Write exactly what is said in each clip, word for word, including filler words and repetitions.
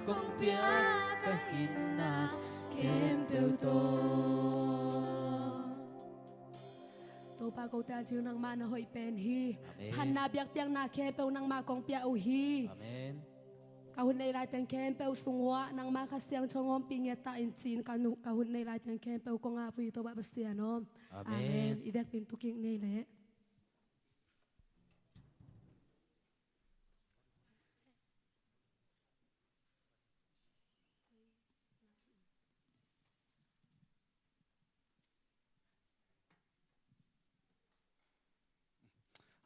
Kong pia ka hinna khempeuh tawh. Topa, kote ading nangmah na hoih pen hi. Amen. Phatna biakpiakna khempeuh nangmah kong pia uh hi. Amen. Ka hun nei lai teng khempeuh sung uah nangmah Kha Siangtho hong ompih ngiat ta in ci-in ka nu-, ka hun nei lai teng khempeuh kong ap uh hi, Topa Pasian aw. Amen. Amen. I biakpiak tu kik ni leh.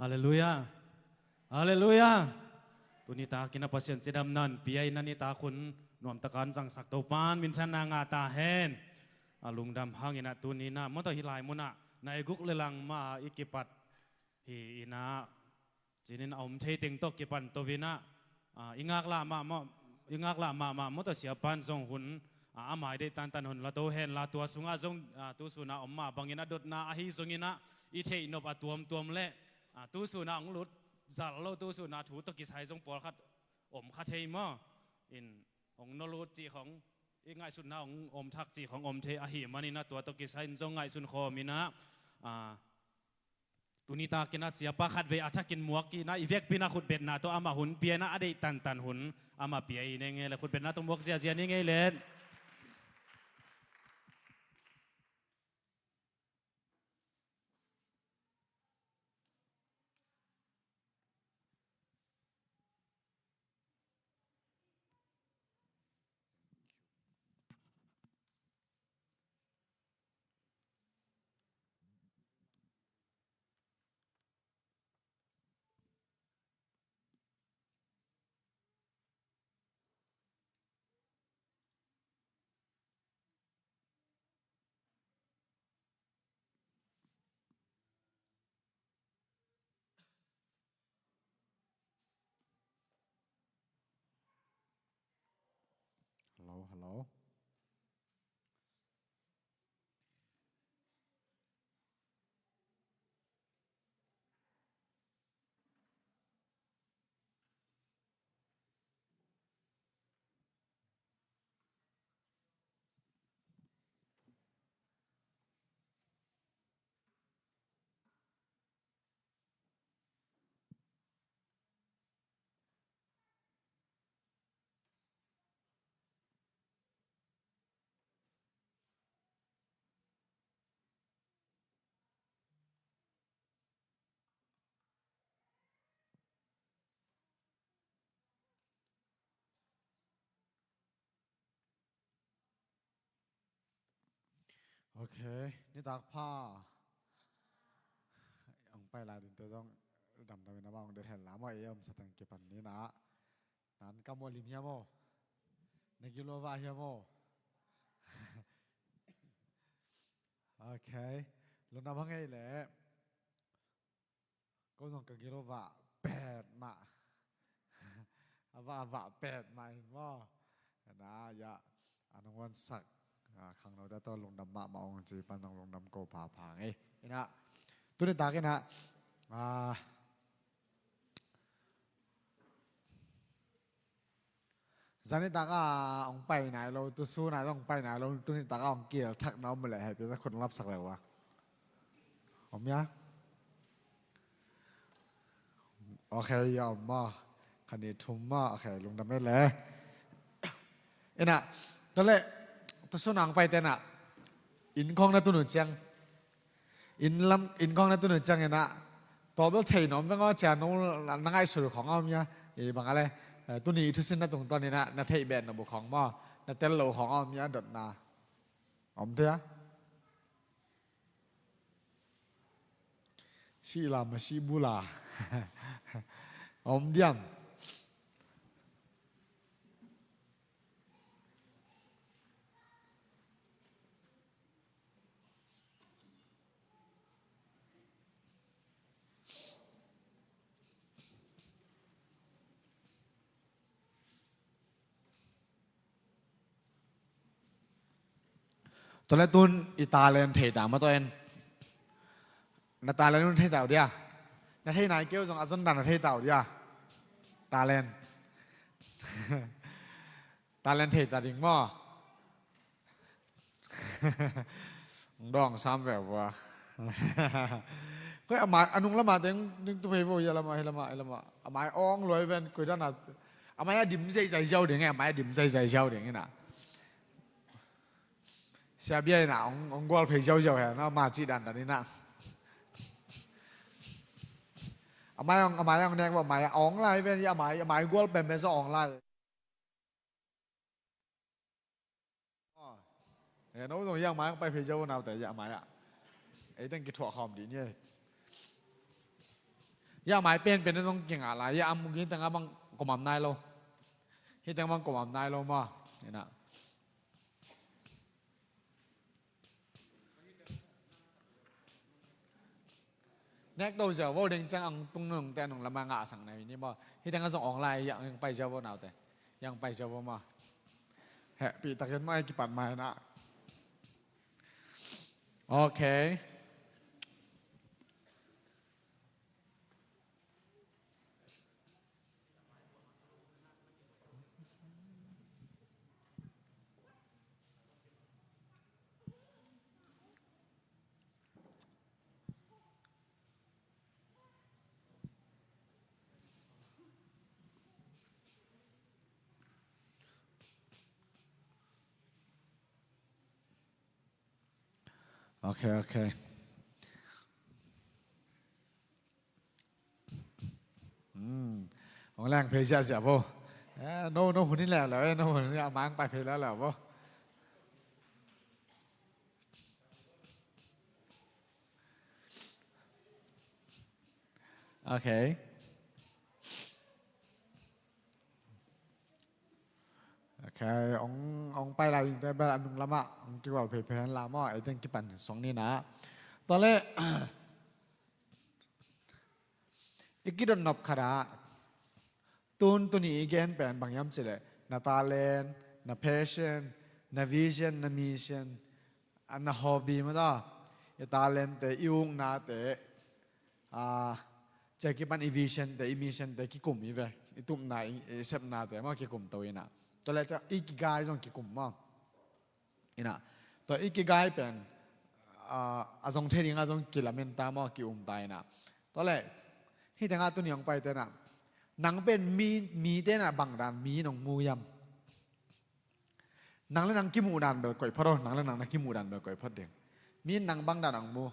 Halleluiah. Halleluiah. Tuni takin a Pasian cidamna hong pia in a, nitak hun nuamtakin zangsak Topa'n minthanna ngah ta hen. A lungdam hangin a tuni-in a, mawtaw, hih lai munah nai guk le lang mah i kipat hi in a, cinin a om thei teng tawh kipan to in a, a, i ngaklah mahmah, i ngaklah mahmah, mawtaw, siapa'n zong hun, a, a mai deih tantan hun la to hen la, tua sungah zong, a, tu sun a om mah bangin a dotna ahi zongin a, i theih nop a tuamtuam leh, a, tu sun a hong lut zal lo, tu sun a thu tawh kisai zong pawlkhat om kha thei maw. In hong nolh ut cih khong, i ngaihsutna hong om thak cih khong om thei ahih manin a, tua tawh kisai in zong ngaihsun khawm in a, a, tuni takin a siapa khatvei a thakin muak in a, i vekpi-in a khutbetna tawh amah hun pia in a, a deih tantan hun amah pia hi ning ei leh, khutbetna tawh muak ziahziah ning ei leh. Hello, hello. Ok, nitak pha. Hong pai lai ding te zong damdam in amah hong det hen la maw, ei om satang kipan ni na. Nan ka maw lim hiam aw? Na gilo va hiam aw? Ok, lungdam hang ei leh. Ko zong ka gilo va pet mah. A va, a va pet mah in maw. Na ya, a nong wansak, a, khangnote tawh lungdam mahmah ung ci pan nong lungdam ko phapha ngei. Ina, tuni tak ina, a, zani taka hong pai nai lo, tu su nai hong pai nai lo, tuni taka hong kil thak na om leh hei pi na khut lapsak leh ua. Om ya? Ok, ya om ma. Khan ni thum ma. Ok, lungdam e le. Ina, tole, tu su nang pai tena. Inn khong na tunu ciang. Inn lam, inn khong na tunu ciang ina. Tawbel thei nom veng aw cia no na ngaihsut khong om ya. I bang a le, eh, tuni i thusin na tungtawn ina, na theih beh na bu khong maw. Na tel lo khong om ya dot na. Om thei a? Sih la ma sih bu la. Om diam. Tole tun i talent thei ta ma to en. Na talent un thei ta uh dia. Na thei nai keu zong a zon dan na thei ta uh dia. Talent. Talent thei ta ding maw? Dawng sam ve vua. Koi a mai, a nung lama teng ding tu phei vo, ya lama, hi lama, hi lama. A mai ong luai ven, koi dan a. A mai a dim zai zai ziau ding e, a mai a dim zai zai ziau ding ina. Sia bia ina, ong, ong gual phei ziau ziau he, na, ma ci dan dan ina. A mai ong, a mai ong nek vo, a mai ong lai ven, ya a mai, a mai gual pen pen sa ong lai. Aw. Eh, no zong yang mai ang pai phei ziau naute, yang mai ah. Ei teng kithuah khawm dih ni. Yang mai pen pen zong kingah lai, yang am gin teng a bang komam nai lo. Hi teng bang komam nai lo ma. Ina. Nek do ziau vo ding ciang ang tung nung te nung lama ngah sang na hi ni maw. Hi teng a zong ong lai, yang pai ziau vo naute. Yang pai ziau vo maw. Heh, pi tak zen maw, kipan mai na. Okay. Okay, okay. Hmm. Ong leng phei ziahziah vo. Eh, no, no hun hi leuleu, eh, no hun hi a mang pai phei leuleu vo. Okay. Okay, ong, ong pai lai ding te bel a nung lama ong kigual phei phei hen la maw, ei teng kipan song ni na. Tua le, i kidot nop khat ah, tun tuni i gen pen bang hiam cih leh, na talent, na passion, na vision, na mission, a na hobby maw ta, i talent te, i ukna te, a, cia kipan i vision te, i mission te kikum i ve, i tupna, i, i sepna te maw kikum to ina. Tua le cia ikigai zong kikum maw. Ina, tua ikigai pen, a, a zong thei ding a zong kilamen ta maw, kium ta ina. Tua le, hi teng a tuni ong pai te na, nang pen mi, mi te na bang dan mi nong mu hiam? Nang le nang kimuh dan bel koih phot aw, nang le nang na kimuh dan bel koih phot ding. Mi nang bang dan ong mu.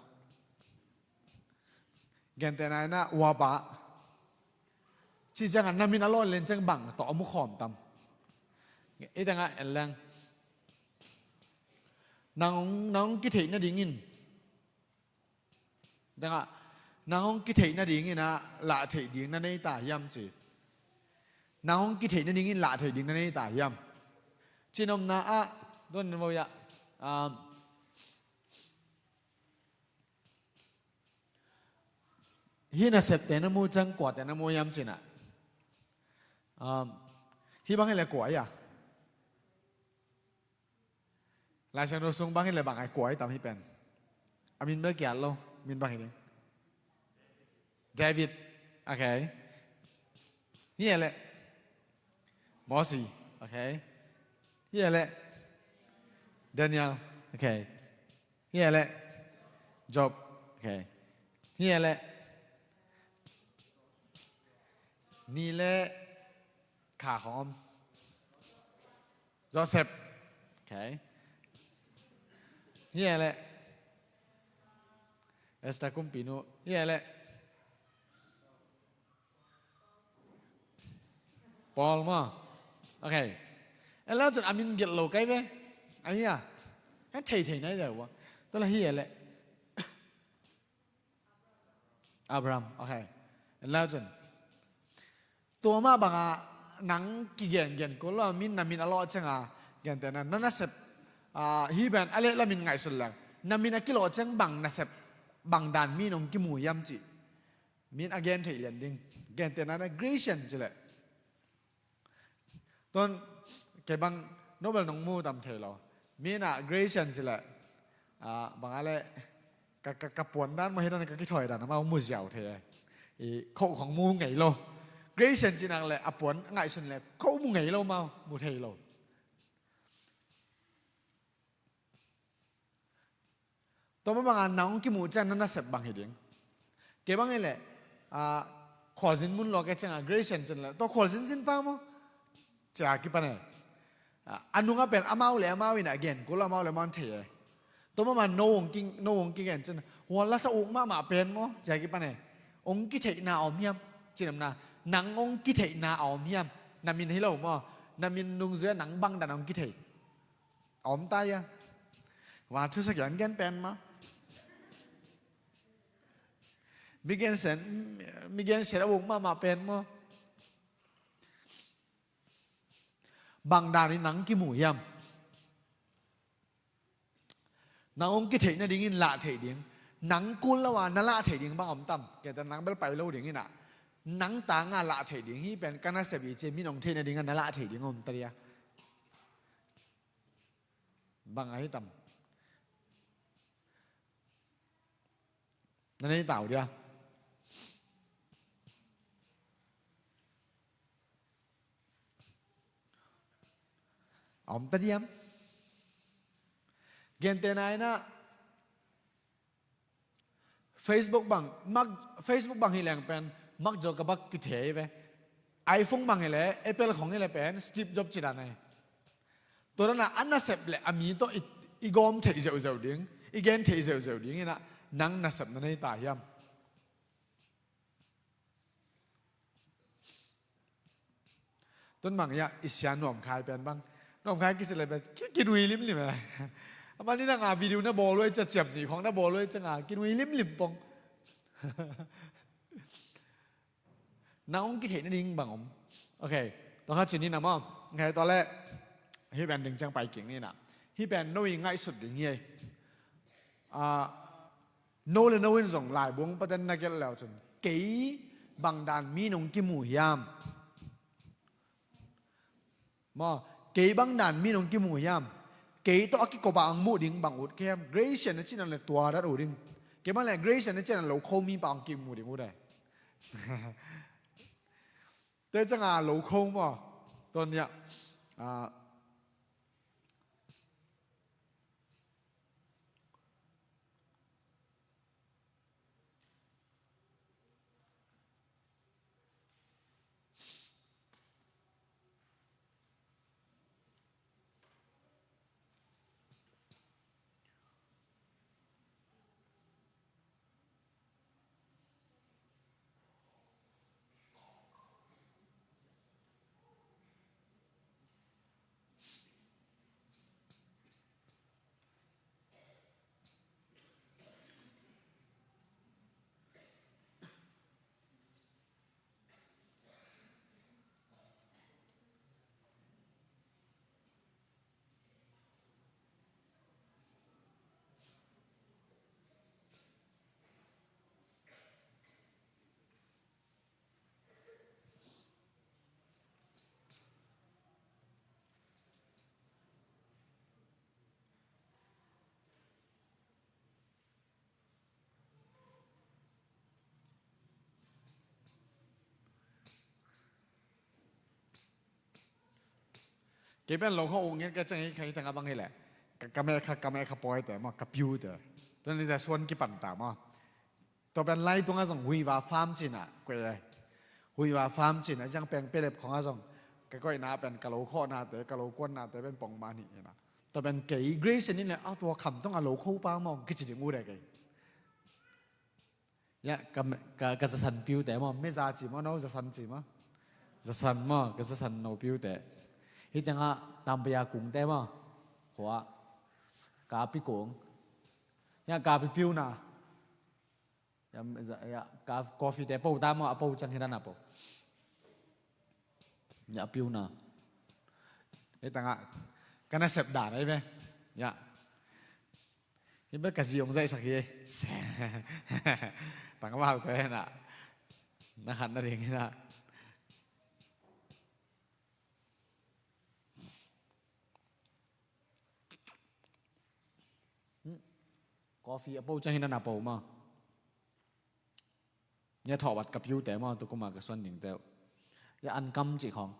Gentehna ina uapa. Ci ciangin na min a lawh len ciang bang tawh a mu khawm tam. I teng a en leng. Nang, nang kitheih nadingin. Dang a, nang hong kitheih nadingin a, lah theih ding na nei ta hiam ci. Nang hong kitheih nadingin lah theih ding na nei ta hiam. Cinopna ah, don vo ya. Um, hih nasepte na mu ciang kuate na mu hiam cih na. Um, hih bang hi le kua hi a. Lai Siangtho sung bang hi le bang ai kua hi tam hih pen. A min bel kiat lo, min bang hi ding. David. Okay. Hih le. Mosi. Okay. Hih le. Daniel. Okay. Hih le. Job. Okay. Hih le. Ni le kha khawng om. Joseph. Okay. Hih le. Esther kumpinu. Hih le. Paul maw. Okay. En lau cun a min gelh lo kai ve. A hi a. En thei thei nai deuh a. Tua la hi a le. Abraham. Okay. En lau cun. Tua mah bangah nang kigen gen ko lo, min na min a lawh ciangah. Gentehna na nasep. Ah, hi ben a leh la min ngaihsun leng. Na min a kilawh ciang bang nasep. Bang dan mi nong kimu hiam cih. Min a gen theih lian ding. Gentehna na Grecian cileh. Tuan kei bang Nobel nong mu tam thei lo. Min a Grecian cileh. Ah, bang a leh ka, ka, ka puan dan maw hi dan ka kithawi dan amau mu ziau thei. I khoh khong mu ngei lo. Grecian cinak leh a puan ngaihsun leh khoh mu ngei lo mau mu thei lo. Tua mah bangah nang hong kimuh ciang na nasep bang hi ding. Kei bang hi leh, ah, khualzin mun lua kei ciangah Grace en cin leh, tua khualzin zin pa maw? Cia kipan e. Ah, a nungah pen amau le amau in a gen kul lo, amau le amau in thei e. Tua mah bangah no hong ki, no hong kigen cin. Hua lasa uk mahmah pen maw? Cia kipan e. Hong kitheihna a om hiam? Cinamna. Nang hong kitheihna a om hiam? Na min hi lo maw? Na min nungzui-ah nang bangdan hong kithei? A om ta hia? Wa thusa gen gen pen maw? Mi gensiat, mi gensiat a uk mahmah pen maw? Bangdan in nang kimu hiam? Nang hong kitheih nadingin lah theih ding. Nang kul lo a na lah theih ding bang om tam? Kei ta nang bel pai lo ding inah. Nang tanga lah theih ding. Hih pen ka nasep hi ci-a min hong theih nadingah na lah theih ding om ta dia? Bang ahi tam? Na nei tau dia? A om ta diam? Gentehna inah Facebook bang, Mark, Facebook bang hi leng pen Mark Zuckerberg kithei ve. iPhone bang hi leh, Apple khong hi leh pen Steve Jobs ci dan ahi. Tua dana a nasep le a mi tawh i, i gawm theih zeuhzeuh ding, i gen theih zeuhzeuh ding inah nang nasep na nei ta hiam? Tun bang ia i sia Nuam Khai pen bang, Nuam Khai kici le pen ki, kinui limlim e. Amah ni nanga video na bawl uh ei cia, ciam nih khong na bawl uh ei cia nga kinui limlim pong. Nang hong kitheih nading bang om? Ok, tua kha ci ni na maw? Ok, tua leh hih pen ding ciang pai kik ni na. Hih pen no i ngaihsut ding hi ei. Ah, no le no in zong laibu paten na gelh leu cun, kei bangdan mi nong kimu hiam? Maw, kei bangdan mi nong kimu hiam? Kei tawh a kikop a ang muh ding bang ut kei hiam? Grace na cihna le tua dat uh ding. Kei bang le Grace na cihna lo kho mi pa ang kimu ding ut e. Te cianga lo kho maw? Tuan nia, ah, Kei pen lo kha uk ngiat ka ciang hi kha, hi tengah bang hi leh ka, ka meh kha, ka meh kha pawite maw, ka piute. Tua ni ta suan kipan ta maw. Tua pen lai tungah zong huiva farm cihna kuai e. Huiva farm cihna ciang peng pelep khongah zong ka koihna pen ka lo khawhnate, ka lo kuannate pen pongman hi ina. Tua pen kei Grace in le a tua kham tungah lo kho pa maw kici ding ut e kei. Ya, ka, ka, ka zasan piute maw, meza ci maw, no zasan ci maw? Zasan maw, ka zasan no piute. Hi tengah tambaya kungte maw? Khua. Kapi kung. Ya, kapi piuna. Ya, ya, ka, coffee te po ta maw, a po ciang hi dan a po. Ya, piuna. Hi tengah ka nasep dan ahi ve. Ya. Hi bel ka zi hong zaihsak hi. Tangvalte na, na khat na ding hi na. Coffee a po ciang hi na, na po maw? Nya thawh vat ka piute maw, tu kuma ka suan dingte uh. Ya an kam cih khawng.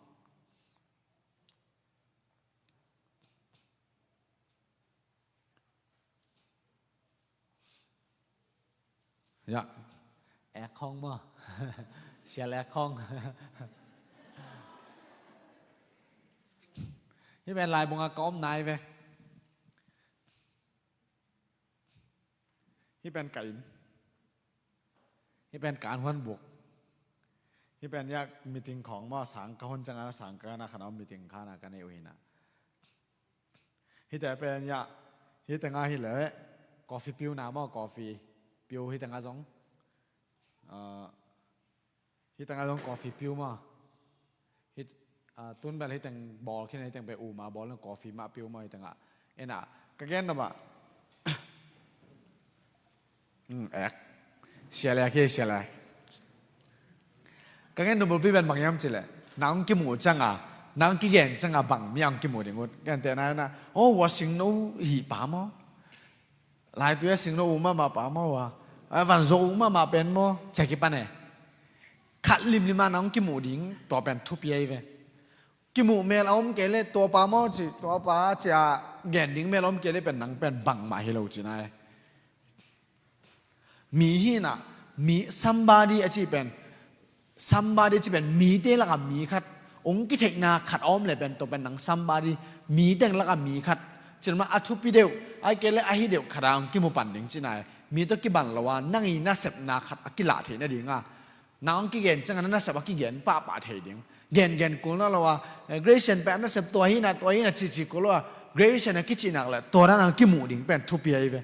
Ya. Ek khong maw? Sial ek khong. Hih pen laibung ah ka om nai ve. Hih pen ka inn. Hih pen ka an huan buk. Hih pen ya meeting khong maw, sang ka hun ciang a, sang ka na khan a om meeting khan a ka nei uh hi na. Hih te pen ya, hih teng ah hi leh coffee piu na maw, coffee piu hih teng ah zong. Ah, hih teng ah zong coffee piu maw. Hih, ah, tun bel hih teng bawl khin, hih teng pen uma bawl na coffee mah piu maw, hih teng ah. Ina, ka gen na ba. Hmm, ek. Sial ek hi, sial ek. Ka gen na bulpi pen bang hiam cih leh, nang kimu ciang a, nang kigen ciang a bang mi ang kimu ding ut. Gen te na na, oh, ua singno hi pa maw. Lai tui a singno um mahmah pa maw ua. A van zo um mahmah pen maw. Cia kipan e. Khat limlim a nang kimu ding, tua pen thupi ahi ve. Kimuh mel a om kei leh tua pa maw ci, tua pa cia gen ding mel a om kei leh pen nang pen bangmah hi lo ci nai. Mi hi na, mi somebody a ci pen, somebody a ci pen mite lak a mi khat, ong kitheihna khat a om leh pen tua pen nang somebody, mi teng lak a mi khat. Ci na mah a thupi deuh, a kei leh a hi deuh khat a ong kimu pan ding ci nai. Mi tawh kiban lo a, nang i nasepna khat a kilah theih nading a. Nang kigen ciang a na nasep a kigen pahpah thei ding. Gen gen kul nawn lo a, eh, Gracian pen a nasep tua hi na, tua hi na cici kul lo a, Gracian a kici nak leh, tua na nang kimuh ding pen thupi ahi ve.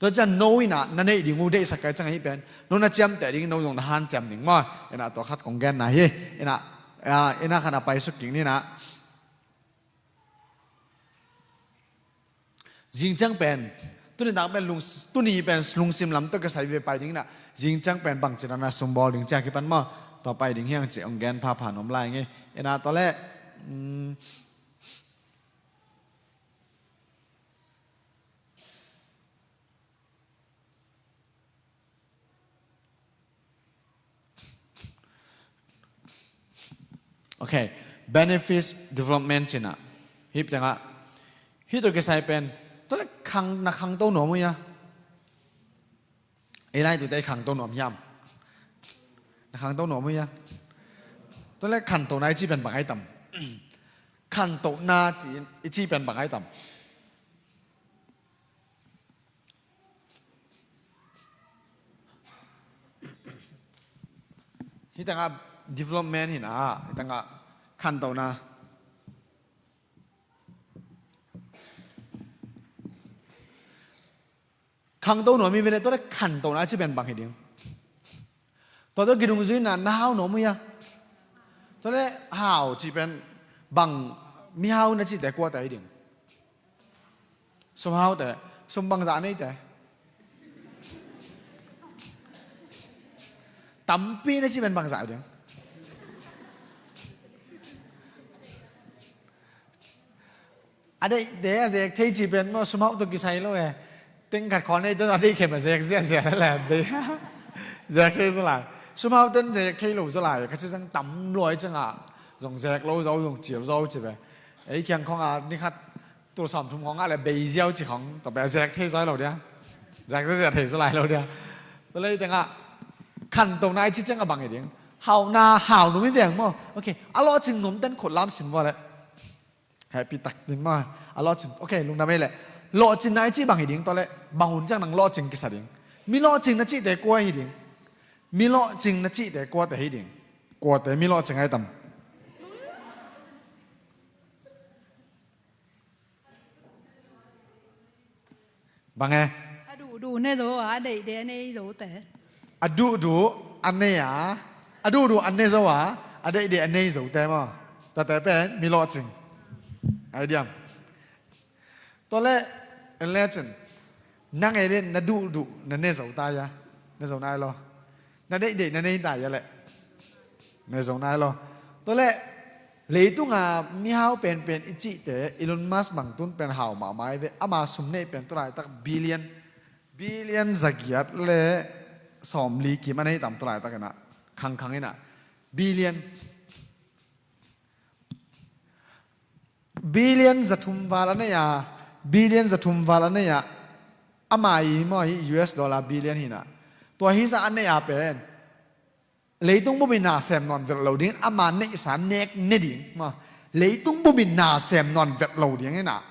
Tua ciang no ina, na neih ding uh deihsak kai ciang ahi pen. No na ciamteh ding, no zong na hanciam ding maw. Ina tua khat kong gen na hi. Ina, ah, ina khan a pai suk king ni na. Zing ciang pen, tuni nak pen lung, tuni pen lungsim lam tawh kisai ve pai ding na. Zing ciang pen bang ci na na sum bawl ding cia kipan maw. Tua pai ding hiang ci ong gen phapha nuam lai nge. Ina tua leh, mm, Ok, benefits development ci na. Hih teng ah. Hih tawh kisai pen. Tua leh khang, na khangto nuam uh hia. Ei lai tute khangto nuam hiam. Na khangto nuam uh hia. Tua leh khantohna i ci pen bang ai tam. Khantohna ci, i ci pen bang ai tam. Hih teng ah development hi na, hih teng ah khantohna. Khangto nuam hi ve leh, tua leh khantohna ci pen bang hi ding. Tua tawh kidungzui na, na hau nuam uh hia. Tua leh hau ci pen bang, mihau na cihte kuate hi ding. Sum haute, sum bangzah neite. Tampi na ci pen bangzah ding. A deihte a zek thei ci pen maw sum hau tawh kisai lo e. Teng khat khawn ei tawh a deih khem a zek ziahziah le a deih. Zek thei zaw lai. Sum hau ten zek thei lo zaw lai. Ka ci zang tam luai ciang a. Zong zek lo zaw, zong cil zaw ci ve. Ei kiang khawng a ni khat tul sawm thum khawng a le bei ziau ci khawng, tua pen zek thei zai lo dia. Zek zek thei zai lai lo dia. Tua lei teng ah khantohna i ci ciang a bang hi ding. Hauhna hau nuam hi veng maw. Ok, a lawhcing nuam ten khut lam sin vua le. Happy tak ding maw. A lawhcing, ok, lungdam ei le. Lawhcingna i ci bang hi ding tua le. Bang hun ciang nang lawhcing kisa ding. Mi lawhcing na cihte kua hi ding. Mi lawhcing na cihte kuate hi ding. Kuate mi lawhcing ai tam. Bang e? A duhduh ne zo a, a deihdeih a nei zote. A duhduh a nei a, a duhduh a ne zo a, a deihdeih a nei zote maw. Tate pen mi lawhcing. Ai diam. Tua leh, en le cin. Nang ei le na duhduh na ne zo ta ia. Ne zo nai lo. Na deihdeih na nei ta ia le. Ne zo nai lo. Tua leh, leitunga mihau penpen i cihte, Elon Musk bang tun pen hau mahmah i ve. Ama sum neih pen tua laitak billion, billion zagiat le sawmli kim a nei tam tua laitak ina. Khangkhang ina. Billion. Billion zathum val a nei a, billion zathum val a nei a, ama i maw hi U S dollar billion hi na. Tua hizah a neih a pen leitung bup in na sem nawn vet lo ding, ama neihsa nek ne ding maw. Leitung bup in na sem nawn vet lo ding inah,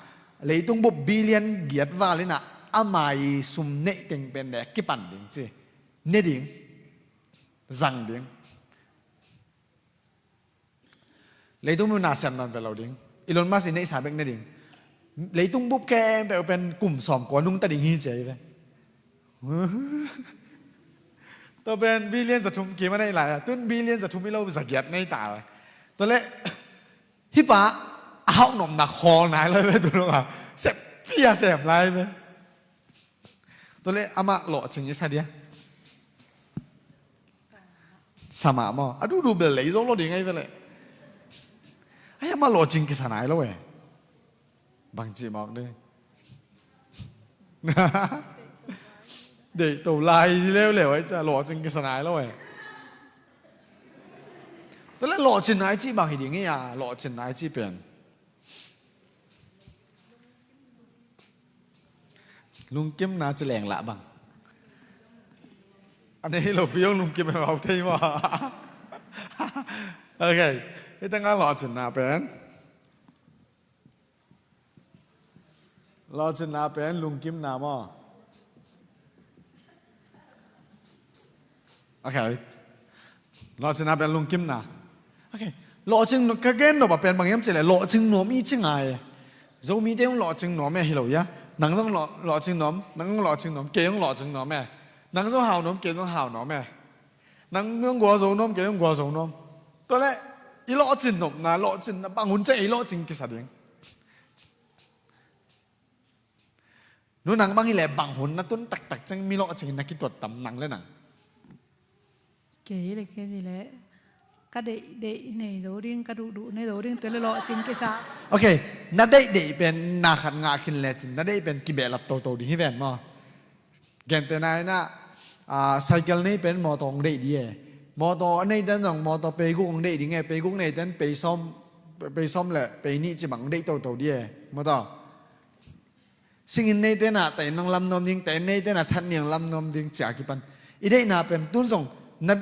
leitung bup billion giat val inah ama i sum neih teng pen le kipan ding ci. Ne ding. Zang ding. Leitung bup in na sem nawn vet lo ding. Elon Musk i neihsa bek ne ding. Leitung bup khempeuh pen kum sawmkua nungta ding hi ci ahi ve. Tua pen billion za thum kim a neih lai a, tun billion za thum hi lo, za giat nei ta lai. Tua leh hih pa a hauh nopna khawl nai lo ve, tu lo a seppi a sem lai ve. Tua leh amah lawhcing i sa dia. Sa mah maw, a duhduh bel lei zo lo ding ahi ve leh. Ai, amah lawhcing kisa nai lo e. Bang cih mawk ding. Deih to lai leuleu ai ca lawhcing kisa nai lo e. Tua leh lawhcin nai cih bang hi ding hi a, lawhcin nai cih pen lungkimna ci leng lah bang. A nei hi lopi hong lungkim e, au thei maw? Ok. Hih tengah lawhcinna pen, lawhcinna pen lungkimna maw? Ok. Lawhcinna pen lungkimna. Ok. Lawhcing nu-, ka gen nop a pen bang hiam cih leh lawhcing nuam i ci ngai e. Zomite hong lawhcing nuam e hi lo ia. Nang zong lawh-, lawhcing nuam, nang hong lawhcing nuam, kei hong lawhcing nuam e. Nang zong hau nuam, kei zong hau nuam e. Nang hong gualzo nuam, kei hong gualzo nuam. Tua leh i lawhcin nopna, lawhcinna bang hun ciang i lawhcing kisa ding. Nu, nang bang hi leh bang hun na tun taktak ciang mi lawhcing na kituat tam, nang le nang? Kei hi leh, kei hi leh ka deihdeih nei zo ding, ka duhduh nei zo ding, tua leh lawhcing kisa. Ok, na deihdeih pen na khat ngah khin lecin na deih pen kibehlap toto ding hi ven maw? Gentehna inah, ah, cycle nei pen mawtaw hong deih ding e. Mawtaw a neite in zong mawtaw peiguk hong deih ding e. Peiguk neite in peisawm, peisawm le peinih ci bang hong deih toto ding e. Mawtaw. Singin neite na tainang lam nuam ding, tain neite na thatniang lam nuam ding ci a kipan i deihna pen tun zong na,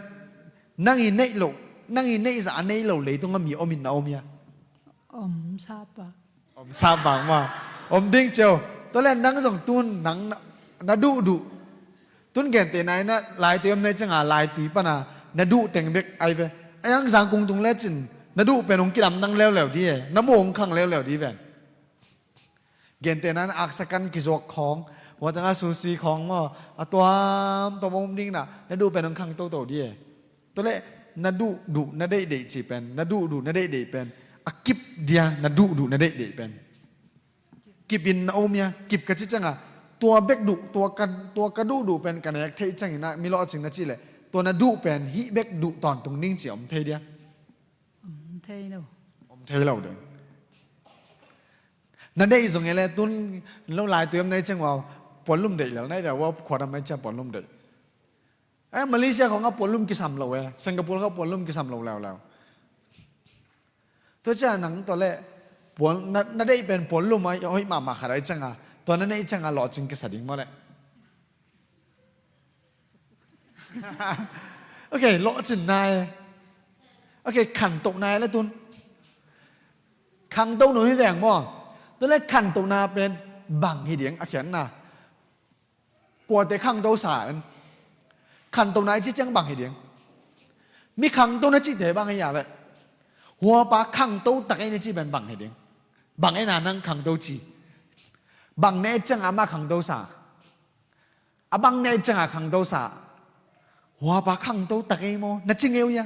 nang i neih loh, nang i neih zah a nei lo leitung a mi om in na om hia? Om sap a. Om sap vang maw? Om ding cio. Tua leh nang zong tun nang na, na duhduh. Tun gentehna inah laitui om nei cianga laitui pana na duh teng bek ai ve. Ai ang zang kung tung lecin na duh pen hong kidam nang leuleu ding e. Na muh hong khang leuleu ding ven. Gentehna in aksa kan kizuak khawng, hua tengah sushi khawng maw, a tuamtuam om ding na, na duh pen hong khang toto ding e. Tua leh na duhduh na deihdeih cih pen, na duhduh na deihdeih pen a kip dia, na duhduh na deihdeih pen. Kip in na om hia, kip ka cih cianga tua bek duh, tua ka, tua ka duhduh pen ka nek theih ciangin ah mi lawhcing na cih leh tua na duh pen hih bek duh tawntung ding ci om thei dia? Om thei lo. Om thei lo ding. Na deih zong e le tun lo laitui om nei ciang ua puanlum deih lel nai ve, ua khuadam mai ciang puanlum deih. Eh, Malaysia khawng a puanlum kisam lo e, Singapore khawng puanlum kisam lo leuleu. Tua ciang nang tua leh puan, na, na deih pen puanlum a hoih mahmah khat ai cianga tua na neih cianga lawhcing kisa ding maw leh? Ok, lawhcinna e. Ok, khantohna e le tun. Khangto nuam hi veng maw? Tua leh khantohna pen bang hi ding a khiatna? Kuate khangto sa en. Khantohna i cih ciang bang hi ding? Mi khangto na cihte bang hi a leh? Huapa khangto tak ei na cih pen bang hi ding? Bang ei na nang khangto ci? Bang na et cianga amah khangto sa? A bang na et cianga khangto sa? Huapa khangto tak ei maw? Na ci ngei uh hia?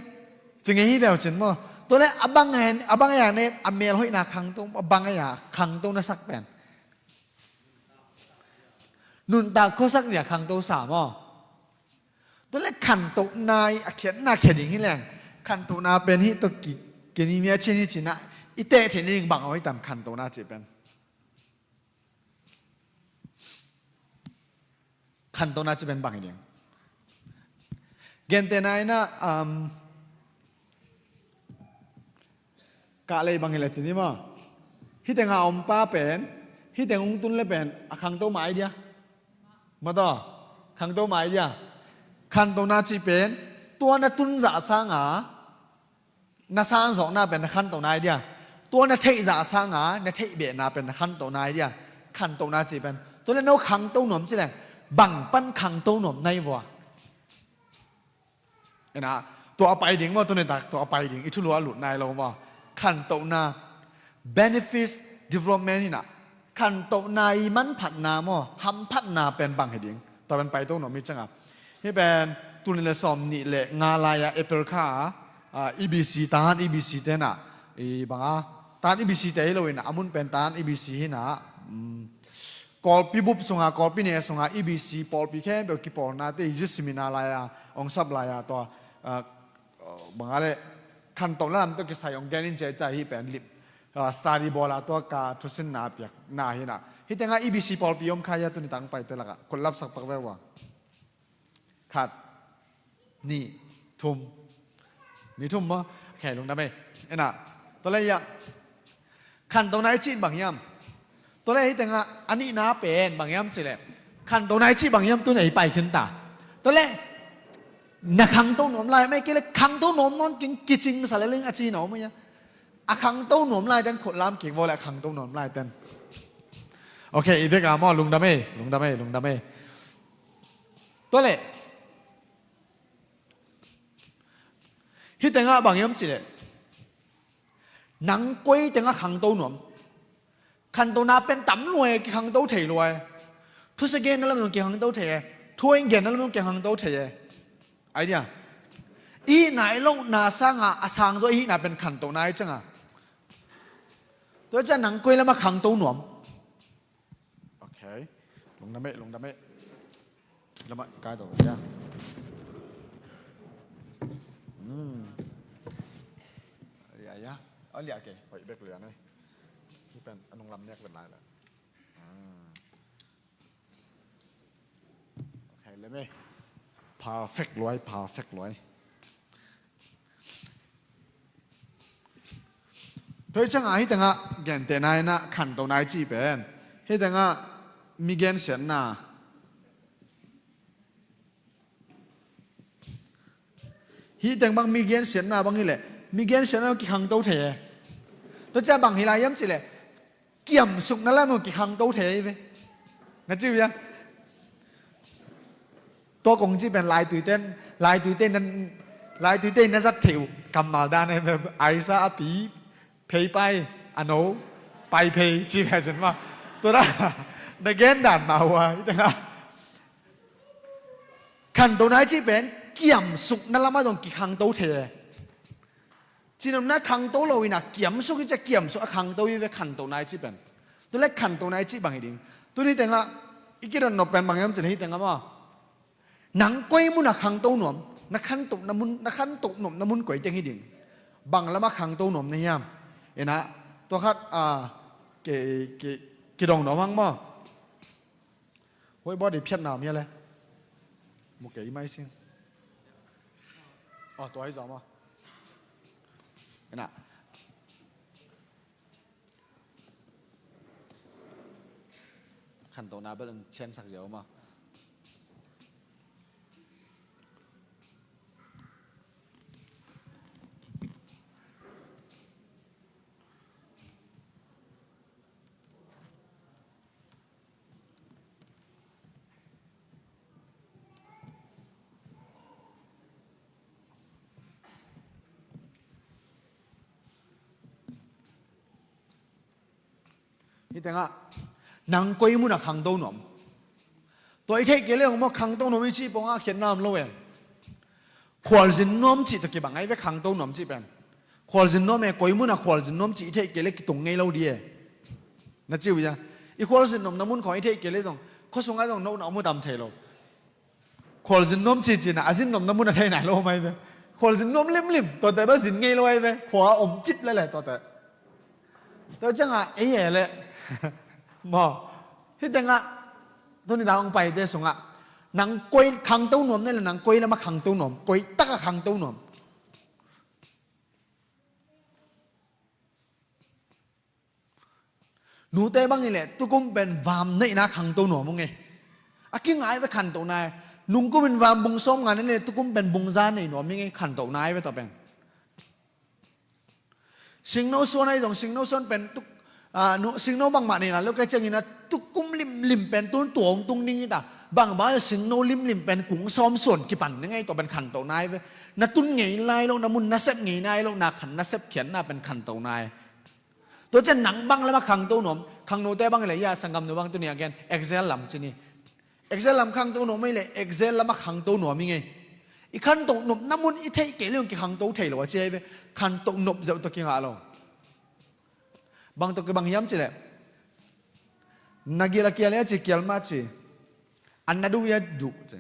Ci ngei hi veu cin maw? Tua leh a bang ei, a bang ei a na et a melhoihna khangto, a bang ei a khangto na sak pen? Nuntak khuasak zia khangto sa maw? Tua leh khantohna i a khiatna khia ding hi leng, khantohna pen hih tawh ki, kei ni mi a cin hi cinah i teh theih ni ding bang a hoih tam khantohna cih pen? Khantohna cih pen bang hi ding? Gentehna inah, um, kah lei bang hi le cin hi maw? Hih tengah a om pa pen, hih teng hong tun le pen a khangto mah ai dia? Maw taw, khangto mah ai dia? Khantohna cih pen tua na tunzah sanga na sanzawkna pen na khantohna hi dia. Tua na theihzah sanga na theihbehna pen na khantohna hi dia. Khantohna cih pen tua le no khangto nuam cih le bang pan khangto nuam na hi vua. Ina, tua a pai ding maw, tuni tak tua a pai ding, i thulu a lut nai lo maw. Khantohna, benefits development hi na, khantohna i manphatna maw, hamphatna pen bang hi ding. Tua pen paito nuam hi cianga. Hih pen tul nih le sawm nih le nga lai-a April kha a, a, E B C, Tahan E B C te na, i banga, Tahan E B C te hi lo ina, a mun pen Tahan E B C hi na, um, Kawlpi bup sunga, Kawlpi ne sunga, E B C pawlpi khempeuh kipawlnate, youth seminar lai-a, hong sap lai-a, tua, ah, banga le, khantohna lam tawh kisai hong gen in ciacia hi pen lip, ah, study bawl a tua ka thusinna piakna hi na. Hih tengah E B C pawlpi om kha hia tuni tang paite lakah, khut lapsak pak ve ua. Khat, nih, thum. Mi thum maw? Ok, lungdam ei. Ena, tua le ia. Khantohna i cih bang hiam? Tua le hih tengah a nihna pen bang hiam cih le. Khantohna i cih bang hiam tuni i pai khin ta. Tua le na khangto nuam lai, mai kei le khangto nuam nawn kei ing, kicing sa le ling a ci nuam ia. A khangto nuam lai ten khut lam kik vua le a khangto nuam lai ten. Ok, i vek a maw, lungdam ei, lungdam ei, lungdam ei. Tua le. Hih tengah bang hiam cih le. Nang koi tengah khangto nuam. Khantohna pen tam lua e, kikhangto thei lua e. Thusia genna lam zong kikhangto thei e. Thu hoih genna lam zong kikhangto thei e. Idea. I hihna i lohna sanga a sang zaw i hihna pen khantohna i cianga. Tua ciang nang koi lamah khangto nuam. Ok. Lungdam ei, lungdam ei. Lamah kai to ya. Hmm. Ya, ya. Oh, liah ke. Hoih bek liah nei. Hih pen a nung lam nek vet lai la. Hmm. Ok, lem ei. Perfect luai, perfect luai. Tua hi cianga hih tengah gentehna hi na khantohna i cih pen. Hih tengah mi gensiatna. Hih teng bang mi gensiatna bang hi leh. Mi gensiatna kikhangto thei e. Tua ciang bang hi lai hiam cih leh. Kiamsukna lam uh kikhangto thei ve. Na ci uh ia. Tua kong ci pen laitui ten, laitui ten, laitui ten na zat thei uh. Kammal dan e ve, Aisa a pi, phei pai, a no, pai phei, ci ve cin ma. Tua da, na gen dan ma hua, i tengah. Khantohna i cih pen, kiamsukna lamah zong kikhangto thei e. Cihnopna khangto lo ina kiamsuk i cia kiamsuk a khangto i ve khantohna i cih pen. Tua le khantohna i cih bang hi ding. Tuni tengah i kidot nop pen bang hiam cih le hih tengah maw. Nang koi mun a khangto nuam, na khantohna mun, na khantoh nuamna mun koi teng hi ding. Bang lamah khangto nuam na hiam. Ina, tua khat, a, ki, ki, kidong nuam hang maw. Hoih bawh dei phiatna om hia le. Mu kei mai sing. Aw, tua hi zaw maw. Ena. Khantohna bel an chiansak ziau maw. Hih tengah nang koi munah khangto nuam. Tua i theih kei le hong maw khangto nuam i cih pongah khiatna om lo e. Khualzin nuam cih tawh kibang ahi ve khangto nuam cih pen. Khualzin nuam e, koi munah khualzin nuam cih i theih kei le kitung ngei lo di e. Na ci uh ia. I khualzin nuamna mun khawng i theih kei le zong khua sungah zong nohna om uh tam thei lo. Khualzin nuam cihcih na a zin nuamna mun a thei nai lo mai ve. Khualzin nuam limlim tuate bel zin ngei lo ahi ve. Khua a om cip lele tuate. Tua ciangah ei e le. Maw. Hih tengah tuni dang hong paite sungah nang koi khangto nuam nei le nang koi lamah khangto nuam, koi takah khangto nuam. Nute bang hi leh tukum pen vam neihna khangto nuam ung e. A kingai ve khantohna e. Nungkum in van bung sawm nga nei le tukum pen bung za nei nuam ing ei, khantoh nai ve tawh pen. Singno suan ahi zong, singno suan pen tuk, ah, nu, singno bangmah nei na lo kei ciangin a tukum limlim pen tun tua hong tung ding hi ta. Bangbang singno limlim pen kung sawm suan kipan ding ei, tua pen khantoh nai ve. Na tun ngei lai lo, na mun na sep ngei nai lo, na khan na sep khiatna pen khantoh nai. Tua ciang nang bang lam a khangto nuam, khangnote bang hi leh, ya, sanggamnu bang tuni a gen, Excel lam ci ni. Excel lam khangto nuam ei leh, Excel lam a khangto nuam ing ei. I khantoh nopna mun i theih kei leh hong kikhangto thei lo a ci hi ve. Khantoh nop zeuh tawh kingah lo. Bang tawh kibang hiam ci leh, na gil a kial hi a ci, kial mah ci. An na duh hi a, duh ci.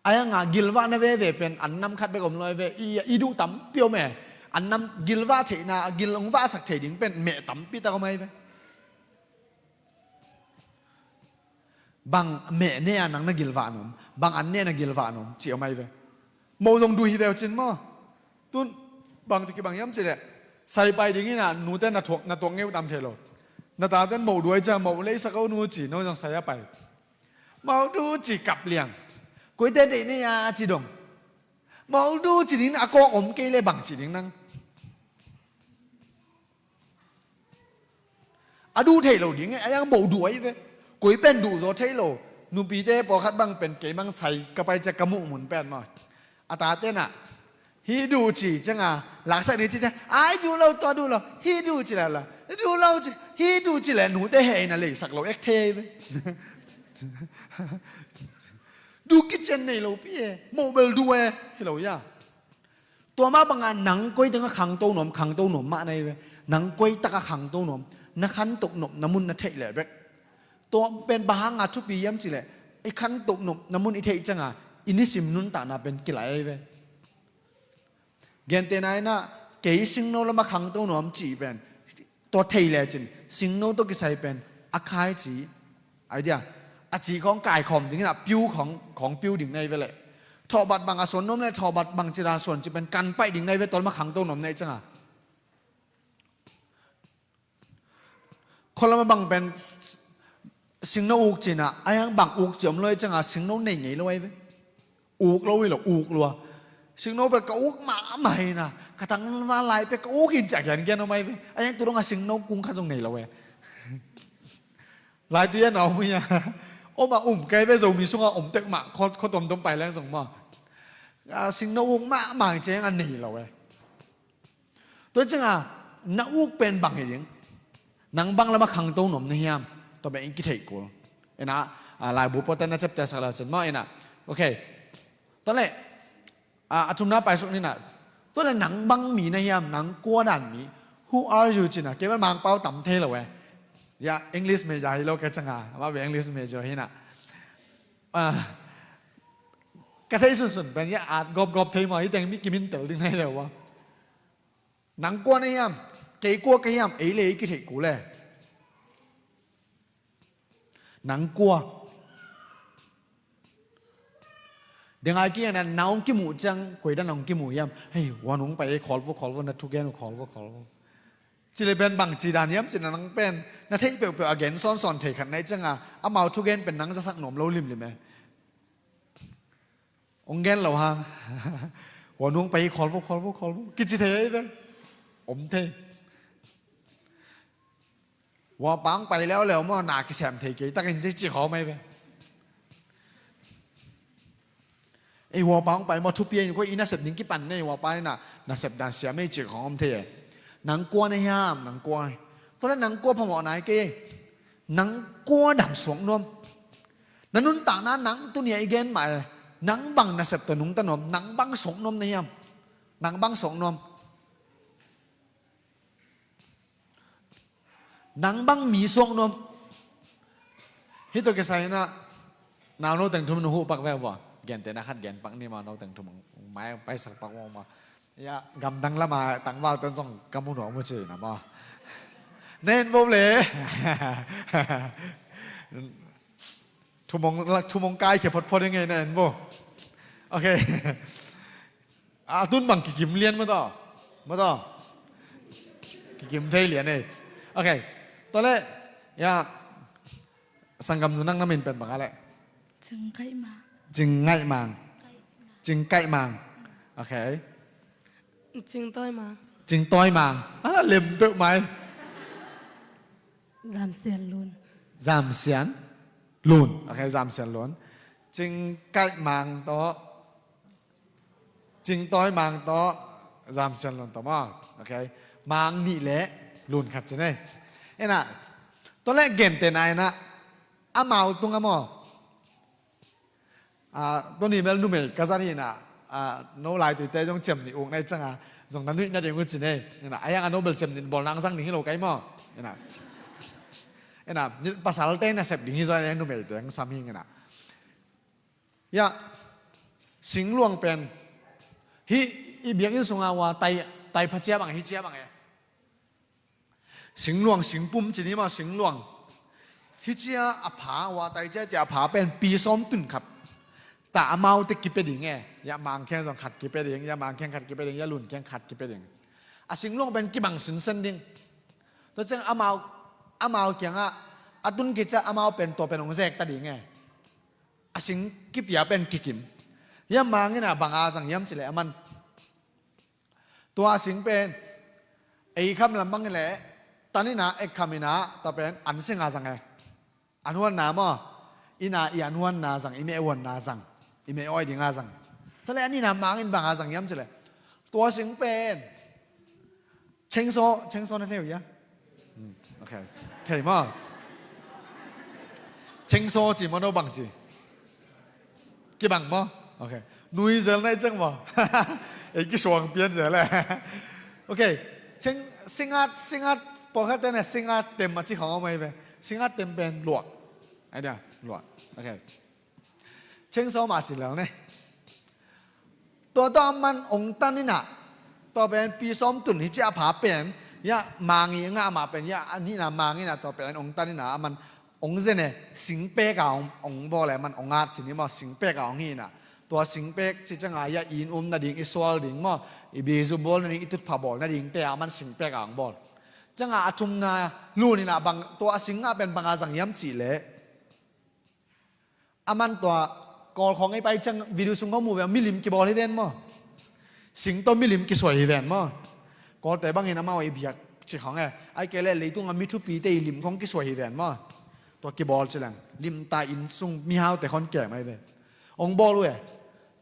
A hiang a gilvahna veve pen an nam khat bek om lo hi ve. I, i duh tampi om e. An nam gilvah theihna, gil hong vahsak thei ding pen meh tampi tak om ahi ve. Bang meh ne a nang na gilvah nuam, bang an ne na gilvah nuam cih om ahi ve. Moh zong duh hi ve uh cin maw. Tun bang tawh kibang hiam ci leh, sai pai ding in a, nute na tuak, na tuak ngei uh tam thei lo. Na taten moh duh hi ciang, moh leisak o nu ci, no zong sai a pai. Moh duh ci kap liang. Koite deih nei a ci dong. Moh duh ci ding a kawk om kei leh bang ci ding nang. A duh thei lo ding e, a hiang moh duh ahi ve. Koi pen duh zaw thei lo. Nupite pawlkhat bang pen kei bang sai ka pai ciang ka muh mun pen maw. A taten a, hih duh ci ciang a, laksak ni ci ciang, ai duh lo, tua duh lo, hih duh ci lala. Duh lo ci, hih duh ci leh nute heh in a leisak lo ek thei ahi ve. Duh kician nei lo pi e, moh bel duh e, hi lo ya. Tua mah banga nang koi teng a khangto nuam, khangto nuam mah na hi ve. Nang koi tak a khangto nuam, na khantoh nopna mun na theih leh bek. Tua pen bang hanga thupi hiam ci leh, i khantoh nopna mun i theih ciang a, i nisim nuntakna pen kilai ahi ve. Gentehna in a, kei singno lam a khangto nuam cih pen, tua thei lecin, singno tawh kisai pen, a khai ci, idea, a ci khawng kaikhawm ding in a, piu khawng, khawng piu ding na hi ve leh. Thawhbat bang a suan nuam leh, thawhbat bang ci dan suan cih pen, kan paih ding na hi ve, tua lam a khangto nuam na hih ciang a. Khualam a bang pen singno uk ci in a, a hiang bang uk ci om lo hi ciang a, singno nei ngei lo ahi ve. Uk lo hi lo, uk lua. Singno pen ka uk mahmah hi in a, ka tangval lai pen ka uk hi in ci a gengen om ahi ve. A hiang tu dong a singno kung khat zong nei lo e. Lai tu hian a om hi a. Om a um kei ve, Zomi sung a om pek mah, khua, khua tuamtuam pai leng zong maw. A singno uk mahmah hi ciang a nei lo e. Tua ciang a, na uk pen bang hi ding. Nang bang lam a khangto nuam na hiam. Tua pen in kitheih kul. Ina, a, laibu pawlkhatte na ciaptehsak le cin maw ina. Ok. Tua leh, a, a thumna paisuk ni na. Tua leh nang bang mi na hiam, nang kua dan mi. Who are you ci na. Kei bel Mangpau tam thei lo e. Ya, English major hi lo kei ciang a. Amah bel English major hi na. A, ka theih sunsun pen ya, at gawpgawp thei maw, hi teng mi kimin tel ding na hi lo a. Nang kua na hiam, kei kua ka hiam, ei le ei kitheih kul e. Nang kua. Dengai ki na, na hong kimuh ciang, koi dan hong kimuh hiam. Hei, wan hong pai, khawl vo, khawl vo, na thugen uh khawl vo, khawl vo. Ci le pen bang ci dan hiam ci na nang pen, na theih peuhpeuh a gen sawnsawn thei khat na hih ciang a, amau thugen pen nang zasak nuam lo limlim e. Hong gen lo hang. Wan hong pai, khawl vo, khawl vo, khawl vo. Kici thei ahi ve. Om thei. Huapa hong pai leuleu maw, na kisem thei kei takin ci, ci khawm ahi ve. Ei, huapa hong pai maw, thupi ahi, koi i nasep ding kipan nei, huapa ina, nasep dan siam ei ci khawm thei e. Nang kua na hiam, nang kua. Tua leh nang kua phamawh nai kei. Nang kua dan suak nuam. Na nuntakna nang tuni a i gen mah e. Nang bang nasep tawh nungta nuam, nang bang suak nuam na hiam. Nang bang suak nuam. Nang bang mi suak nuam. Hih tawh kisai ina, nau no teng thum nu huh pak ve vua. Gentehna khat gen pak ni maw, no teng thum mai paisak pak vua maw. Ya, gamdang lama tangval ten zong ka mu nuam uh ci na maw. Na en vo le. Thumong, thumong kai khia photphot ing ei, na en vo. Ok. A tun bang kikim lian maw taw. Maw taw. Kikim thei lian ei. Ok. Tua leh, ya, sanggamnu nang na min pen bang a leh. Cing kaih mang. Cing ngaih mang. Cing kaih mang. Ok. Cing tawi mang. Cing tawi mang. A la lem peuh mai. Zam sian lun. Zam sian lun. Ok, zam sian lun. Cing kaih mang tawh, cing tawi mang tawh, zam sian lun tawh maw. Ok. Mang nih le lun khat ci ni. Ina, tua le gente na ina, amau tung a maw. Ah, tua ni bel numei ka zat hi ina, ah, no lai tuite zong ciam nih uk na i cang a, zong na nuih na ding uh ci ni. Ina, a yang a no bel ciam nih bawl nang zang ding hi lo kai maw. Ina, ina, ni pasal te na sep ding hi zaw, a yang numei te ang sam hi ina. Ya, singluang pen. Hi, i biakinn sunga ua tai, tai pha cia bang, hi cia bang e. Singluang, singpum ci ni maw, singluang. Hi cia a pha, ua tai cia cia a pha pen pi sawm tun khat. Ta amau te kipia ding e, ya mang kiang zong khat kipia ding, ya mang kiang khat kipia ding, ya lun kiang khat kipia ding. A singluang pen kibang sinsen ding. Tua ciang amau, amau kiangah, a tun kicia amau pen tua pen hong zek ta ding e. A sing kipia pen kikim. Ya mang ina banga zang hiam ci le aman. Tua a sing pen, ei kham lam bang le, tan ina, ek kham ina, tua pen, an singa zang e. An huanna maw, ina i an huanna zang, i meh huanna zang, i meh awi dinga zang. Tua le an ina mang in banga zang hiam ci le. Tua sing pen, chainsaw, chainsaw na thei uh hia? Hmm, ok. Thei maw? Chainsaw ci maw no bang ci? Kibang maw? Ok. Nui zel nai ceng maw? Ei kisuang pian zel le. Ok. Cheng, singat, singat, pawlkhat te ne singat tem a ci khong om ai ve. Singat tem pen luak. Ai dia, luak. Ok. Cheng sawm a ci lel ne. Tua tua man ong tan ina. Tua pen pi sawm tun hi cia pha pen. Ya mangi ngah ma pen. Ya an hina mangi na tua pen ong tan ina. Aman ong zen e, singpek a ong, ong bawl e, man ong at ci ni maw, singpek a ong hi na. Tua singpek ci cianga ya inn um nading, i sual ding maw, i bizu bawl nading, i tutpha bawl nading te a man singpek a ong bawl. Cianga a thumna lun ina bang, tua a sing a pen banga zang hiam ci le. Aman tua Kawl khong ei pai ciang video sung khong mu ve, milim kibawl hi ven maw. Sing tawh milim kisuai hi ven maw. Kawlte bangin amau i biak ci khong e. Ai kei le leitung a mi thupite i lim khong kisuai hi ven maw. Tua kibawl ci leng. Limta inn sung mihaute khon kem ai ve. Ong bawl uh e.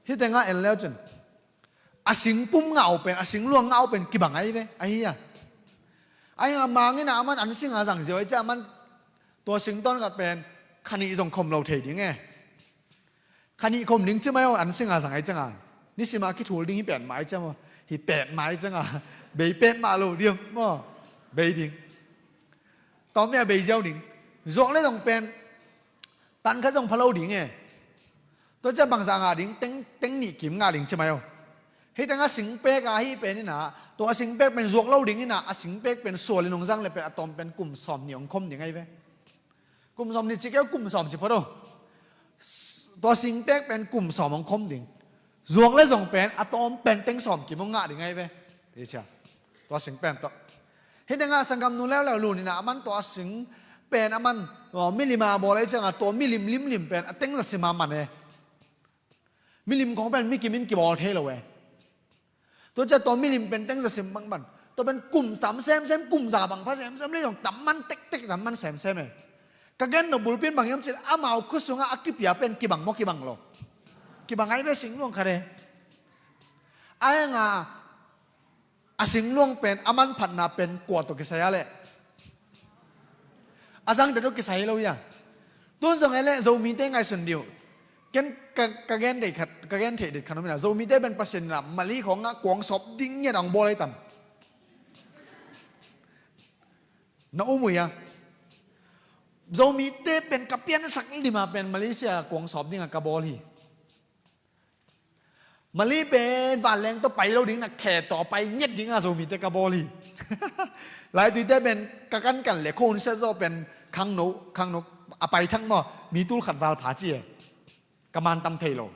Hi tengah en leu cin. A singpum ngau pen, a singluang ngau pen kibang ai ve. Ahi a. Ai a mangin a aman an singa zang zio ai cia aman tua singtawn khat pen khanih zong khom lo thei ding e. Khanih khom ding ci mai aw an singa zang ai cianga. Nisima kithul ding hi pen mai ciang aw. Hi pen mai cianga. Bei pen mah lo diam maw. Bei ding. Tawm nia bei ziau ding. Zuak le zong pen. Tan khat zong pha lo ding e. Tua cia bangzah ngah ding, teng, teng nih kim ngah ding ci mai aw. Hei tengah singpek a hi pen ina, tua a singpek pen zuak lo ding ina, a singpek pen sual in hong zang le pen a tawm pen kum sawm nih hong khom ding ahi ve. Kum sawm nih ci keu kum sawm ci phot aw. Tua singpek pen kum sawm hong khom ding. Zuak le zong pen a tawm pen teng sawm kim hong ngah ding ahi ve. Ti cia. Tua sing pen tawh. Hei tengah sanggam nu leuleu lun ina aman tua sing pen aman, aw, milim a bawl ahi cianga tua milim limlim pen a teng zasim a man e. Milim khong pen mikim in kibawl thei lo e. Tua cia tua milim pen teng zasim bangban. Tua pen kum tam semsem, kum za bang pha semsem le zong tam man tektek, tam man semsem e. Ka gen no bulpin bang hiam cin amau khut sungah a kipia pen kibang maw kibang lo. Kibang ai ve singluang khat e. Ai nga A singluang pen a manphatna pen kua tawh kisai a leh? A zangte tawh kisai lo ia. Tun zong e leh Zomite ngaihsun dih uh. Ken ka, ka gen deih khat, ka gen theih deih khat om ina. Zomite pen Pasian ina mali khawng ah kuang sawp ding ngiat a hong bawl ahi tam. Na um uh ia. Zomite pen ka piansak lima pen Malaysia kuang sawp ding a ka bawl hi. Mali pen vanleng tawh pai lo ding na khe tawh pai ngiat ding a Zomite ka bawl hi. Laituite pen ka kankan le khon sia zaw pen khangno, khangno a pai thang maw, mi tul khat val pha ci e. Ka man tam thei lo.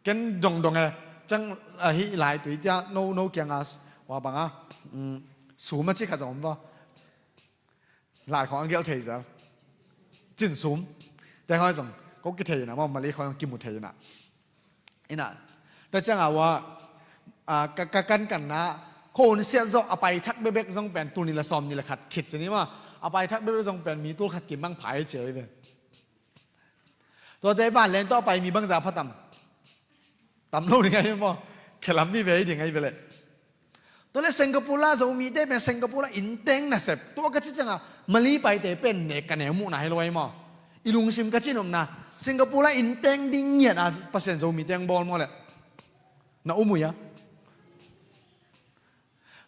Ken dongdong e, cang ahi laitui tia no, no kianga wa banga, um, suma ci khat zong om vaw. Lai khawng a gelh thei zel. Cin sum. Te khawng zong ko kithei ina maw, Mali khawng kimu thei ina. Ina, tua cianga ua, a, ka, ka kankanna, ko hun siat zawh a paithak bekbek zong pen tul nih le sawm nih le khat khit ci ni maw. A paithak bekbek zong pen mi tul khat kim bang pha hi ci hi ve. Tuate vanleng tawh a pai mi bangza pha tam? Tam lo ding ahi maw? Khelam vive hi ding ahi ve leh. Tua le Singapore la Zomite pen Singapore la innteng nasep. Tua ka ci cianga Mali paite pen nek ka neu muhna hi lo ahi maw? I lungsim ka ci nopna Singapore la innteng ding ngiat a Pasian Zomite hong bawl maw leh? Na um uh hia?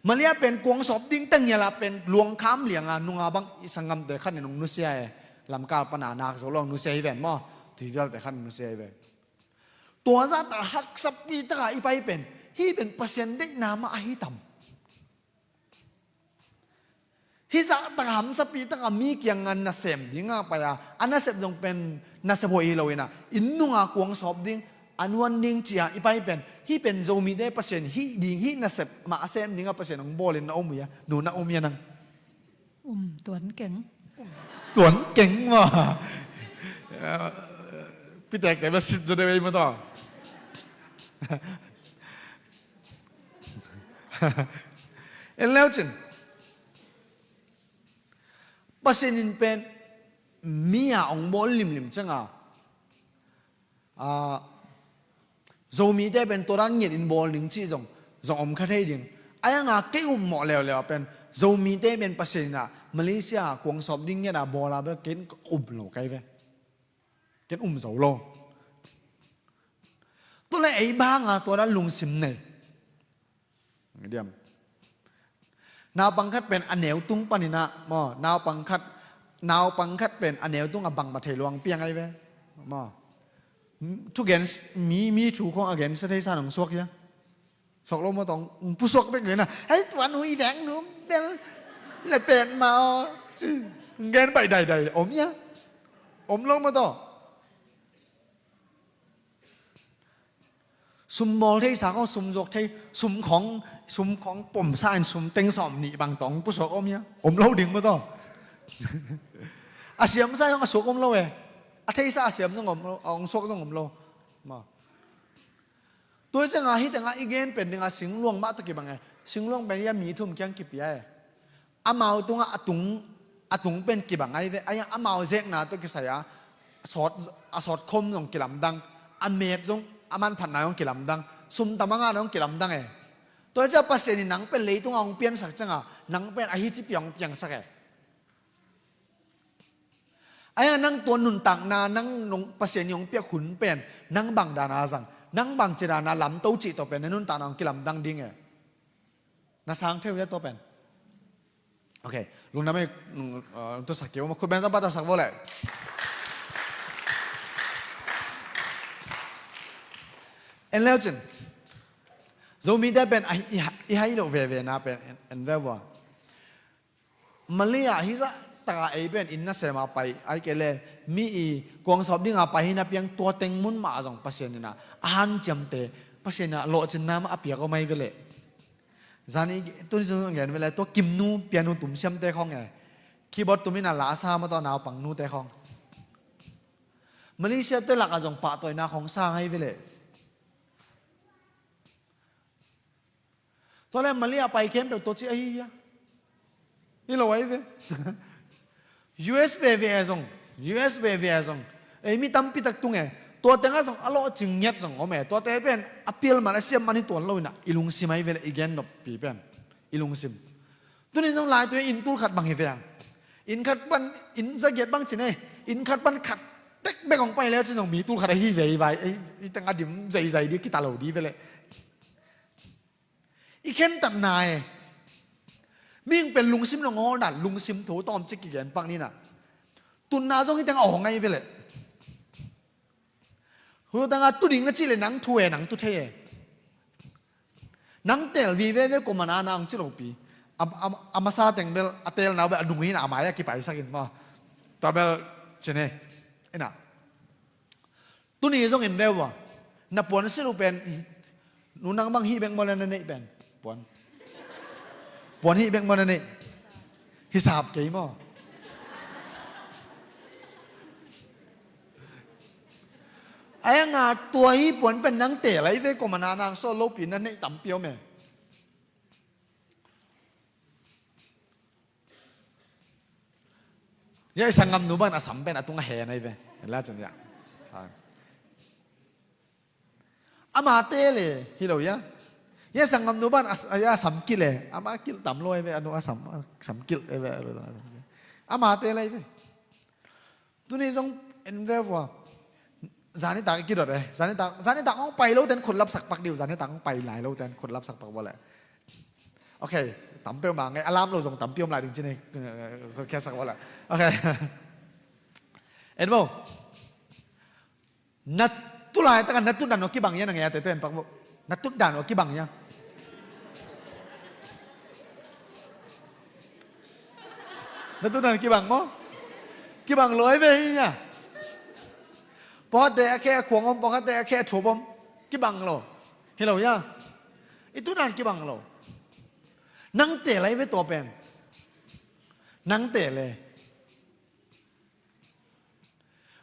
Mali a pen kuang sawp ding teng ngiat a pen luang kham lianga nunga bang i sanggamte khat in hong nusia e. Lamkal pana nak zo lo hong nusia hi ven maw? Tuivialte khat in hong nusia hi ve. Tua zahtak a haksapi taka i pai pen hih pen Pasian deihna mah ahi tam? Hih zahtak a hamsapi taka mi kianga nasem dinga pai a, a nasep zong pen nasep hoih hi lo ina, inn nunga kuang sawp ding, a nuan ding ci-a i pai pen hih pen Zomite Pasian hih ding, hih nasep mah a sem dinga Pasian hong bawlin na om uh hia? Nu, na om hia nang? Um, tuan keng. Tuan keng maw? Pitek te ba sit zo de wei maw taw. En leu cin Pasian in pen mi a hong bawl limlim cianga, a, Zomite pen tua dan ngiat in bawl ding cih zong, zong om kha thei ding. Ahi hanga kei um mawh leuleu a pen Zomite pen Pasian in a Malaysia a kuang sawp ding ngiat a bawl a bel ken ka um lo kai ve. Ken um zo lo. Tua le ei banga tua dan lungsim nei. Diam. Naupang khat pen a neu tung panin ah maw, naupang khat, naupang khat pen a neu tung a bangmah thei luang piang ahi ve. Maw. Thu gen, mi, mi thu khong a gensia theisa nong suak hia? Suak lo maw tawh, pusuak bek le na. Hei, tua nu i veng nu bel le pen maw. Ci. Gen bai dai dai om hia? Om lo maw tawh. Sum bawl theisa khong, sum zuak thei, sum khong, sum khong pomsa in sum teng sawm nih bang tawh pusuak om hia? Om lo ding maw tawh. A siamsa khong a suak om lo e. A theisa a siam zong om lo, a hong suak zong om lo. Maw. Tua cianga hih tengah i gen pen dinga singluang mah tawh kibang e. Singluang pen hia mi thum kiang kipia e. Amau tungah a tung, a tung pen kibang ahi ve. Ahi amau zekna tawh kisai a, a sawt, a sawt khom zong kilamdang, a met zong, a manphatna zong kilamdang, sum tamanga zong kilamdang e. Tua ciah Pasian in nang pen leitungah hong piansak cianga, nang pen ahi ci piang hong piangsak e. Ahi a nang tua nuntakna, nang nong Pasian in hong piak hun pen, nang bang dana zang, nang bang ci dana lamto cih tawh pen, na nuntakna hong kilamdang ding e. Na sang theu hia tua pen? Ok, lungdam ei, lung, uh, tuasak kei, khut beng tang pa tuasak vo le. En leu cin. Zomite pen, a, i, i hai lo veve na pen, en, en veu a. Malaysia hih zah taka ei pen, inn nasema pai, ai kei le, mi i kuang sawp dinga pai hina piang tua teng mun mah zong Pasian ina, a hanciamte, Pasian ina lawhcinna mah a piak om ai ve le. Zani, tuni zong gen ve le, tua Kimnu, pianu tum siamte khong e. Keyboard tum ina la sa ma tua naupang nute khong. Malaysia te laka zong pahtawina khong sa ngai ve le. Tua le Malaysia pai khempeuh tua ci ahi hia? Hi lo ai ve. U S veve a zong, U S veve a zong, ei mi tampi tak tung e. Tua tengah zong a lawhcing ngiat zong om e. Tuate pen a pial man a siam man hi tuan lo ina, i lungsim ai ve le, i gen noppi pen i lungsim. Tuni zong lai tu inn tul khat bang hi ve ang. Inn khat pan, inn zagiat bang cin e. Inn khat pan khat tek bek hong pai le cin zong mi tul khat ahi ve i vai. Ei, i tengah dim zaizai di kita lo di ve le. I khentatna e. Mihing pen lungsim nong hawl dan, lungsim thu tawmcik kigen pak nina. Tunna zong hi teng a aw ngai ve le. Hu tanga tu ding na cih le nang thu e, nang tu thei e. Nang tel vive ve ko mana na ang ci lopi. A, a, a masa teng bel, a telna bel a nung hina a mai a kipaisak in maw. Tua bel cine. Ina. Tuni zong en ve ua. Na puan silh uh pen. Nu nang bang hih bek maw le na neih pen. Puan. Puan hih bek maw na neih. Hisap kei maw. Ai a nga tua hi puan pen nang teel ai ve, kuamah na nang sawt lopi na neih tampi om e. Ya i sanggamnu ban a sam pen a tung a hen ai ve. La cun ya. Ama teel e, hi lo ya. Ya sanggamnu ban a, ya sam kilh e. Ama kilh tam lo ai ve, a nu a sam, a sam kilh ai ve. Ama teel ai ve. Tuni zong en ve vua. Zanitak i kidot e. Zanitak, zanitak hong pai lo ten khut lapsak pak dih uh. Zanitak hong pai lai lo ten khut lapsak pak vua le. Ok, tam peuhmah ngei. A lam lo zong tampi om lai ding ci ni. Khut khiasak vua le. Ok. En vo. Na tu laitak a na tut dan uh a kibang ia, na ngei a tete en pak vo. Na tut dan uh a kibang ia. Na tut dan kibang maw? Kibang lo ai ve hi ia. Pawlkhatte a khe a khuang om, pawlkhatte a khe a thup om. Kibang lo. Hi lo ia. I tut dan kibang lo. Nang teel ai ve tua pen. Nang teel e.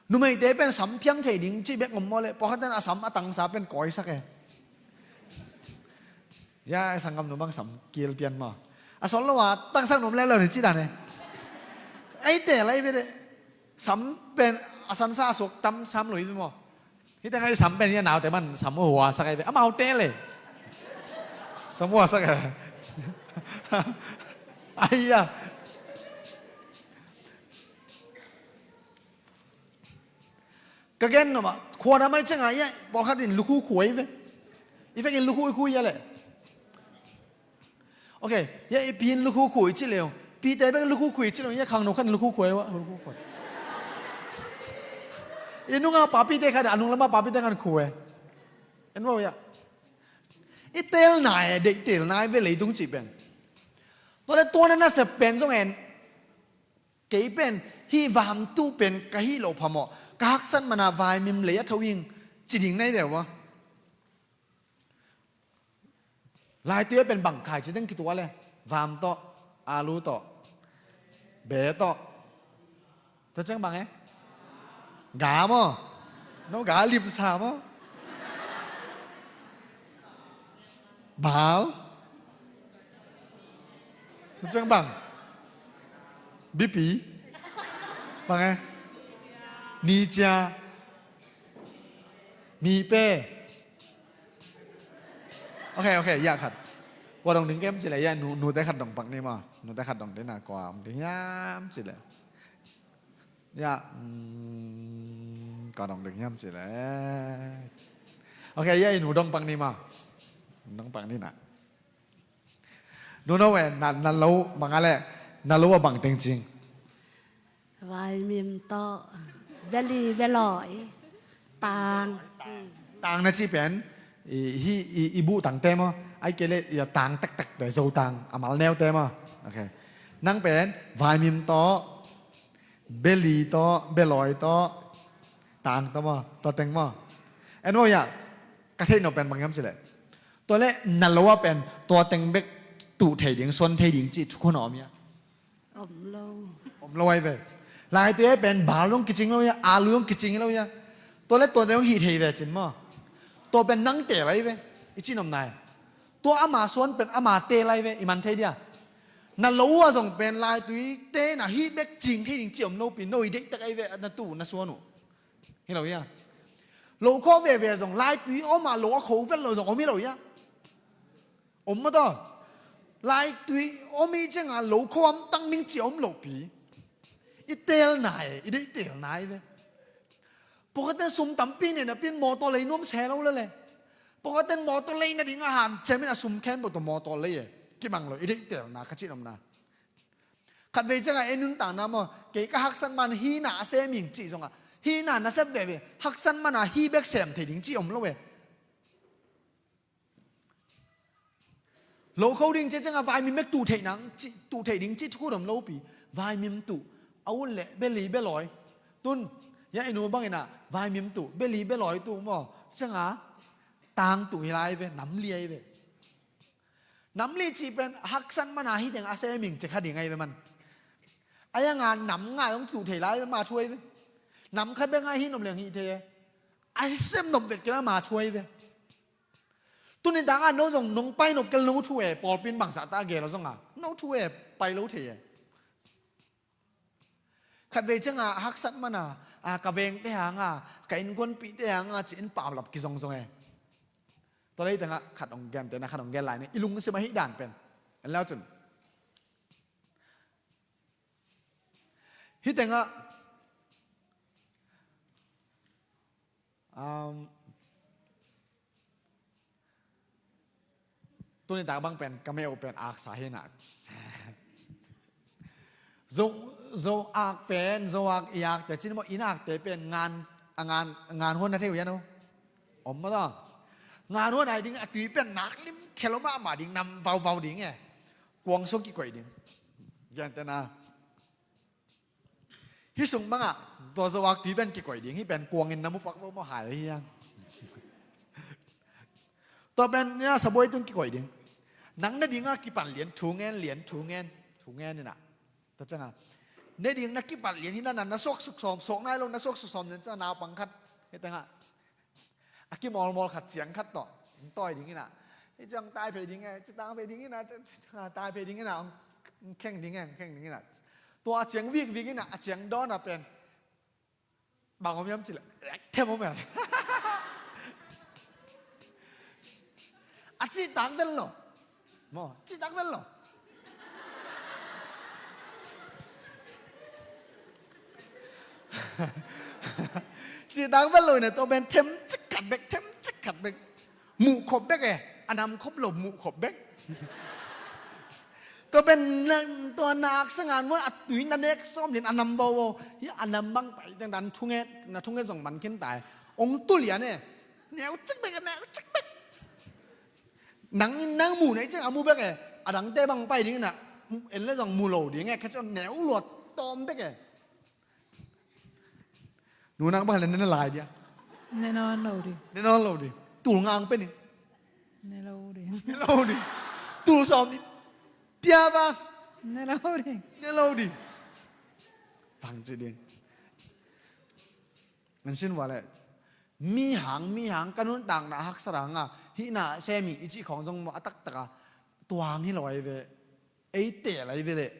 Numeite pen sam phiang thei ding cih bek om maw le, pawlkhatte a sam a tangsa pen kawisak e. Ya, sanggamnu bang sam kil pian maw? A sawt lo a tangsak nuam leuleu ni cih dan e. Ei teel ai ve de. Sam pen a sansa a suak tam sam lo hi ve maw? Hih teng ai sam pen hih a naute man sam huasak ai ve. Amau teel e. Sam huasak e. Ai ya. Ka gen nuam ah, khuadam ai ciangah ia, pawlkhat in lukhu khu ai ve. I vekin lukhu i khu ia le. Ok, ia i pi in lukhu khu i ci leu. Pite bek lukhu khu i ci leu, ia khangno khat in lukhu khu ai ua, lukhu khu ai. I nunga papite khat in a nung lama papite khat in khu ai. En vo ia. I teelna e, deih teelna e ve leitung cih pen. Tua le tua na nasep pen zong en. Kei pen hih vamtuh pen ka hih loh phamawh, ka haksat mana vaimim lei a tho ing ci ding nai deuh a. Laitui a pen bang khai ci teng kituah le, vam tawh, alu tawh, be tawh. Tua ciang bang e? Ga maw? No ga limsa maw? Bal. Tua ciang bang? Bipi. Bang e? Nicia. Mipe. Ok, ok, ya khat. Kua dong ding kem ci le, ya nu, nute khat dong pak ni maw. Nute khat dong ding na kua dong ding hiam ci le. Ya, mm, kua dong ding hiam ci le. Ok, ya i nu dong pak ni maw. Dong pak ni na. Nu no we, na, na lo bang a le, na lo a bang teng cing. Vaimim tawh, beli beloi, tang. Tang na ci pen, i, hi, i, i buh tangte maw, ai kei le, ia tang tektekte, zo tang, a mal neute maw. Ok. Nang pen, vaimim tawh, beli tawh, beloi tawh, tang tawh maw, tua teng maw. En maw ia, ka theih no pen bang hiam ci le. Tua le, na lo a pen, tua teng bek tuh thei ding, suan thei ding ci, thukhun a om ia. Om lo. Om lo ai ve. Laitui ai pen bal zong kicing lo ia, alu zong kicing lo ia. Tua le tua zong hih thei ve cin maw. Tua pen nang teel ai ve. I cin om nai. Tua ama suan pen ama teel ai ve. I man thei dia. Na lo a zong pen laitui te na hih bek cing thei ding ci om lo pi. No i deihtak ai ve. Na tu na suan uh. Hi lo ia. Lo khawh veve zong laitui om a lo a kho vel lo zong om hi lo ia. Om mataw. Laitui om i cianga lo khuam tang ning ci om lopi. I teelna e, i deih teelna i ve. Pawlkhatten sum tampi nei napi in mawtaw lei nuam se lo lele. Pawlkhatten mawtaw lei nading a hanciam in a sum khempeuh tawh mawtaw lei e. Kimang lo, i deih teelna ka cih omna. Khatvei cianga ei nuntakna maw, kei ka haksat man hihna a sem ing cih zongah hihna nasep veve, haksat mana hih bek sem thei ding cih om lo e. Lo kho ding ci cianga vaimim bek tuh theih nang, tuh theih ding cih thukhun om lopi. Vaimim tuh, a ut le beli beloi. Tun, ya i nu bangina vaimim tuh, beli beloi tuh maw. Cianga tang tuh hi lai ve, nam liai ve. Nam li cih pen haksat mana hih teng a sem ing ci kha ding ai ve man. A yanga nam ngai hong tuh thei lai ve, ma thuai ve. Nam khat bek ngai hih nom leng hih thei e. A sem nop vet kei la ma thu ahi ve. Tuni dang a no zong nong pai nop kei la no thu e, pawlpi in bangzah ta a gel a zong a no thu e, pai lo thei e. Khatvei ciang a haksat man a, a, ka vengte hang a, ka innkuanpihte hang a ci-in paulap kizongzong e. Tua lei teng ah khat hong gente na khat hong gen lai ni, i lungsim ahi dan pen. En lau cun. Hih teng ah, um, tuni tak bang pen ka meh uh pen aksa hi na. Zo, zo ak pen, zo ak i akte cin maw, inn akte pen ngan, a ngan, ngan huan na thei uh yan uh. Om maw taw. Ngan huan ai ding a tui pen nak lim khel om a ma ding nam vauvau ding e. Kuang sung kikoih ding. Gente na. Hih sung bangah tua zo ak tui pen kikoih ding, hih pen kuangin na mu pak vo maw hai hiang. Tua pen nia sabuai tung kikoih ding. Nang na dingah kipan lian thu ngen, lian thu ngen, thu ngen inah. Tua ciangah ne ding na kipan lian hi na, na suak suk sawm, suak nai lo na suak suk sawm lian ciangah naupang khat hih tengah a kimawlmawl khat ciang khat tawh hong tawi ding inah. Hih ciang tai phei ding e, ci tang phei ding inah, ci tang tai phei ding inah, hong kheng ding e, hong kheng ding inah. Tua a ciang vikvik inah, a ciang dawn a pen bang om hiam cileh, them om e. A cihtak vel lo. Maw, cihtak vel lo. Cihtak vel lo inah tua pen them cik khat bek, them cik khat bek. Muh khop bek e, a nam khop lo muh khop bek. Tua pen na, tua na aksa ngan muan a tui na nek sawm lian a nam vauvau. Hi a nam bang pai teng dan thunget, na thunget zong man khin tai. Ong tu lian e. Neu cik bek e, neu cik bek. Nang in nang mu na i ciang a mu bek e. A dangte bang pai ding inah en le zong mu lo ding e. Kha ciang neu luat tawm bek e. Nunang bang le ne na lai dia. Ne nawn lo ding. Ne nawn lo ding. Tul ngang pen in. Ne lo ding. Ne lo ding. Tul sawm in. Pia va. Ne lo ding. Ne lo ding. Bang ci ding. An sin vua le. Mi hang, mi hang, ka nuntakna haksa hang a. Hih na semi i cih khawng zong maw a taktak a. Tuang hi lo ai ve. Ei teel ai ve leh.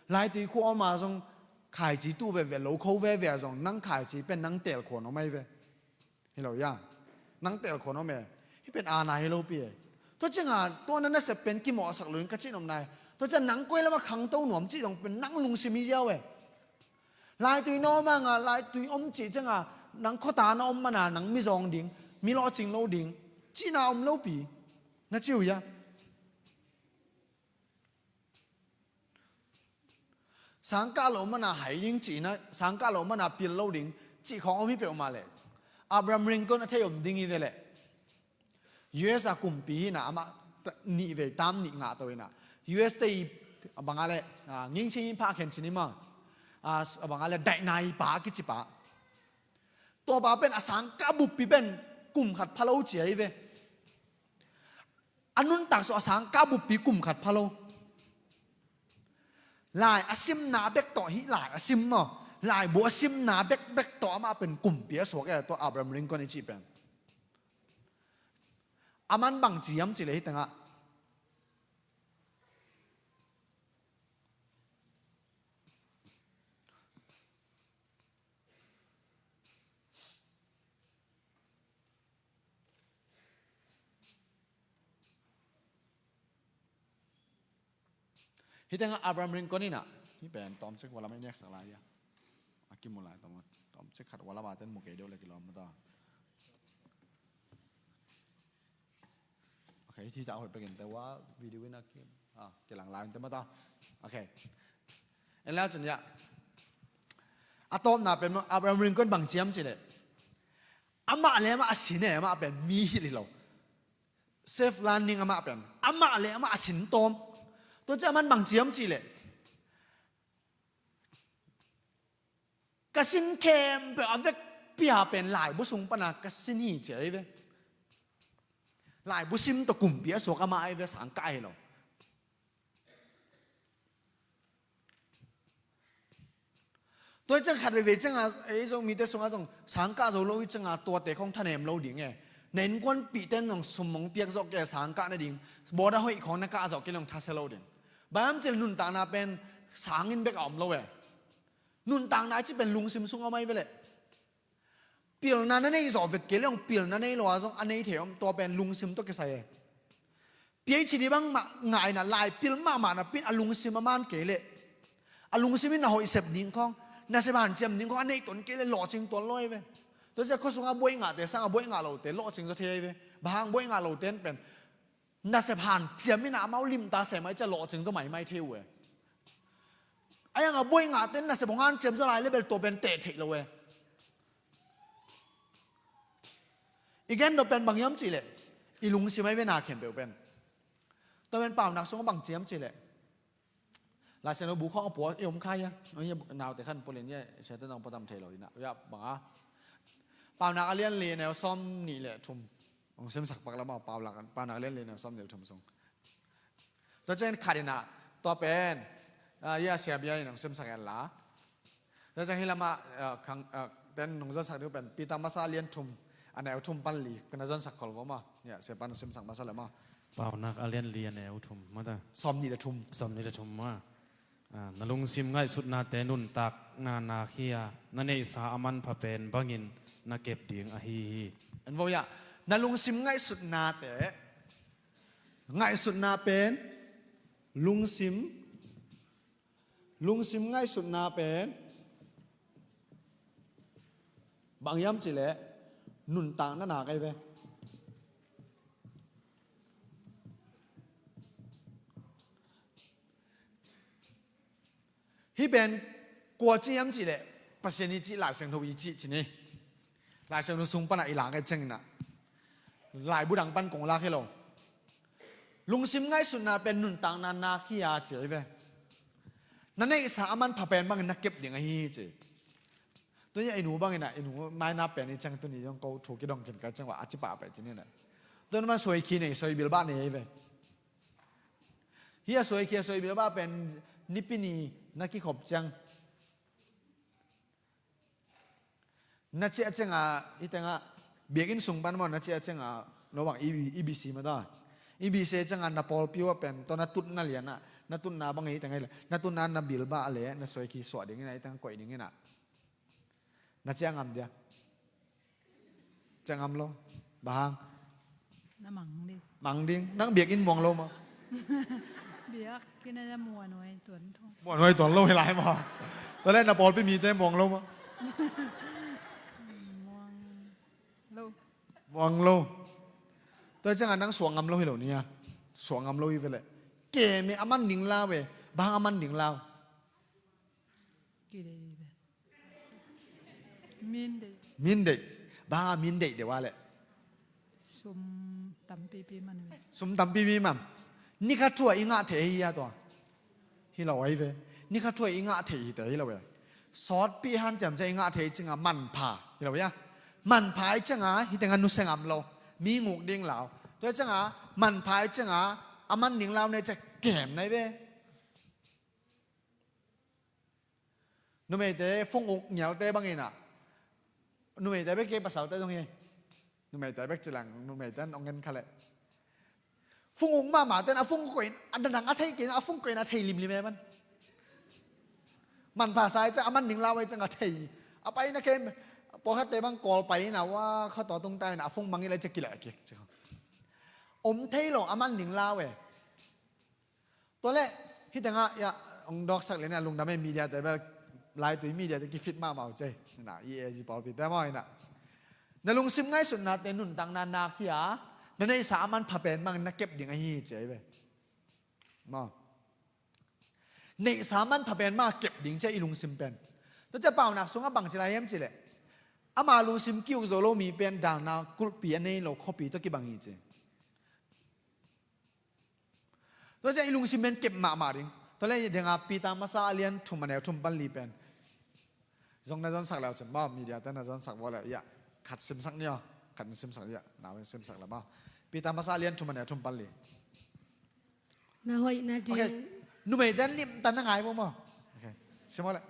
Laitui khua om a zong khaici tuh veve lo kho veve a zong nang khaici pen nang teel khuan om ai ve. Hi lo ia. Nang teel khuan om e. Hih pen aana hi lo pi e. Tua cianga tua na nasep pen kimawhsak lo in ka cih nopna e. Tua ciang nang koi lam a khangto nuam cih zong pen nang lungsim hi ziau e. Laitui na om a nga laitui om cih cianga nang khuata na om mana nang mizawng ding, mi lawhcing lo ding cihna om lo pi. Na ci uh ia. Sangkah lo mana hai ding cihna, sangkah lo mana pil lo ding cih khawng om hi peuhmah leh Abraham Lincoln a thei om ding hi ve leh. U S a kumpi hina amah nih vei tam nih ngah to hina. U S te i a banga le, a, ngingching i phah khen cin i ma. A, a banga le daihna i pa a kici pa. Tua pa pen a sangkah buppi pen kum khat pha lo cia hi ve. A nuntak sua a sangkah buppi kum khat pha lo. Lai a simna bek tawh hih lai a sim maw. Laibu a simna bekbek tawh amah pen kumpi a suak e tua Abraham Lincoln i cih pen. A man bang ciam cih le hih tengah. Hih tengah Abraham Lincoln inah hih pen tawmcik walam a i neksak lai ia. A kimu lai tawm tawmcik khat walam a ten mu kei deuh le kilawm mata. Ok, hih ta hoih pekin te wa video in a ki, a, kilang lai in te mata. Ok. En lai cun ia. A tawpna pen Abraham Lincoln bang ciam cih leh. Amah le amah a sin e amah pen mi hilh hi lo. Safe landing amah pen. Amah le amah a sin tawm. Tua ciah man bang ciam cih leh. Ka sin khempeuh a vekpi a pen laibu sung pana ka sin hi ci ai ve. Laibu sim tawh kumpi a suak amah ai ve sangkah hi lo. Tua ciang khat veivei cianga ei Zomite sungah zong sang kah zo lo i cianga tuate khong thanem lo ding e. Na innkuanpihte in zong sum hong piak zawh kei a sang kah nading, bawda hoih khong na kah zawh kei leh hong thasia lo ding. Bang hiam cih leh nuntakna pen sang in bek a om lo e. Nuntakna a cih pen lungsim sungah om ahi ve leh. Pilna na neih zawh vet kei leh hong pilna nei lo a zong a nei thei om, tua pen lungsim tawh kisai e. PhD bang mah ngah in a lai pil mahmah napi in a lungsim a man kei leh, a lungsim in na hoih sep ding khong, nasep hanciam ding khong a neih ton kei leh lawhcing tuan lo ahi ve. Tua ciang khua sungah buai ngahte sang a buai ngah lote lawhcing zaw thei ahi ve. Bang hang buai ngah lote in pen nasep hanciam in a amau limta sem ahi ciang lawhcing zaw maimai thei uh e. Ahi hang a buai ngahte in nasep hong hanciam zaw lai leh bel tua pen teh theih lo e. I gen nop pen bang hiam cih leh i lungsim ahi ve na khempeuh pen. Tua pen Paunak sungah bang ci hiam cih leh, Laisiangtho bu khawng a pua i om kha hia? Naute khan pulin hia, siate nong pua tam thei lo hi na. Hia bang a, Paunak a lian li a neu sawm nih le thum hong simsak pak la maw, Paunak, Paunak a lian li a neu sawm nih le thum sung. Tua ciang khat in a, tua pen, ah, hia, Sia Bia in hong simsak hen la. Tua ciang hih lamah, ah, khang, ah, ten nong zonsak ding uh pen Peter Masa a lian thum a neu thum pan li pen a zonsak khol vo maw. Hia, Sia Pan hong simsak masa le maw. Paunak a lian li a neu thum maw ta. Sawm nih le thum. Sawm nih le thum maw. Ah, na lungsim ngaihsutnate nuntakna nak hi a, na neihsa a manpha pen bangin na kep ding ahi hi. En vo hia, na lungsim ngaihsutnate, ngaihsutna pen, lungsim, lungsim ngaihsutna pen bang hiam cih leh nuntakna nak ahi ve. Hih pen kua ci hiam cih leh Pasian i cih, Laisiangtho i cih ci ni. Laisiangtho sung panah i lak ahi ciangin ah, laibu dang pan kong lak hi lo. Lungsim ngaihsutna pen nuntakna nak hi a ci ahi ve. Na neihsa a manpha pen bangin na kep ding ahi ci. Tuni a i nu bangin ah, i nu maina pen i ciang tuni zong ko thu kidong khin ka ciang va a ci pah pai ci ni na. Tun ma suai khi nei, suai bilbah nei ahi ve. Hih a suai khi a suai bilbah pen Nipi ni na kikhop ciang, na ciah ciangin, hih tengah biakinn sung pan maw, na ciah ciangin, no bang i, i bisi mah ta. I bisi ciangin na pawlpi uh a pen, tua na tutna lian ah, na tutna bang hih tengah, na tutna na bilbah le, na suai khi suah dingin ah, hih tengah koih dingin ah. Na ciah ngam dia? Ciah ngam lo. Bang hang? Na mang ding. Mang ding. Nang biakinn muang lo maw? Biakinn a muang nuai tuan tho. Muang nuai tuan lo hi lai maw? Tua leh na pawlpi mite muang lo maw? Muang lo. Muang lo. Tua ciangin nang suah ngam lo hi lo nia. Suah ngam lo hi ve leh. Kem e, a man ding lau e. Bang hang a man ding lau? Kideih ve. Min deih. Min deih. Bang hang a min deih deuh a leh? Sum tampipi man ve. Sum tampipi man. Ni khat thu a i ngah thei hi a tua? Hi lo ahi ve. Ni khat thu a i ngah thei hi te hi lo ve. Sawtpi hanciam ciang i ngah thei ciangin manpha hi lo ve. Manpha i ciangin hih tengah nusia ngam lo. Mi nguk ding lau. Tua ciangin manpha i ciangin a man ding lau nei ciang kem nai ve. Numeite phung uk ngialte bangin ah, numeite bek kei, pasalte zong hi. Numeite bek ci leng, numeite an ong en kha leh. Phung uk mahmahte in a phung koih in, a dadang a thei kei in, a phung koih in a thei limlim e man. Manpha sa i ciang, a man ding lau i ciang a thei. A pai na kem, pawlkhatte bang Kawl pai in a, wa, khuataw tung ta in a phung mang i lai ciang kileh kik ci. Om thei lo, a man ding lau e. Tua leh, hih tengah, ya, ong dawksak leh na lungdam e, media te bel, laitui media te kifit mahmah uh ci. Na, i e zi pawlpi te maw hi na. Na lungsim ngaihsutnate nuntakna nak hi a, na neihsa a manpha pen bangin na kep ding ahi ci ahi ve. Maw. Neihsa a manpha pen bang a kep ding ci a i lungsim pen. Tua ciang Paunak sungah bang ci lai hiam cih leh, ama lungsim ki-uk zo lo mi pen dalna kulhpi a nei lo khuapi tawh kibang hi ci. Tua ciang i lungsim pen kep mahmah ding. Tua leh i dengah Peter Masa a lian thum a neu thum pan li pen. Zong na zonsak leu cin maw, media te na zonsak vua leh, ya, khat simsak ni aw, khat na simsak ni, ya, nau in simsak leh maw. Peter Masa a lian thum a neu thum pan li. Na hoih nading. Okay. Numei ten limtan na ngai vua maw. Okay. Sim aw leh.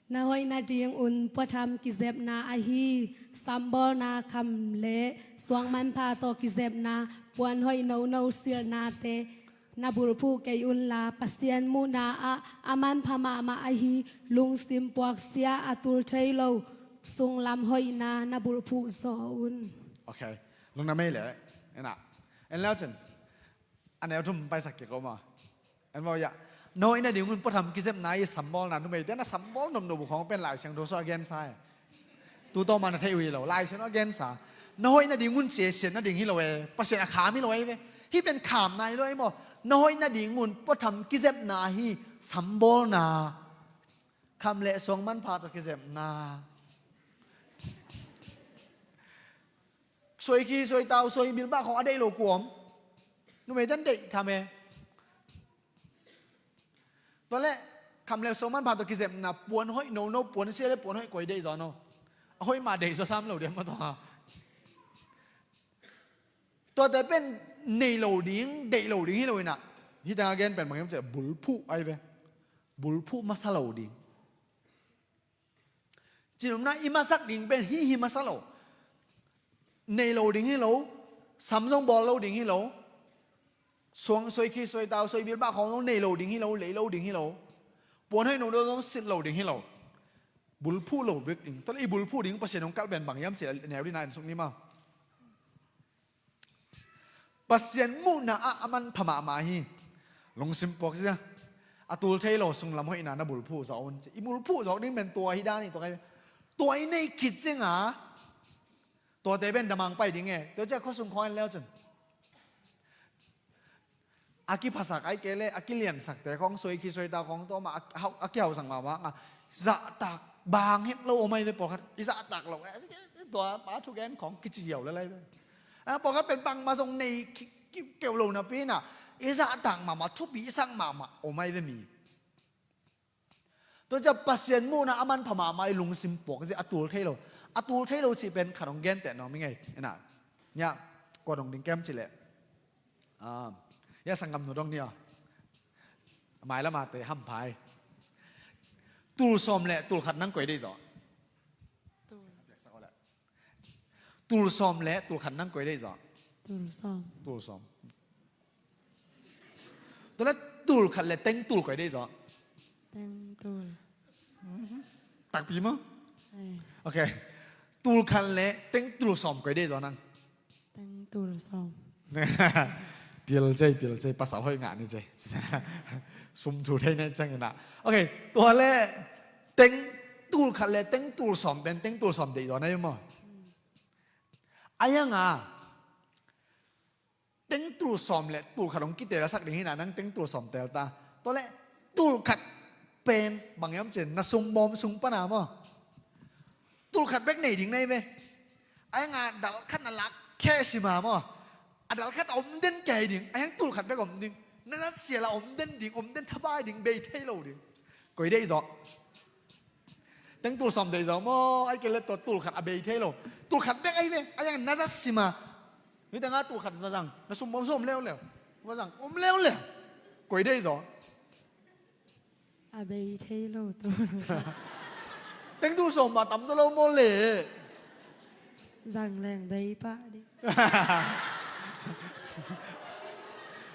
Na hoih nadingun puatham kizepna ahi sambawlna, kham le suang manpha tawh kizepna, puanhoih nono silhnate na bulphuh kei unla, Pasian muhna ah a manpha mahmah ahi lungsim puakzia, a tul thei lo sunglam hoihna na bulphuh zaw un. Ok. Lungdam ei le. Ena. En leu cin. A neu thum paisak kik om a. En vau ya. Na hoih nadingun puatham kizepna i sambawlna, numeite na sambawl nopnop uh khawng pen Lai Siangtho sung a gensa e. Tu tawh mah na theih uh hi lo, Lai Siangtho a gensa. Na hoih nadingun cisiat nading hi lo e. Pasian a kham hi lo e ve. Hih pen khamna hi lo e maw. Na hoih nadingun puatham kizepna hi sambawlna. Kham le suang manpha tawh kizepna. Suai khi, suai tau, suai bilbah khawng a deih lo kua om? Numeite in deih tham e. Tua leh kham le suang manpha tawh kizepna, puanhoih nono, puansia le puanhoih koi deih zaw no? A hoih mah deih zaw sam lo diam maw tua? Tuate pen nei lo ding, deih lo ding hi lo inah. Hih teng a gen pen bang hiam cih leh bulphuh ahi ve. Bulphuh masa lo ding. Cinopna i masak ding pen hih hi masa lo. Nei lo ding hi lo. Sam zong bawl lo ding hi lo. Suang, suai khi, suai tau, suai bilbah khawng zong nei lo ding hi lo, lei lo ding hi lo. Puanhoih nono zong sit lo ding hi lo. Bulphuh lo bek ding. Tua leh i bulphuh ding Pasian hong kalh pen bang hiam cih leh neu ding na en suk ni maw. Pasian muhna ah a manpha mahmah hi. Lungsim puakzia. A tul thei lo sunglam hoihna na bulphuh zawh un ci. I bulphuh zawh ding pen tua hi dan hi tua kai. Tua i neih khit ciangin a, tuate pen damang pai ding e. Tua ciang khuasung khawng en leu cin. A kiphasak ahih kei leh a kiliansakte khawng, suai khi suai tau khawng tawh mah a, a, a kihausang mahmah a, zahtak bang het lo om ahi ve pawlkhat. I zahtak lo, eh, tua pa thugen khawng kici ziau le lai ve. A, pawlkhat pen bangmah zong nei ki, ki, keuh lo napi inah i zahtak mahmah, thupi i sak mahmah om ahi ve mi. Tua ciang Pasian muhna a manpha mahmah i lungsim puakzia, a tul thei lo. A tul thei lo cih pen khat hong genteh nuam ing ei. Inah. Nia, kua dong ding kem cih leh. Ah, ya sanggam nu dong ni aw. Mailam a te hampha ei. Tul sawm le tul khat nang koi deih zaw? Tul. Tul sawm le tul khat nang koi deih zaw? Tul sawm. Tul sawm. Tua leh tul khat le teng tul koi deih zaw? Teng tul. Takpi maw? Ai. Ok. Tul khat le teng tul sawm koi deih zaw nang? Teng tul sawm. Pial cei, pial cei, pasal hoih ngah ni cei. Sum thu thei ne ciang inah. Ok, tua leh teng tul khat le teng tul sawm pen teng tul sawm deih zaw na hi maw? A yang a, teng tul sawm le tul khat hong kiteel a sak ding hi na, nang teng tul sawm teel ta. Tua leh tul khat pen bang hiam cih leh na sum bawm sung pan a maw? Tul khat bek nei ding na hi ve. A yang a dal khat na lak khe si ma maw? A dal khat a om den kei ding, a yang tul khat bek om ding. Na zat sial a om den ding, om den thabai ding, bei thei lo ding. Koi deih zaw? Teng tul sawm deih zaw maw, ahih kei leh tua tul khat a bei thei lo. Tul khat bek ahi ve, a yang na zat si ma. Hih teng a tul khat va zang, na sum bawm sawm leuleu. Va zang, om leuleu. Koi deih zaw? A bei thei lo tul. Teng tul sawm mah tam zaw lo maw le. Zang leng bei pah ding.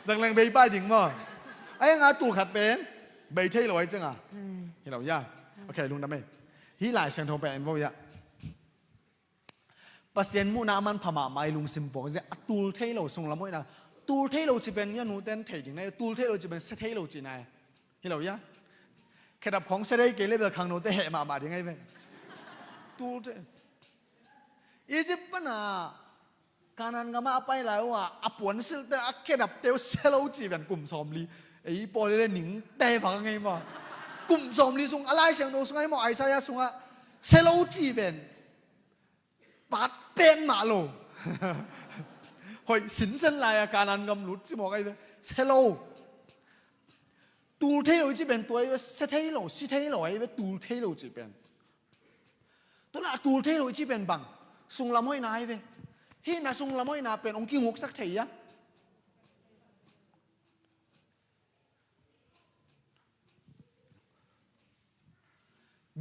Zang leng bei pah ding maw? A yang a tul khat pen bei thei lo ahi ciang a. Hmm. Hi lo ya. Ok, lungdam ei. Hih Lai Siangtho pen en vo ya. Pasian muhna a manpha mahmah i lungsim puakzia, a tul thei lo sunglam hoihna. Tul thei lo cih pen ya nu ten thei ding na, tul thei lo cih pen sia thei lo cihna. Hi lo ya. Khedap khawng sia thei kei leh bel khangnote heh mahmah ding ahi ve. Tul thei. Egypt pan a Kanaan gam ah a pai lai uh a, a puansilhte, a khedapte uh sia lo cih pen kum sawmli. Ei pawl le ningte bang ngei maw? Kum sawmli sung a Lai Siangtho sung ahi maw, Isaiah sungah sia lo cih pen pat pen mah lo. Hoih sinsen lai a Kanaan gam lut ci mawk ahi ve. Sia lo. Tul thei lo i cih pen tua ahi ve, sia thei lo, si thei lo ahi ve, tul thei lo cih pen. Tua leh a tul thei lo i cih pen bang? Sunglam hoihna ahi ve. Hih na sunglam hoihna pen hong kinguksak thei a.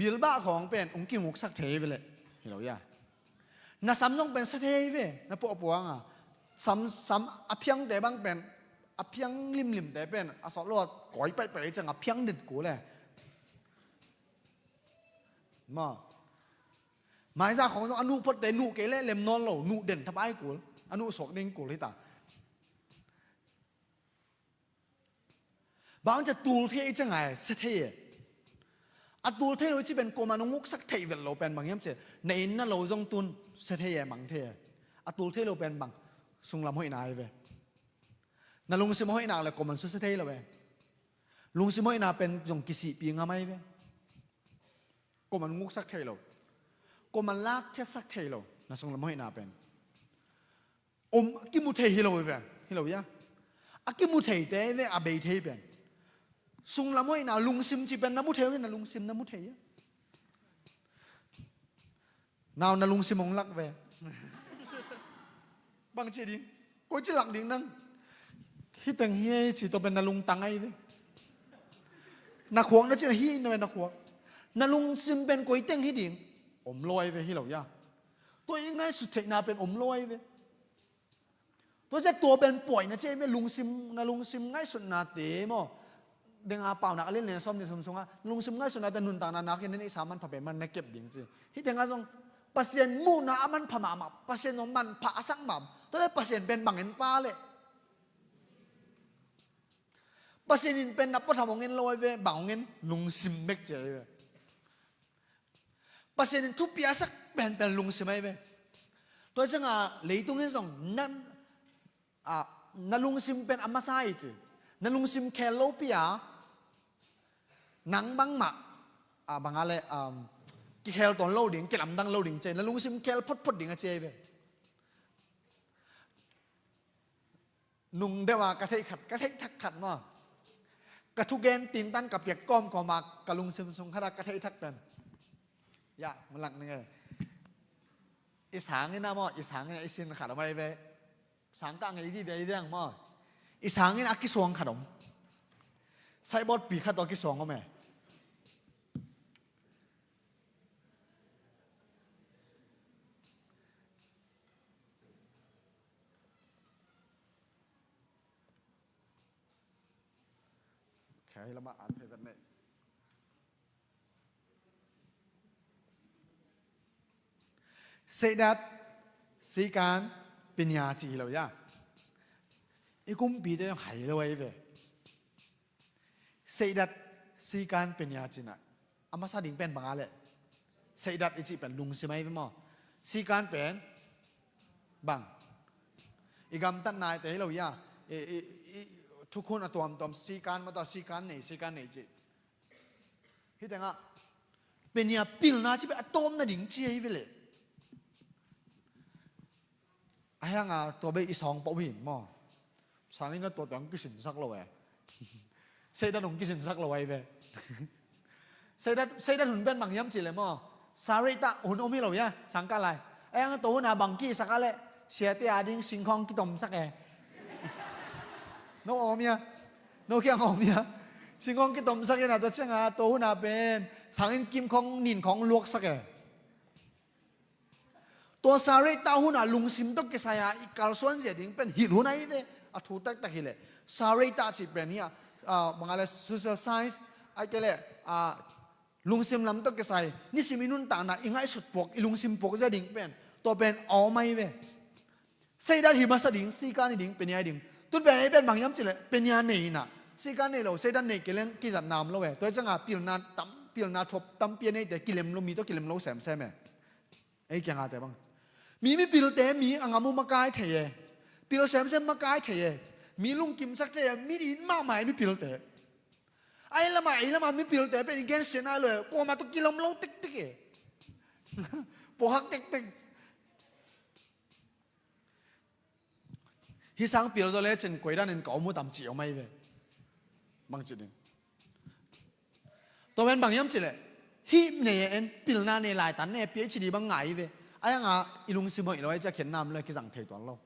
Bilbah khawng pen ong kinguksak thei ve leh. Hi lo ia. Na sam zong pen sa thei ve, na puahpuang a. Sam, sam a phiangte bang pen, a phiang limlimte pen, a sawt lo a kawi paihpaih ciang a phiang den kul e. Maw. Maiza khawng zong a nuh photte nuh kei leh lem nawn lo, nuh den thapai kul. A nuh suak ding kul hi ta. Bang hong ci a, tul thei i ci ngai, sa thei e. A tul thei lo i ci pen kuaman hong uksak thei vet lo pen bang hiam ci a, na inn na lo zong tun sa thei e, mang thei e. A tul thei lo pen bang, sunglam hoihna hi ve. Na lungsim hoihna le kuaman susia thei lo e. Lungsim hoihna pen zong kisihpih ngam ahi ve. Kuaman hong uksak thei lo. Kuaman lakkhiatsak thei lo. Na sunglam hoihna pen om, kimu thei hi lo ve. Hi lo ia. A kimu theite ve, a bei thei pen. Sunglam hoihna, lungsim ci pen na mu thei ve, na lungsim na mu thei ia. Nau na lungsim hong lak ve. Bang ci ding. Koi ci lak ding nang. Hih teng hi ei ci, tua pen na lungtang ahi ve. Na khuak na ci na hi na ve na khuak. Na lungsim pen koi teng hi ding. Om lo ahi ve, hi lo ia. Tua i ngaihsut theihna pen om lo ahi ve. Tua ciang tua pen puaina ci ahi ve, lungsim, na lungsim ngaihsutnate maw. Denga Paunak a lian sawm le sawm sungah, lungsim ngaihsutnate nuntakna nak hi a, na neihsa manpha pen man na kep ding ci. Hih tengah zong Pasian muhna a manpha mahmah, Pasian zong manpha a sak mahmah. Tua leh Pasian pen bang en pa leh. Pasian in pen na puatham hong en lo ahi ve, bang hong en, lungsim bek ci ahi ve. Pasian in thupi a sak penpen lungsim ahi ve. Tua ciangah leitung in zong na, a, na lungsim pen a masa hi ci. Na lungsim khel lopi a, nang bangmah, a, bang a leh, um, kikhel tawn lo ding, kilamdang lo ding ci. Na lungsim khel photphot ding a ci ahi ve. Nung deuh a ka theih khat, ka theih thak khat maw. Ka thugen tintan ka piak kawmkawm a ka lungsim sung khat a ka theih thak pen. Ia, malak ning e. I sang in a maw, i sang in a i sin khat om ahi ve. Sang ka ngei vive ahi ve ang maw. I sang in a kisuang khat om. Saibawtpi khat tawh a kisuang om e. Khei lamah an thei vet nei. Seidat, Sikan, Penia ci hi lo ia. I kumpite zong hai lo ahi ve. Seidat, Sikan, Penia ci-in a, a masa ding pen bang a leh. Seidat i cih pen lungsim ahi ve maw. Sikan pen bang, i gamtat naite hi lo ia. I, i, i, thukhun a tuamtuam Sikan, mataw Sikan nei, Sikan nei ci. Hih tengah Penia, pilna ci pen a tawm nading ci ahi ve leh. A hiang a tua bei i sawng pah uh hi maw. Sang in a tua teng kisinsak lo e. Seidat hong kisinsak lo ahi ve. Seidat, Seidat hun pen bang hiam cih leh maw, Sareita hun om hi lo ia, sangkah lai. A hiang a tua hun a bang kisak a leh, siate a ding singkhawng kitomsak e. No om ia. No kiang om ia. Singkhawng kitomsak in a, tua ciang a tua hun a pen sang in kimkhawng ninkhawng luaksak e. Tua Sareita hun a lungsim tawh kisai a i kalsuan zia ding pen hilh hun ahi ve. A thu taktak hi leh Sareita cih pen hi a, a, bang a leh social science, ahih kei leh, a, lungsim lam tawh kisai, nisim i nuntakna i ngaihsut puak, i lungsim puak zia ding pen, tua pen a om ahi ve. Seidat hi masa ding, Sikan hi ding, Penia hi ding. Tun pen ei pen bang hiam cih leh Penia nei in a, Sikan nei lo, Seidat nei kei leng kizatna om lo e. Tua hi ciang a pilna tam, pilna thuap tampi a neite kilem lo, mi tawh kilem lo semsem e. Ei kiang a te bang. Mi mipilte mi a ngam uh makai thei e. Pil semsem makai thei e. Mi lungkimsak thei e. Mi din mahmah e mipilte. Ei lam a, ei lam a mipilte pen i gensiatna lo e. Kuamah tawh kilawm lo tektek e. Pawlkhat tektek. Hih sang pil zaw lecin koi danin ka om uh tam cih om ahi ve. Bang ci ding. Tua pen bang hiam cih leh, hih nei e, en pilna nei, laitan nei, PhD bang ngah hi ve. A hiang a i lungsim hoih lo ahih ciang khen nam lo, kizang thei tuan lo.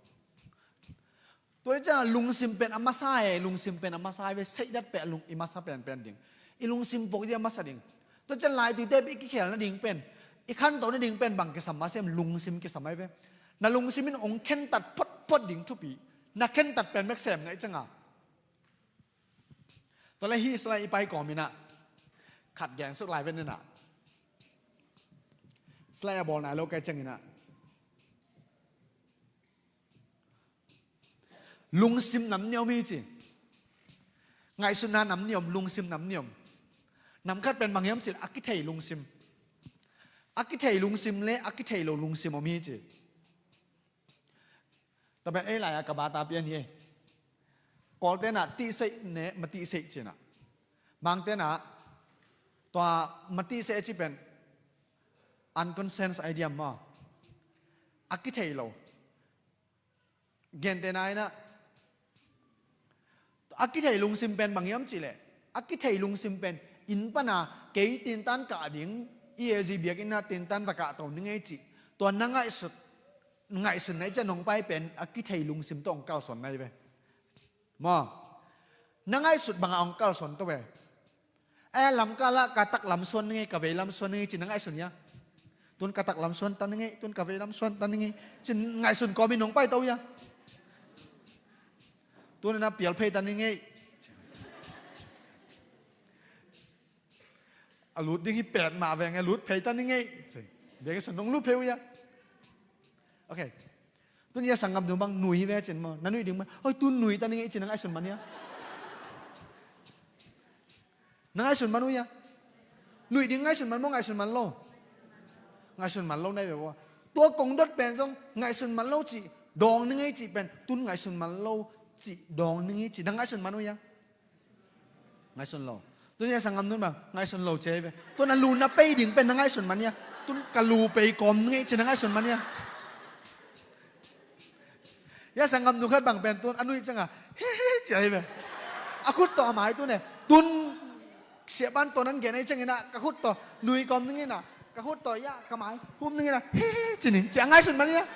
Tua ahih ciang lungsim pen a masa e, lungsim pen a masa ahi ve, Seidat pen a lung, i masa penpen ding. I lungsim puak ding a masa ding. Tua ciang laituite bek i kikhel nading pen, i khanto nading pen bang kisam mah sem, lungsim kisam ahi ve. Na lungsim in hong khentat photphot ding thupi. Na khentat pen bek sem na i cianga. Tua le hi slide i pai kawm inah khat gen suk lai ven inah. Slide a bawl nai lo kai ciang inah. Lungsim nam ni om hi ci. Ngaihsutna nam ni om, lungsim nam ni om. Nam khat pen bang hiam cih leh a kithei lungsim. A kithei lungsim le a kithei lo lungsim om hi ci. Tua pen ei lai-a ka bata pian hi. Kawlte inah tihseih ne matihseih ci inah. Mangte inah tua matihseih a ci pen unconscious idea maw. A kithei lo. Gentehna inah a kithei lungsim pen bang hiam cih leh, a kithei lungsim pen inn pana kei tintan kah ding, E A G biakinn ah tintan va kahto ning ei cih. Tua na ngaihsut, ngaihsut na i ciang hong pai pen a kithei lungsim tawh hong kalsuan na hi ve. Maw, na ngaihsut bangah hong kalsuan to ve. Eh, lamkal ah ka tak lam suan ning ei, ka vei lam suan ning ei ci na ngaihsun hia? Tun ka tak lam suan ta ning ei, tun ka vei lam suan ta ning ei ci ngaihsun kawmin hong paito hia? Tun na pial phei ta ning ei. A lut ding hi pet mah veng e, lut phei ta ning ei. Biakinn sung nong lut phei uh hia? Ok. Tun hia sanggamnu bang nui hi ve cin maw. Na nuih ding maw. Hoi, tun nui ta ning ei ci na ngaihsun man hia? Na ngaihsun man uh hia? Nuih ding ngaihsun man maw, ngaihsun man lo? Ngaihsun man lo na hi ve ua. Tua kong dot pen zong ngaihsun man lo cih dawng ning ei cih pen, tun ngaihsun man lo cih dawng ning ei cih na ngaihsun man uh hia? Ngaihsun lo. Tun hia sanggamnu bang ngaihsun lo ci hi ve. Tun a lu na pei ding pen na ngaihsun man hia? Tun ka lu pei kawm ning ei ci na ngaihsun man hia? Hia sanggamnu khat bang pen tun a nuih cianga hi hi ci hi ve. A khut tawh a mai tun e. Tun siapan tawh nan gen ei ciang inah ka khut tawh nui kawm ning inah, ka khut tawh hia ka mai hum ning inah hi hi ci ning ci a ngaihsun man hia?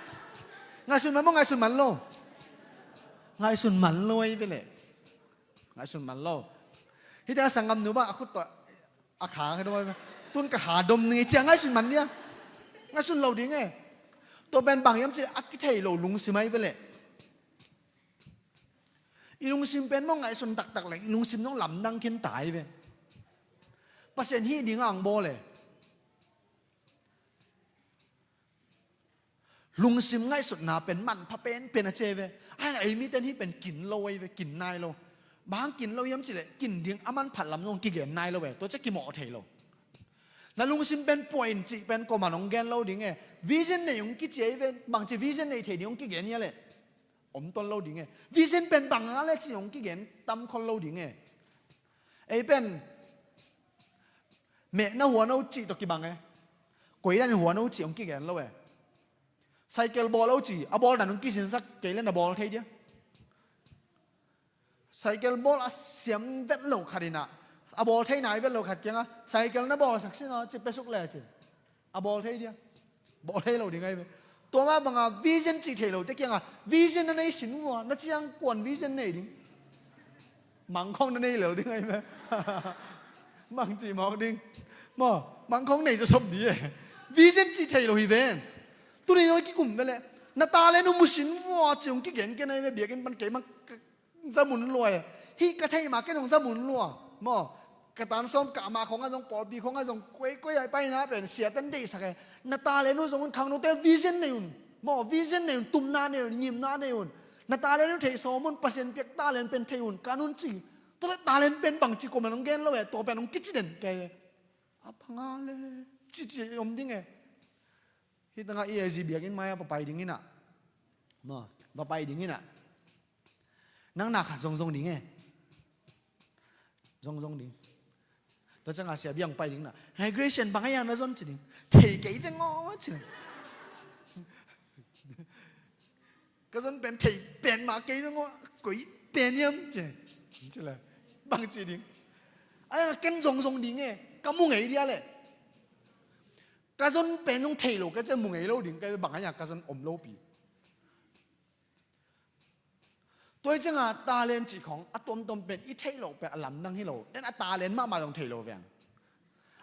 Ngaihsun man maw, ngaihsun man lo? Ngaihsun man lo ahi ve leh. Ngaihsun man lo. Hita sanggamnu bang a khut tawh a kha ka dom ahi ve. Tun ka kha dom ning ei ci a ngaihsun man hia? Ngaihsun lo ding e. Tua pen bang hiam cih leh a kithei lo lungsim ahi ve leh. I lungsim pen maw ngaihsun taktak leng i lungsim zong lamdang khin ta hi ve. Pasian hih ding a ang bawl e. Lungsim ngaihsutna pen manpha penpen a ci hi ve. Ai, ei miten hih pen kin lo ahi ve, kin nai lo. Bang hang kin lo hiam cih leh kin ding a manphat lam zong kigen nai lo ve. Tua ciah kimawh thei lo. Na lungsim pen puah in cih pen kuaman hong gen lo ding e. Vision nei hong kici ahi ve. Bangci vision nei thei ding hong kigen hia leh? Om ton lo ding e. Vision pen bang a le cih hong kigen tam khol lo ding e. Ei pen meh na hua no cih tawh kibang e. Koi dan hua no cih hong kigen lo e. Cycle bawl lo ci a bawl dan hong kisinsak kei le na bawl thei dia? Cycle bawl a siam vet lo khat inah, a bawl thei nai vet lo khat kiangah cycle na bawlsak sin aw ci pia suk le ci. A bawl thei dia? Bawl thei lo ding ahi ve. Tua mah bangah vision cih thei lote kiangah vision na nei sin vua, na ciang kuan vision nei ding? Mangkhawng na nei lel ding ahi ve. Mang cih mawk ding. Maw, mangkhawng nei zawsop di e. Vision cih thei lo hi ven. Tuni zaw i kikum ve leh na talent uh mu sin vua ci hong kigen ken ahi ve, biakinn pan kei mang zamun lua e. Hih ka theih mah ken hong zamun lua. Maw, ka tan sawm kah mah khawngah zong, pawlpi khawngah zong, kuaikuai ah i paina pen siate in deihsak e. Na talent uh zong un, khangnote vision nei un. Maw, vision nei un, tupna nei un, ngimna nei un. Na talent uh theih sawm un, Pasian piak talent pen theih un, kan un ci. Tua leh talent pen bangci kuaman hong gen lo e, tua pen hong kici den kei e. A panga le cici om ding e. Hih tangah E A G biakinn mai-ah va pai ding inah. Maw, va pai ding inah. Nang na khat zongzong ding e. Zongzong ding. Tua ciangah sia biang pai ding inah. Hei, Gracian bang a yang na zon ci ding. Thei kei veng aw ci ding. Ka zon pen thei pen mah kei veng aw. Koi pen hiam ci. Ci le. Bang ci ding. A yang ken zongzong ding e. Ka mu ngei dia leh. Ka zon pen zong thei lo ka ciah mu ngei lo ding ka bang a yang ka zon om lopi. Tua hi ciangah talent cih khawng a tuamtuam pen i theih loh pen a lamdang hi lo. En a talent mahmah zong thei lo veng.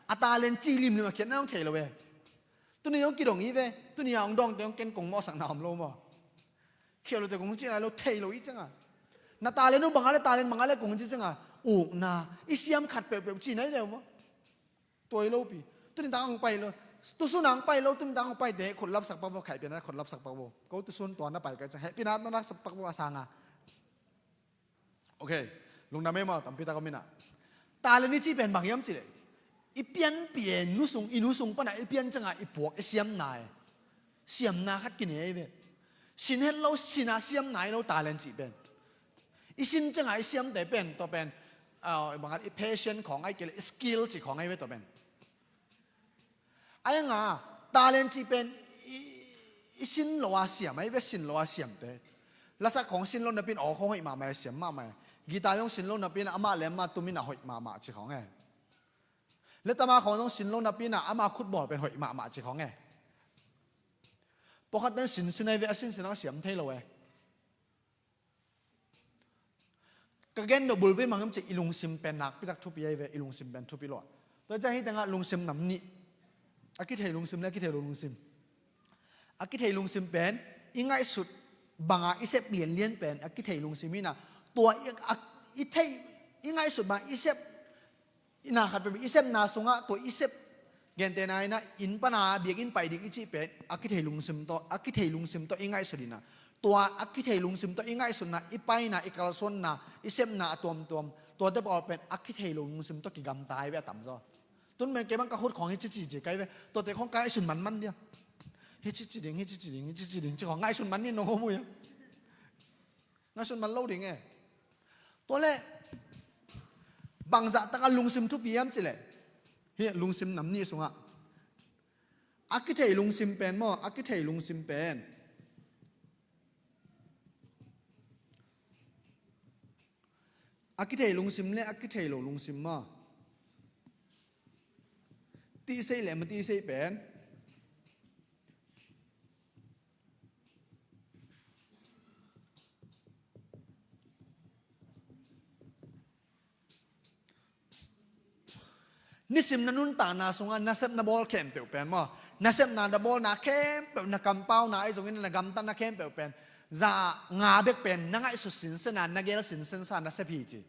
A talent cih limlim a khiatna hong thei lo e. Tuni hong kidong hi ve. Tuni a hong dawngte hong ken kong mawhsakna om lo maw? Khialh lote kong cihna lo thei lo i cianga. Na talent uh bang a le talent bang a le kong ci cianga. Ukna i siam khat peuhpeuh cihna i zeu maw? Tua i lopi. Tuni tang hong pai lo. Tusun a hong pai lo, tuni tang hong paite khut lapsak pak vo, khaih pian a khut lapsak pak vo. Ko tusun tua na pai ka ciang hehpihna na lapsak pak vo a sanga. Ok, lungdam ei maw, tampi tak om inah. Talent i cih pen bang hiam cih leh, i pianpih e, nu sung, i nu sung panah i pian ciangah i puak, i siamna e. Siamna khat kinei ve. Sin het lo, sin a siamna hi lo talent cih pen. I sin ciangah i siamte pen, tua pen, ah, bang a i passion khawng ahi kei leh, i skill cih khawng ahi ve tua pen. Ahi hanga, talent cih pen i, i sin lo a siam, ahi ve sin lo a siamte. Lasak khawng sin lo napi in aw khawng hoih mahmah e, siam mahmah e. Guitar zong sin lo napi in amah le amah tum in a hoih mahmah cih khawng e. Le tama khawng zong sin lo napi in a ama khutbawl pen hoih mahmah cih khawng e. Pawlkhat pen sin sin ahi ve, a sin sin a siam thei lo e. Ka gen nop bulpi mangim cih i lungsim pen nakpitak thupi ahi ve, i lungsim pen thupi lo a. Tua ciang hih tengah lungsim nam nih. A kithei lungsim le a kithei lo lungsim. A kithei lungsim pen i ngaihsut banga i sep lianlian pen a kithei lungsim hi na. Tua i, a, i theih, i ngaihsut banga i sep Ina khat peuh i sepna sungah tua i sep, gentehna ina inn pana biakinn pai ding i cih pen a kithei lungsim tawh, a kithei lungsim tawh i ngaihsut ina. Tua a kithei lungsim tawh i ngaihsutna, i paina, i kalsuanna, i sepna a tuamtuam, tuate pawl pen a kithei lo lungsim tawh kigamta hi ve a tamzaw. Tun pen kei bang ka khut khawng hi cici ci kai ve, tuate khawng ka ngaihsun manman dia. Hi cici ding, hi cici ding, hi cici ding ci khawng ngaihsun man ni nong om uh ia. Ngaihsun man lo ding e. Tua leh bangzah taka lungsim thupi hiam cih leh, hih lungsim nam nih sungah a kithei lungsim pen maw, a kithei lungsim pen, a kithei lungsim le a kithei lo lungsim maw, tihseih le ma tihseih pen. Nisim na nuntakna sungah na sep na bawl khempeuh pen maw, na sepna na bawlna khempeuh, na kampauna ahi zongin na gamtatna khempeuh pen za nga bek pen na ngaihsut sinsena, na gel sinsensa na sep hi ci.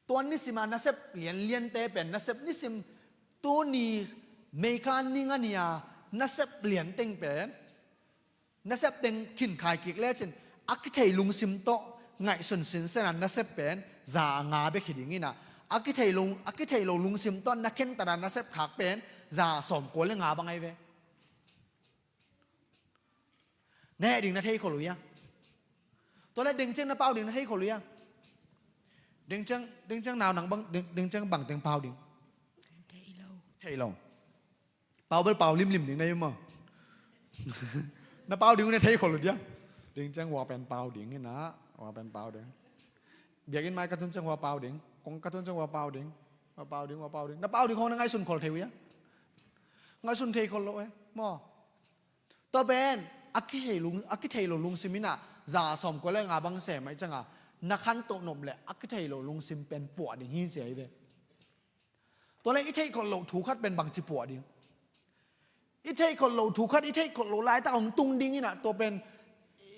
Tua nisima na sep lianliante pen, na sep nisim tuni meikha ning a nia na sep lianteng pen, na sep teng khinkhai kik lecin a kithei lungsim tawh ngaihsun sinsena na sep pen za nga bek hi ding ina, a kithei lung, a kithei lo lungsim tawh na khentada na sep khak pen za sawmkua le nga bang ahi ve. Na heh ding na thei khol uh ia. Tua leh dengciang na pau ding na thei khol uh ia. Dengciang, dengciang nau nang bang, deng, dengciang bang teng pau ding. Thei lo. Thei lo. Pau bel pau limlim ding na hi maw. Na pau ding uh na thei khol uh dia. Dengciang hua pen pau ding ina, hua pen pau ding. Biakinn mai ka tun ciang hua pau ding. Kong ka tun ciang hua pau ding. Hua pau ding, hua pau ding. Na pau ding khawng na ngaihsun khol thei uh ia. Ngaihsun thei khol lo e maw. Tua pen a kithei lung, a kithei lo lungsim ina za sawmkua le nga bang sem ahi cianga na khantoh nop le a kithei lo lungsim pen puah ding hi ci ahi ve. Tua le i theih khol loh thu khat pen bangci puah ding. I theih khol loh thu khat, i theih khol loh laitak hong tung ding ina tua pen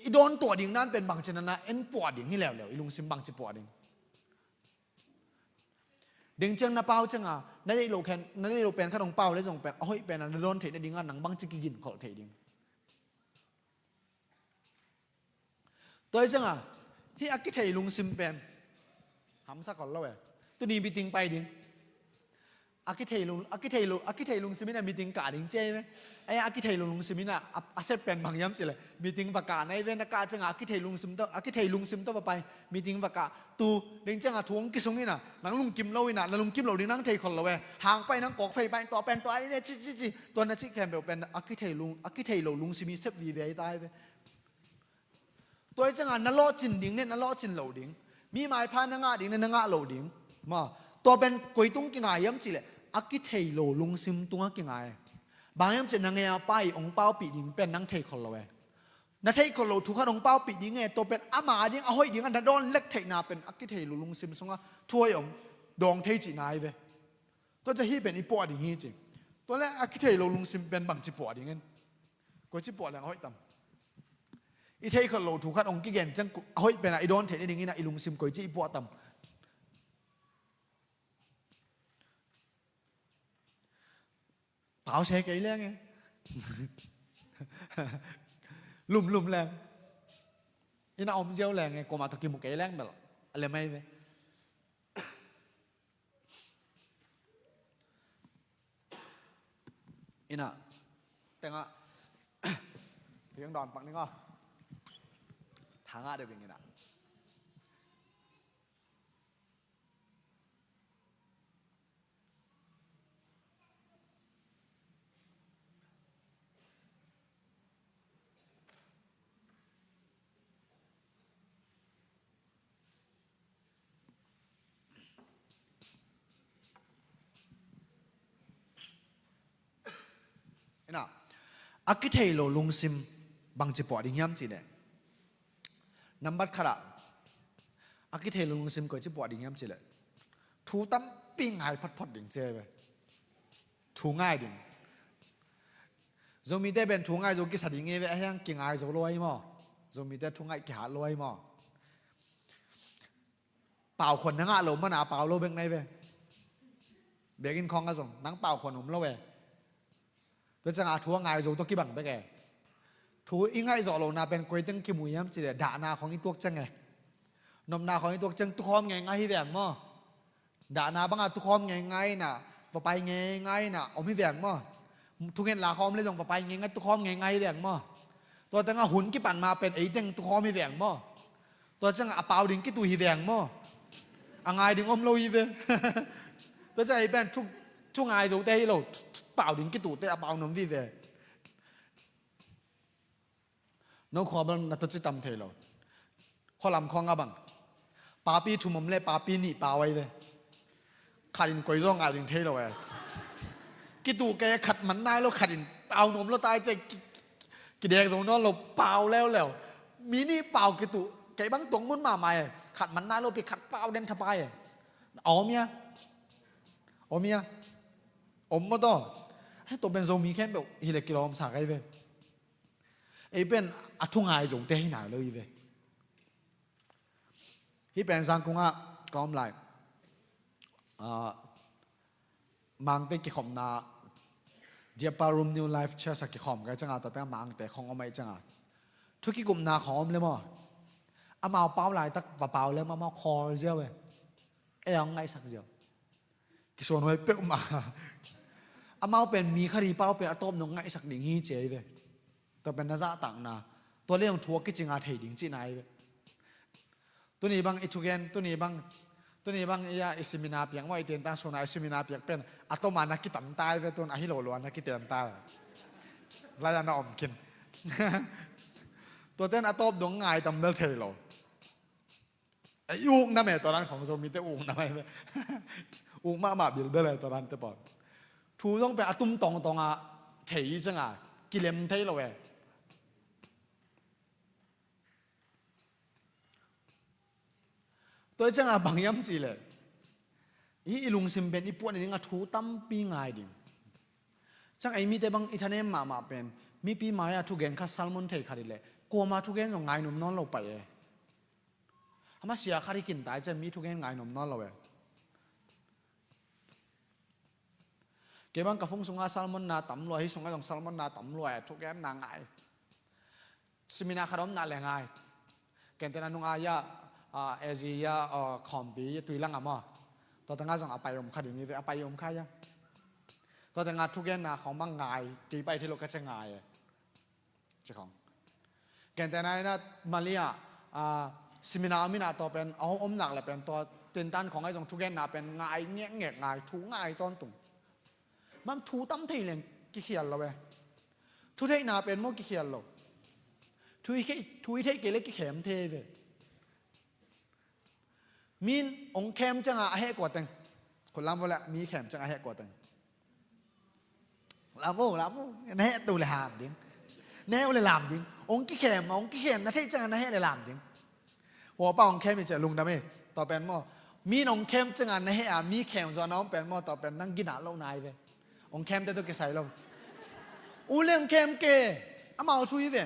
i dawn tuah ding nan pen bangci nana en puah ding hi leuleu, i lungsim bangci puah ding. Dengciang na pau cianga na deih loh khen, na deih loh pen khat hong pau le zong pen a hoih pena na dawn theih nadinga nang bangci kigin kholh theih ding. Tua hi cianga hih a kithei lungsim pen hamsa kholh lo e. Tuni meeting pai ding. A kithei lung, a kithei lo, a kithei lungsim ina meeting kah ding ci ahi ve. Ahi a kithei lo lungsim ina a, a sep pen bang hiam cih leh meeting va kah na hi ve, na kah cianga a kithei lungsim tawh, a kithei lungsim tawh va pai, meeting va kah. Tu dengcianga thu hong kisung ina nang lungkim lo ina, na lungkim lo ding nang thei khol lo e. Hang pai nang kawk phei pai, tua pen tua ahi ve ci ci ci, tua na cih khempeuh pen a kithei lung, a kithei lo lungsim i sep vive ahi ta ahi ve. Tua hi cianga na lawhcin ding ne na lawhcin lo ding, mi maipha na ngah ding ne na ngah lo ding. Ma, tua pen koi tung kingai hiam cih leh a kithei lo lungsim tungah kingai. Bang hiam cih na ngeia pa i hong paupih ding pen nang thei khol lo e. Na theih khol lo thu khat hong paupih ding e, tua pen ama ding a hoih ding a na dawn lek theihna pen a kithei lo lungsim sungah thu hoih om. dawng thei cihna hi ve. Tua ciang hih pen i puah ding hi ci. Tua leh a kithei lo lungsim pen bangci puah ding in? Koici puah leng a hoih tam? I theih khol lo thu khat hong kigen ciang a hoih pen a i dawn theih nading in a i lungsim koici i puah tam? Pause kei leng e. Lumlum leng. Inn ah om ziau leng e, kuamah tawh kimu kei leng bel a lem ahi ve. Inn ah tengah. Tui ang dawn pak ning aw. Tha ngah deuh ing inn ah. Inn ah a kithei lo lungsim bangci puah ding hiam cih leh, nambat khat ah a kithei lo lungsim koici puah ding hiam cih leh, thu tampi ngai photphot ding ci hi ve. Thu ngai ding. Zomite pen thu ngai zo kisa ding hi ve, a hiang kingai zo lo ahi maw? Zomite thu ngai kihat lo ahi maw? Pau khuan na ngah lo mana a pau lo bek na hi ve. Biakinn khawng ah zong nang pau khuan om lo e. Tua ciangah a thu a ngai zo tawh kibang bek e. Thu i ngaih zawh lohna pen koi teng kimu hiam cih leh dahna khawng i tuak ciang e. Nopna khawng i tuak ciang tukhawm ngeingai hi veng maw? Dahna bangah tukhawm ngeingai in ah, va pai ngeingai in ah om hi veng maw? Thungetna khawng om leh zong va pai ngeingai, tukhawm ngeingai hi veng maw? Tua tengah hun kipan ma pen ei teng tukhawm hi veng maw? Tua ciangah a pau ding kituh hi veng maw? A ngai ding om lo hi ve. Tua ciang ei pen thu, thu ngai zote hi lo, thu, thu pau ding kituhte a pau nuam vive. No khua bel na tawh ci tam thei lo. Khualam khawng ah bang, papi thum om leh papi nih pau ahi ve. Khat in koi zaw ngai ding thei lo e. Kituh kei, khat man nai lo, khat in pau nuam lo tai ci, ki, ki, kidek zo nawn lo, pau leuleu. Mi nih pau kituh kei bang tuang mun mahmah e. Khat man nai lo pi, khat pau den thapai e. A om hia? Om hia? Om maw taw? Hei, tua pen Zomi khempeuh hi leh kilawm sa kai ve. Ei pen a thu ngai zote hi nai lo hi ve. Hih pen Zangkung ah ka om lai. Ah, Mangte kikhopna, Dear Pa Room New Life Church ah kikhawm kai ciangah, tua tengah Mangte khawng om ahi ciangah, thu kikupna khawng om le maw? Amau pau laitak va pau le maw, amau khawl ziau e. Ei a hong ngaihsak ziau. Kisuanhuai peuhmah. Amau pen mi khat hi pau pen a tawp nong ngaihsak ding hi ci ahi ve. Tua pen na zahtakna. Tua leh hong thu a kicing a thei ding cihna ahi ve. Tuni bang i thugen, tuni bang, tuni bang i a i seminar piak maw, i tentan suna i seminar piak pen a tawp ma na kitan tai ve, tun a hi lo lua na kiten tai. Lai a na om kin. Tua ten a tawp dong ngai tam bel thei lo. I uk nam e, tua dan khawng Zomite uk nam e. Uk mahmah bilbel e, tua dante pawl. Thu zong pen a tum tongtong a thei i ciangah kilem thei lo e. Tua i ciangah bang hiam cih leh, i, i lungsim pen i puah nading a thu tampi ngai ding. Ciang ei mite bang i thanem mahmah pen, mipi mai-ah thugen khat sermon thei khat hi leh, kuama thugen zong ngai nuam nawn lo pai e. Ama sia khat hi kin tai ciang mi thugen ngai nuam nawn lo e. Kei bang ka phung sungah sermon na tam lua, hih sungah zong sermon na tam lua e, thugen na ngai. Seminar khat om na le ngai. Kentena nunga ya, ah, A Z ya, ah, Khawmpi ya, Tuilang ah maw. Tua tengah zong a pai om kha ding hi ve, a pai om kha ya. Tua tengah thugenna khawng bang ngai, kei pai thei lo ka ci ngai e. Ci khawng. Kentena ina Malia, ah, seminar om ina tua pen, a om nak le pen tua tentan khawng ahi zong thugenna pen ngai ngekngek ngai, thu ngai tawntung. Bang thu tam thei leng kikhial lo e. Thu theihna pen maw kikhial lo. Thu i theih, thu i theih kei le kikhem thei ve. Min ong khem ciangah a heh kua teng. Khut lam vo le, mi khem ciangah a heh kua teng. Lam vo, lam vo. Na heh tu le ham ding. Na heh le lam ding. Ong kikhem, ong kikhem na theih ciangah na heh le lam ding. Hua pa ong khem i ciah lungdam e. Tua pen maw, Mi in hong khem ciangah na heh a, mi khem zawhna om pen maw, tua pen nang ginat loh nai ve. Hong khemte tawh kisai lo. U le hong khem ke, amau thu hi ve.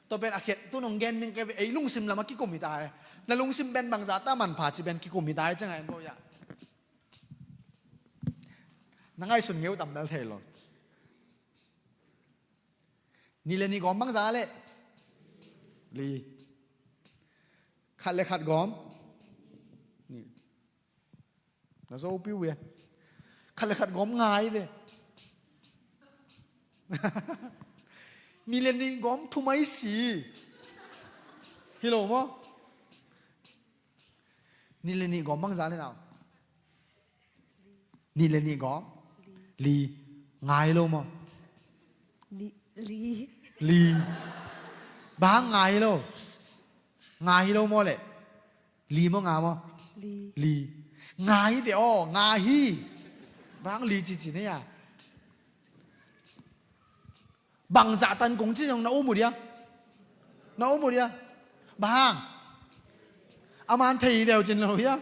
Tua pen a khiat tun hong gen ning ke ve, ei lungsim lamah kikum hi ta e. Na lungsim pen bangzah ta manpha ci pen kikum hi ta e ciangah en bo ya. Na ngaihsun ngeu tam bel thei lo. Nih le nih gawm bangzah leh li. Khat le khat gawm nih. Na zo piu ve. Khat le khat gawm nga hi ve. Nih le nih gawm thum ahi si. Hi lo maw? Nih le nih gawm bangzah leh nau. Nih le nih gawm li. Nga hi lo maw? Li. Li. Li. Bang nga hi lo. Nga hi lo maw leh? Li maw nga maw? Li. Li. Nga hi ve aw, nga hi. Bang li cici ne ya. Bangzah tan kong ci zong na um uh dia. Na um uh dia. Bang hang? Aman thei hi veu cin lo hia.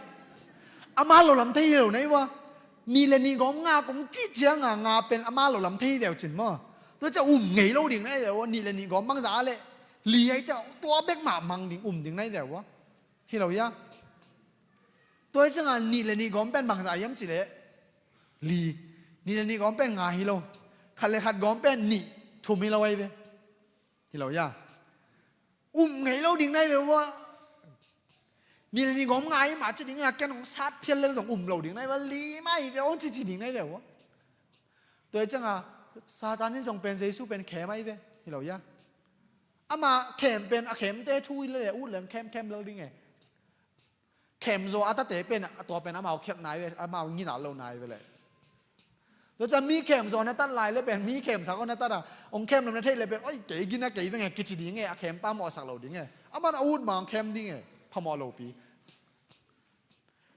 Ama lo lam thei hi lo na hi ua. Nih le nih gawm nga kong ci cianga nga pen ama lo lam thei hi veu cin maw. Tua ciah um ngei lo ding na hi veu ua. Nih le nih gawm bangzah leh li ahi ciah tua bek mah mang ding um ding na hi veu ua. Hi lo hia. Tua hi cianga nih le nih gawm pen bangzah hiam ci leh li. Nih le nih gawm pen nga hi lo. Khat le khat gawm pen nih thum hi lo ahi ve. Hi lo hia. Um ngei lo ding na hi ve ua. Nih le nih gawm nga hi mah ci ding a ken hong sat phial leng zong um lo ding na hi ua. Li mah hi ve ua cici ding na hi ve ua. Tua hi cianga Satan in zong pen Jesu pen khem ahi ve. Hi lo hia. Ama khem pen a khemte thu hi le ut leng khem khem lo ding e. Khem zaw a tate pen a tua pen amau khiat nai ve, amau nginat lo nai ve leh. Tua ciah mi khem zaw na tat lai le pen mi khem sak aw na tat a, hong khem lo na theih le pen oi kei gina kei veng e kici ding e, a khem pa mawhsak lo ding e. Aman a ut ma hong khem ding e, phamawh lopi.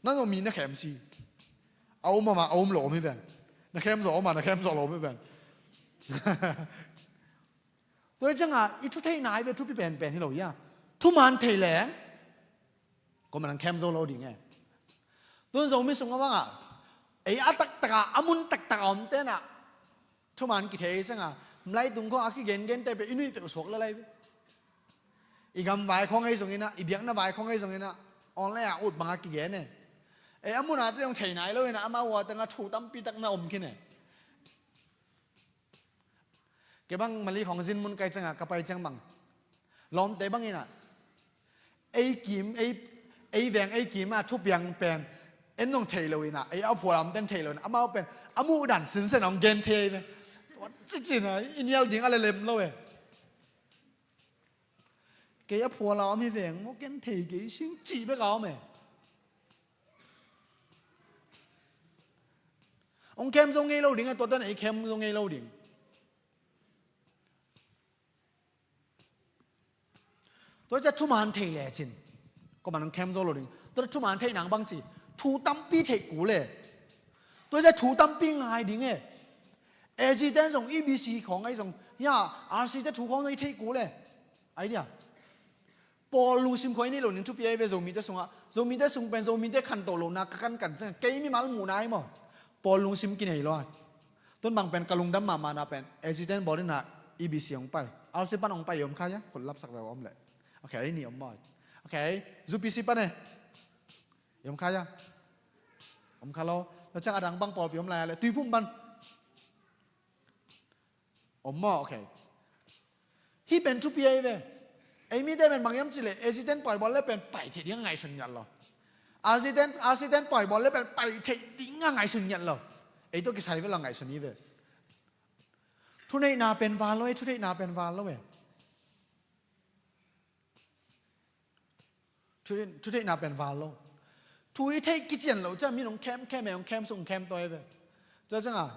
Nan zong mi na khem si. A um ama a um lo om hi ven. Na khem zaw ama na khem zaw lo om hi ven. Tua hi cianga i thu theih nai ve thupi penpen hi lo hia. Thuman thei leng Kuaman hong khem zo lo ding e. Tun Zomi sungah bangah ei a taktakah a mun taktakah om tenah thuman kithei sangah mlai tung khawng a kigengen te peuh i nuih peuh suak lalai ve. I gam vai khawng ei zonginah i biakna vai khawng ei zonginah online ah ut bangah kigen e. Ei a munah te zong thei nai lo inah amau a tengah thu tampi tak na om khin e. Kei bang Mali khawng zin mun kai ciangah ka pai ciang bang lawmte bangin ah ei kim ei, ei veng ei kim ah thupiang pen en nong thei lo inah ei a phualam ten thei lo inah amau pen a muh dan sinsen hong gen thei ve. Tua cicin ah i nial ding a lelem lo e. Kei a phualam hi veng maw ken thei kei sing cih bek a om e. Hong khem zo ngei lo ding a, tua tan ei khem zo ngei lo ding. Tua ciah thuman thei lecin kuaman hong khem zo lo ding. Tua thuman theih nang bang ci thu tampi theih kul e. Tua ciah thu tampi ngai ding e. A G ten zong E B C khawng ahi zong hia R C te thu khawng zong i theih kul e. Ai dia. Pawl lungsim khawng i neih lo ning thupi ahi ve Zomite sungah. Zomite sung pen Zomite khanto lo na ka kankan ciang kei mimal muhna ahi maw. Pawl lungsim kinei lo a. Tun bang pen ka lungdam mahmahna pen A G ten bawl inah E B C hong pai. R C pan hong pai i om kha ia khut lapsak ve om leh. Okay, ni om maw. Okay, U P C pan e. I om kha ia. Om kha lo. Tua ciang a dang bang pawlpi om lai a leh Tuiphum pan. Om maw, okay. Hih pen thupi ahi ve. Ei mite pen bang hiam cih leh A G ten pawi bawl le pen pai theih ding a ngaihsun ngiat lo. R C ten, R C ten pawi bawl le pen pai theih ding a ngaihsun ngiat lo. Ei tawh kisai ve lo a ngaihsun hi ve. Thuneihna pen val lo e, thuneihna pen val lo e. Thu, thutheihna pen val lo. Thu i theih kician lo ciang mi nong khem khem e, nong khem sung khem tawi ve. Tua ciang a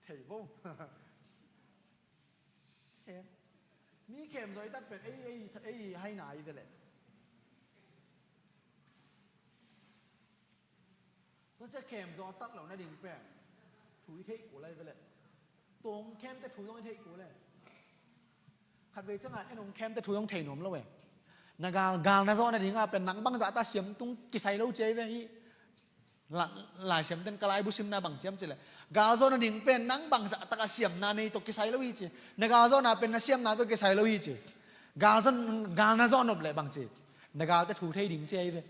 Thei vo. Khem. Mi khem zaw i tat pen ei, ei, ei hai nai ve leh. Tua ciang khem zaw a tat lo nading pen thu i theih kul lai ve leh. Tua hong khemte thu zong i theih kul lai. Khatvei ciangah en hong khemte thu zong thei nuam lo e. Na gal, gal na zawh nadingah pen nang bangzah ta siam tung kisai lo ci ai ve hi. La-, Lai Siamten ka laibu simna bang ciam cileh, gal zawh nading pen nang bangzah taka siamna nei tawh kisai lo hi ci. Na gal zawhna pen na siamna tawh kisai lo hi ci. Gal zawh, gal na zawh nop leh bang ci. Na galte thu thei ding ci ai ve.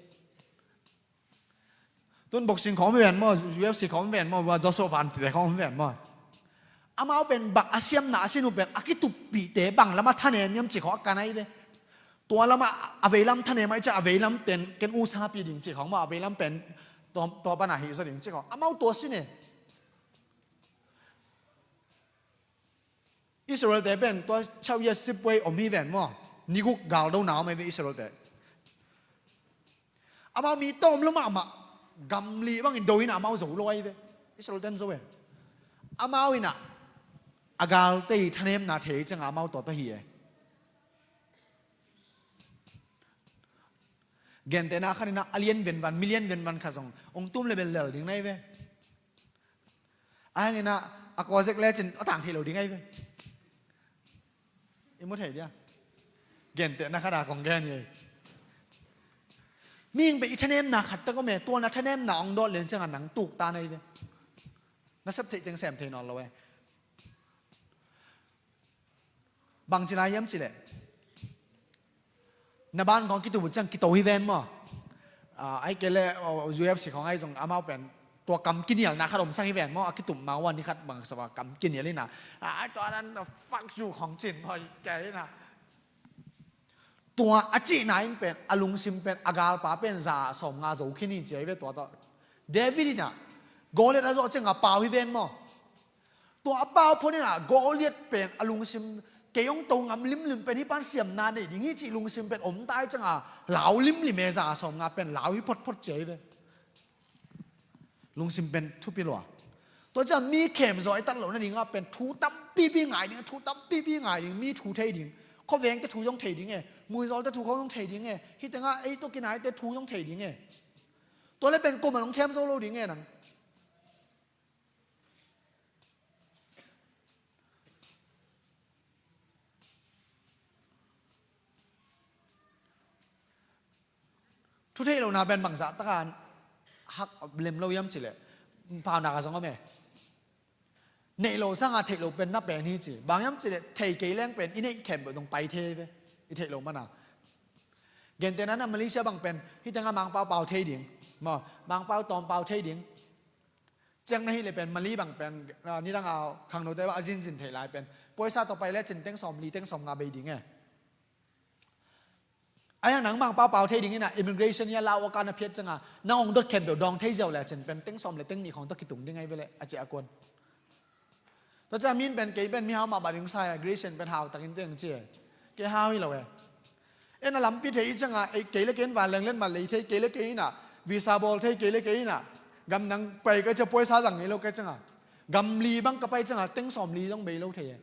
Tun boxing khawng ven maw, U F C khawng ven maw, Joshua Van tite khawng ven maw. Amau pen bang a siamna a sin uh pen a kituppihte bang lamah thanem hiam ci khawng a kan ai ve. Tua lamah a veilam thanem ai ciah a veilam pen ken usapi ding ci khawng maw, a veilam pen tua, tua pana hih zaw ding ci khawng. Amau tua sin e. Israelte pen tua chau ya sipway om hi ven maw. Niguk galdo na om ai ve Israelte. Amau mi tawm lo mahmah gamli bangin do in amau zo lo ai ve. Israel ten zo e. Amau inah a galte i thanemna thei ciangah amau tawh tawh hi e. Gentehna khat inah a lian venvan, million venvan khat zong ong tum le bel lel ding nai ve. A hanginah a kawzek lecin a tang thei lo ding ai ve. I mu thei dia. Gentehna khat a kong gen hi. Mihing pen i thanemna khat tak om e, tua na thanemna ong dawt len ciangah nang tuk ta nai ve. Na sep theih teng sem thei nawn lo e. Bang ci lai hiam cileh, na ban khawng kitup uh ciang kito hi ven maw. Ah, ai kei le, oh, U F C khawng ai zong amau pen tua kam kinialna khat omsang hi ven maw. A kitup ma ua ni khat bang sa a kam kinial ina. Ah, ai tua nan fuck you khawng cin maw, kei ina. Tua a cihna in pen a lungsim pen a galpa pen za sawmnga zo khin in ci ai ve tua tawh. David inah Goliath a zawh ciangah pau hi ven maw. Tua a pau phot inah Goliath pen a lungsim, kei hong to ngam limlim pen hih pan siamna nei ding hi cih lungsim pen om ta ai ciangah lau limlim e, za sawmnga pen lau hi photphot ci ai ve. Lungsim pen thupi lua. Tua ciang mi khem zaw i tat loh nadingah pen thu tampipi ngai ding, thu tampipi ngai ding, mi thu thei ding. Khuavengte thu zong thei ding e, muizawlte thu khawng zong thei ding e, hih tengah ei tawh kinaite thu zong thei ding e. Tua le pen kuamah hong them zo lo ding e nang. Thu theih lohna pen bangzah taka hak lem lo hiam cileh, paunak a zong om e. Neih lo sanga theih lo pen na pen hi ci. Bang hiam cileh thei kei leng pen i neih khempeuh dong pai thei ve. I theih lo mana. Gentehna na Malaysia bang pen hih tengah Mangpau pau thei ding maw, Mangpau tawm pau thei ding. Ciang na hih leh pen Mali bang pen, ah, nidang a khangnote a zinzin theih lai pen paisa tawh pai lecin teng sawmli teng sawmnga bei ding e. Ai hang nang Mangpau pau thei ding ina immigration ia lau a ka na phiat cianga na hong dot khempeuh dawng thei ziau lecin pen teng sawm le teng nih khawng tawh kitung ding ai ve leh a ciah a kuan. Tua ciang min pen kei pen mihau mah bang ding sa e, Grecian pen hau takin teng ci e. Kei hau hi lo e. En a lampi thei i cianga, ei, kei le kei in vanleng letmat lei thei, kei le kei ina visa bawl thei, kei le kei ina gam nang pai ka cia paisa zang ngei lo ka cianga, gam li bang ka pai cianga teng sawm li zong bei lo thei e.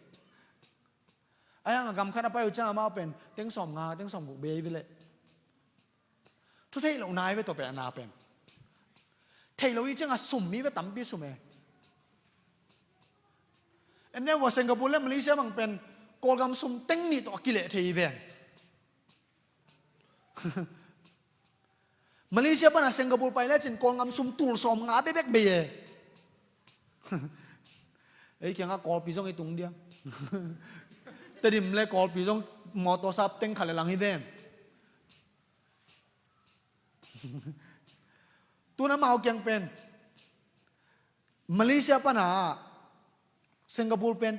Ai hang a gam khat a pai uh cianga amau pen teng sawm nga, teng sawm guk bei ve leh. Thu theih loh nai ve tua pen a na pen. Theih lo i cianga sum mi ve tampi sum e. En neu va Singapore le Malaysia bang pen Kawlgam sum teng nih tawh a kileh thei i ven. Malaysia pana Singapore pai lecin Kawlgam sum tul sawm nga bekbek bei e. Ei kiangah Kawlpi zong i tung dia. Tedim le Kawlpi zong mawtaw sap teng khat le lang hi ven. Tuna mau kiang pen Malaysia pana Singapore pen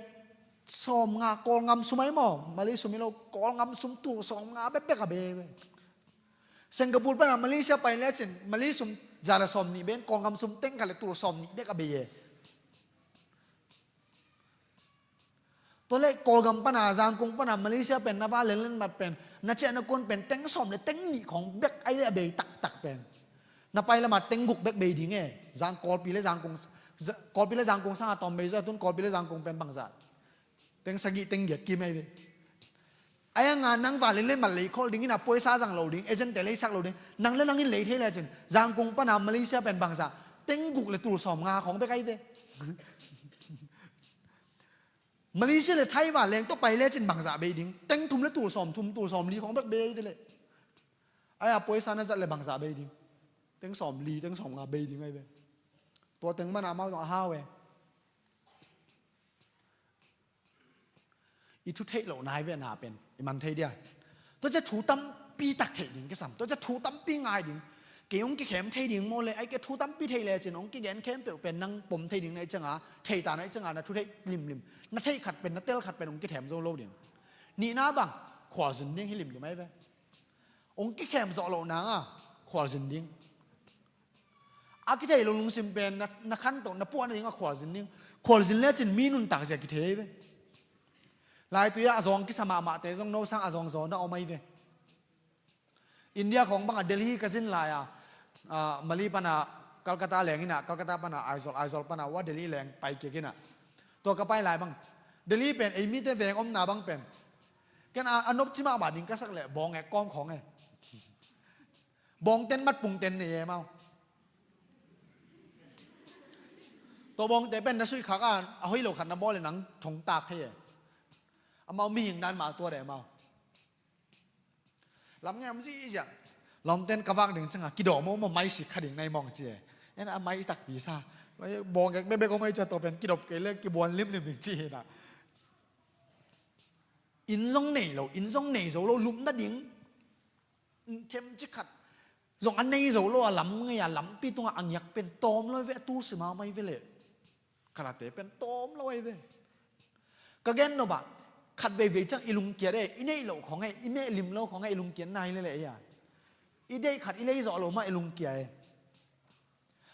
sawm nga Kawlgam sum ai maw, Malay sum hi lo, Kawlgam sum tul sawm nga bekbek a bei. Singapore pana Malaysia pai lecin Malay sum za le sawm nih bei in Kawlgam sum teng khat le tul sawm nih bek a bei e. Tua leh Kawlgam pana, Zangkong pana, Malaysia pen na va lenlen mat pen na ciah na kuan pen teng sawm le teng nih khawng bek ai leh a bei taktak pen. Na pai lamah teng guk bek bei ding e. Zang Kawlpi le Zangkong Za-, Kawlpi le Zangkong sanga tawm bei zaw, tun Kawlpi le Zangkong pen bangzah? Teng sagih, teng giat kim ahi ve. Ai a nga nang van le le mat lei khol ding ina, puaisa zang lo ding, agent te leisak lo ding, nang le nang in lei thei lecin, Zangkong pana Malaysia pen bangzah? Teng guk le tul sawm nga khong bek ahi ve. Malaysia le Taiwan leng tawh pai lecin bangzah bei ding? Teng thum le tul sawm thum, tul sawm li khong bek bei ahi ve le. Ai a puaisa na zat le bangzah bei ding? Teng sawm li, teng sawm nga bei ding ahi ve. Tua teng mana amau zong a hau e. I thu theih loh nai ve na pen i man thei dia. Tua cia thu tampi tak theih ding kisam. Tua cia thu tampi ngai ding. Kei hong kikhem thei ding maw le, ai kei thu tampi theih lecin hong kigen khempeuh pen nang pom thei ding na i cianga, thei ta na i cianga, na thu theih limlim, na theih khat pen, na tel khat pen hong kithem zo lo ding. Nihna bang, khualzin ding hi limlim ahi ve. Hong kikhem zawh loh nanga khualzin ding. A kithei lo lungsim pen na, na khan tawh na puah nading a khualzin ding. Khualzin lecin mi nuntak zia kithei ve. Laitui ah a zawng kisa mahmahte zong no sang a zawng zaw na om ahi ve. India khawng banga Delhi ka zin lai a, a, Mali pana Calcutta leng ina, Calcutta pana Aizawl, Aizawl pana wa Delhi leng pai kik ina. Tua ka pai lai bang Delhi pen ei mite veng omna bang pen ken a, a nopci mahmah ding ka sak leh bawng ek kawm khawng e. Bawngten mat pungten nei e mau. Tua bawngte pen na suih khak a, a hoih lo khat na bawl le nang thong tak thei e. Amau mihing dan mah tua de mau. Lam nge om zihziah. Lawmten ka vak ding cianga kidawm maw, maw mai sik kha ding nai mawng ci e. En a mai takpi sa. Bawng ek bekbek om ai cia tua pen kidop kei le kibuan limlim ding ci hi na. Inn zong nei lo, inn zong nei zo lo, lupna ding themcik khat zong a nei zo lo a lam ngei a lampi tungah a ngiak pen tawm lo ve, a tulsi mahmah ve leh. Khalate pen tawm lo ahi ve. Ka gen nop ah khat veivei ciang i lungkiat e, i neih loh khawng e, i meh lim lo khawng e, i lungkiatna hi lele ei a. I deih khat i lei zawh loh mah i lungkia e.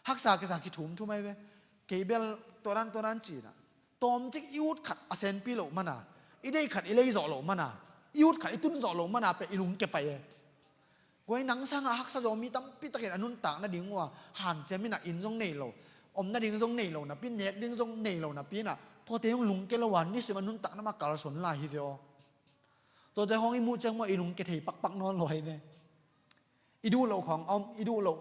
Haksa kisa kithumthum ahi ve. Kei bel tuadan tuadan cina tawmcik i ut khat a senpi loh mana, i deih khat i lei zawh loh mana, i ut khat i tun zawh loh mana peh i lungkia pai e. Guai nang sangah haksa zaw mi tampi takin a nuntak nading uh a hanciam ina inn zong nei lo, om nading zong nei lo napi, nek ding zong nei lo napi ina, tuate hong lungkia lo a nisim a nuntak nama kalsuan lai hi ve aw. Tuate hong i muh ciang maw i lungkia thei pakpak nawn lo ahi ve. I duh loh khawng a om, i duh loh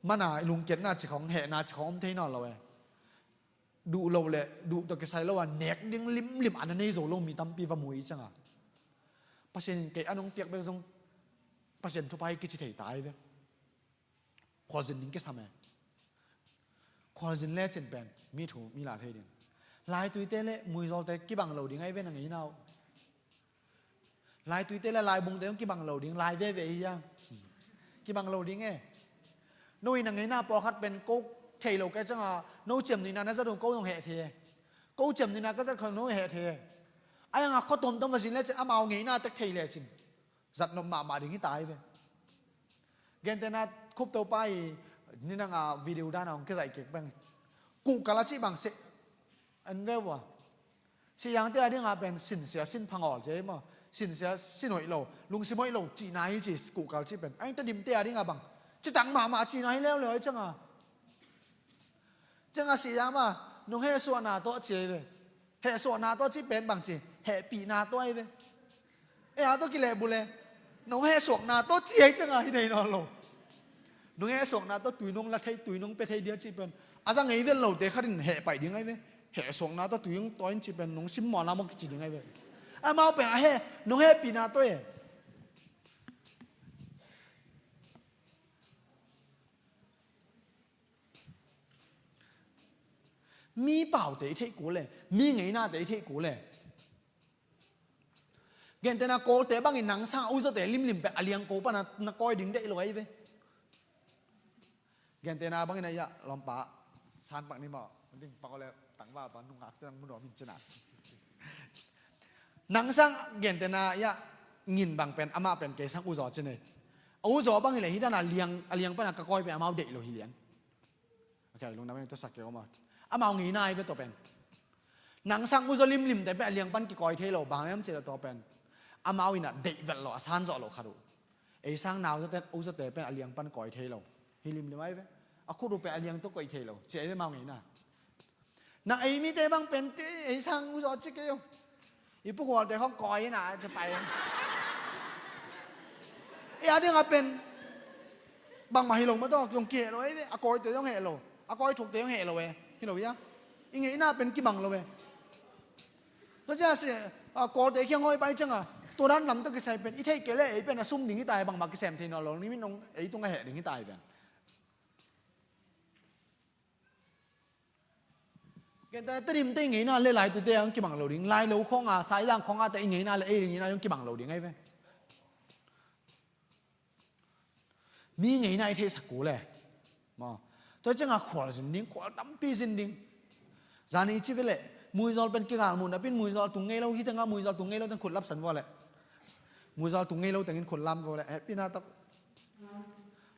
mana i lungkiatna ci khawng, hehna ci khawng om thei nawn lo e. Duh lo le duh tawh kisai lo a nek ding limlim a na nei zo lo mi tampi va mu i cianga Pasian in kei a nong piak bek zong Pasian thupha hi kici thei ta ahi ve. Khualzin ding kisam e. Khualzin lecin pen mi thu mi la thei ding. Laituite le muizawlte kibang lo ding ahi ve na ngeina uh. Laituite le laibungte hong kibang lo ding, lai veve hi a. Kibang lo ding e. No in a ngeina pawlkhat pen ko thei lo kei cianga no ciamnuihna na zat uh ko zong heh thei e. Ko ciamnuihna ka zat khawng no heh thei e. Ai anga khua tuamtuam va zin lecin amau ngeina tek thei lecin zat nop mahmah ding hi ta hi ve. Gentehna Khuptopa i ninanga video dana hong kizaih kik bang. Kuhkal a cih bang seh an veu a. Sih yangte a dinga pen sinsia sin phangawl cia hi maw, sinsia sin hoih lo, lungsim hoih lo cihna hi ci kuhkal cih pen. Ain Tadimte a dinga bang citang mahmah cihna hi leuleu ahi cianga. Cianga sih yang ma nong hehsuahna tawh ci ahi ve. Hehsuahna tawh cih pen bang ci, hehpihna tawh ahi ve. E a tawh kilehbulh e. Nong hehsuakna tawh ci ahi cianga hi thei nawn lo. Nong hehsuakna tawh tui nong la thei, tui nong pia thei dia cih pen a za ngei vel lote khatin heh paih ding ahi ve. Hehsuakna tawh tui hong tawi in cih pen nong simmawhna maw kici ding ahi ve. Amau pen a heh, nong hehpihna tawh e. Mi paute i theih kul e, mi ngeinate i theih kul e. Gentehna Kawlte bangin nang sang a uzote limlim pen a liangko pana na kawi ding deih lo ahi ve. Gentehna bangin a ia lawmpa sanpak ni maw, ding pak le tangval pa nungak te nang munuam in cina. Nang sang gentehna ia ngin bang pen amah pen kei sang uzaw cine. A uzaw bangin le hi dana liang, a liang pana ka kawi pen amau deih lo hi lian. Okay, lungdam in tua sak kei oma. Amau ngeina ahi ve tua pen. Nang sang uzaw limlimte pen a liang pan kikawi thei lo, bang em cih le tua pen amau ina deih vet lo, a san zawh lo khat uh. Ei sang na uzaw ten, uzaw te pen a liang pan kawi thei lo. Hi limlim ahi ve. A khut uh pen a liang tawh koih thei lo. Ci ahi ve amau ngeina. Na ei mite bang pen te ei sang uh zawh ci kei uh. I pu Khualte khong kawi ina ci pai. Ei a dingah pen bangmah hi lo mah tawh zong kiheh lo ei ve. A kawite zong heh lo, a kawi thukte zong heh lo e. Hi lo ia, i ngeina pen kibang lo e. Tua ciang a si, a, Kawlte kiang hong pai ciangin tua dan lam tawh kisai pen i theih kei leh ei pen a sum ding hi ta hi, bangmah kisem thei nawn lo, ni min hong ei tungah heh ding hi ta hi ven. Kei ta Tedim te i ngeina le Laitute hong kibang lo ding, Lailo khong a, Saizang khong a te i ngeina le ei ngeina hong kibang lo ding ahi ve. Mi ngeina i theihsak uh le maw. Tua ciangin khual zin ding, khual tampi zin ding. Zani ci ve leh, muizawl pen kigal muh napi-in muizawl tung ngei lo, hi tengah muizawl tung ngei lo teng khut lapsan vua leh. Muizawl tung ngei lo tengin khut lam vua leh. Eh, pina tak.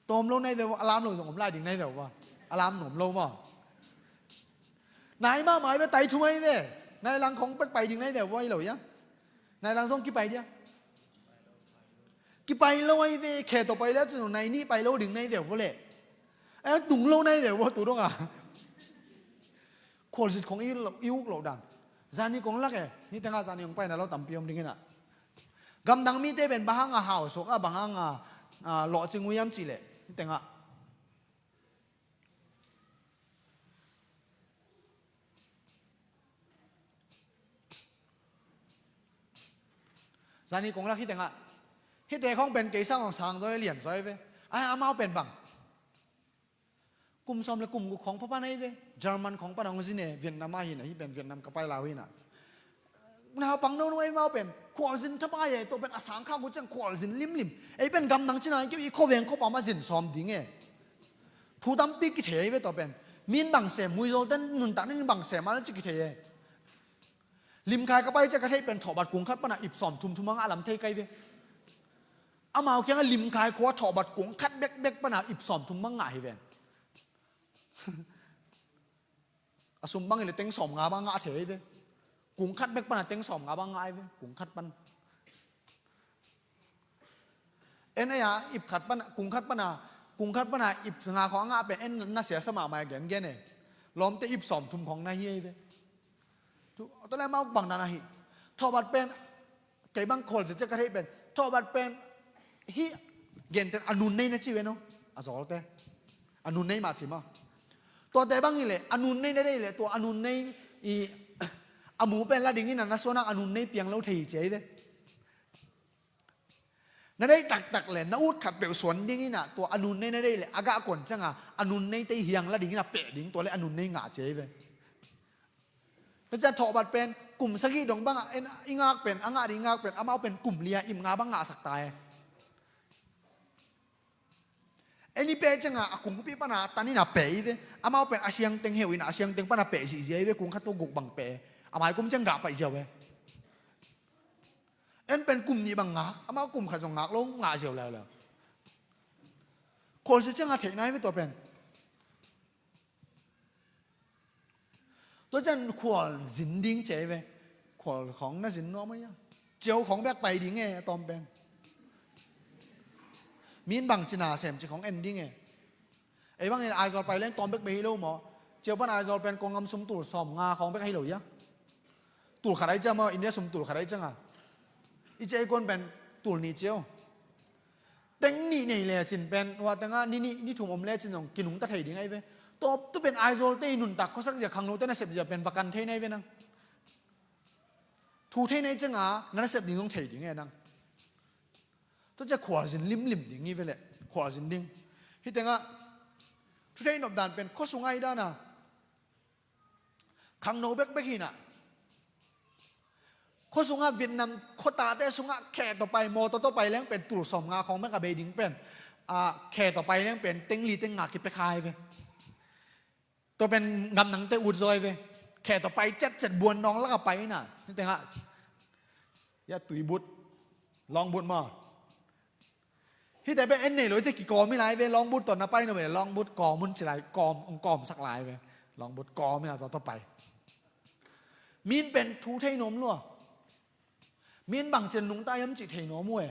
Tawm lo nai ve vua, a lam lo zong om lai ding nai ve vua. A lam nuam lo maw. Nai mahmah ve, tai thum ahi ve. Nai lang khong pek pai ding nai ve vua hi lo ia. Nai lang zong kipai dia. Kipai lo ahi ve, khe tawh pai le cun nai nih pai lo ding nai ve vua leh. Eh, tung lo nai ve vua tu dong a. Khualzin khong i lo, i uk lo dan. Zani kong lak e, ni tengah zani kong paina lo tampi om ding ina. Gamdang mite pen bang hang a hau suak a, bang hang a, a, lawhcing uh hiam cih leh, ni tengah. Zani kong lak hi tengah. Hite khong pen kei sang hong sang zaw e, lian zaw e ve. Ai, amau pen bang. Kum sawm le kum guk khong pha pan ahi ve. German khong pan hong zin e, Vietnam ah hi na, hih pen Vietnam ka pai lau hi na. Naupang nono ahi mau pen, khualzin thapai e, tua pen a sang khak uh ciang khualzin limlim. Ei pen gamdang cina, kei i khuaveng khuapa mah zin sawm ding e. Thu tampi kithei ahi ve tua pen. Min bang sem, muizawlten nuntak nin bang sem, a la ci kithei e. Limkhai ka pai ciang ka theih pen thawhbat kung khat pana ip sawm thum thum a ngah lam thei kai ve. Amau kiangah Limkhai khua thawhbat kung khat bekbek pana ip sawm thum bang ngah hi ven. A sum bang hi le teng sawm nga bang ngah thei hi ve. Kung khat bek pana teng sawm nga bang ngah hi ve. Kung khat pan. En ei a ip khat pana, kung khat pana, kung khat pana ip nga khawng a ngah pen en na siasa mahmah a gengen e. Lawmte ip sawm thum khawng na hi hi ve. Tu, tu le mau bang dan ahi. Thawhbat pen, kei bang khualzin ciang ka theih pen. Thawhbat pen, hih genten a nun nei na ci ve no. A zawlte. A nun nei mah ci maw. Tuate bang hi le, a nun nei na deih le, tua a nun nei i, a mu pen la ding ina na suan a nun nei piang lo thei hi ci ahi ve. Na deih taktak le, na ut khat peuh suan ding ina, tua a nun nei na deih le, a gah kuan cianga, a nun nei tei hiang la ding ina peh ding, tua le a nun nei ngah ci ahi ve. Tua ciang thawhbat pen, kum sagih dong bangah, en, i ngak pen, a ngah ding i ngak pen, amau pen kum li a ip nga bang ngahsak ta e. En i peh cianga, a kungpi pana tan ina peh hi ve. Amau pen a siangteng heu ina, a siangteng pana peh zihziah hi ve, kung khat tua guk bang peh. A mai kum ciang gah paih ziau ve. En pen kum nih bang ngak, amau kum khat zong ngak lo, ngah ziau leuleu. Khualzin cianga theih nai ve tua pen. Tua ciang khualzin ding ci ahi ve. Khual khawng na zin nuam ahi a. Ciau khawng bek pai ding e, a tawm pen. Min bang cina sem ci khawng en ding e. Ei bangin Aizawl pai leng tawm bek bek hi lo maw. Ciau pan Aizawl pen kong ngam sum tul sawm nga khawng bek hi lo ia. Tul khat ahi ciang maw, India sum tul khat ahi cianga. I ciai kuan pen tul nih ciau. Teng nih nei lecin pen, hua tengah ni nih, ni thum om lecin zong kinungta thei ding ahi ve. Tawp tu pen Aizawlte i nuntak khuasak zia khangnote nasep zia pen va kan thei nai ve nang. Thu thei nai cianga na nasep ding zong thei ding e nang. Tua cia khualzin limlim ding hi ve leh, khualzin ding. Hi tengah, thu thei nop dan pen, khua sungah hi dana. Khangno bekbek hinah. Khua sungah Vietnam khuatate sungah khe tawh pai, mawtaw tawh pai leng pen tul sawm nga khawng bek a bei ding pen. A, khe tawh pai leng pen teng li teng nga kipia kha hi ve. Tua pen gamdangte ut zaw hi ve. Khe tawh pai ciatciat buan nawng lakah pai inah. Ni tengah. Ya tuibut. Lawngbut maw. Hihte pen en nei lo i ci kikawm hi lai ve, lawngbut tawh na pai no ve, lawngbut kawm un ci lai, kawm, hong kawmsak lai ve. Lawngbut kawm hi na tawh tawh pai. Min pen thu thei nuam lua. Min bang cin nungta hiam cih thei nuam uh e.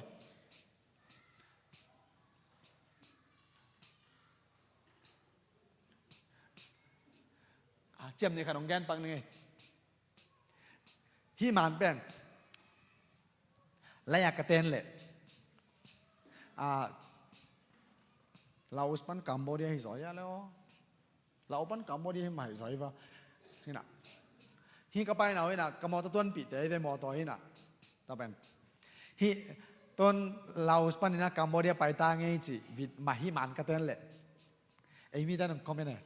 A, Ciam nih khat hong gen pak ning ei. Hih man pen lai-ah ka ten leh, ah, Laos pan Cambodia hi zaw hia le aw. Laos pan Cambodia hi mah hi zaw hi va. Hi na. Hih ka paina uh hi na, ka mawtaw tuanpihte hi ve, mawtaw hi na. Tua pen. Hih tun Laos pan hi na Cambodia pai ta ngei ci, vit mah hih man ka ten leh. Ei mi dan hong comment e.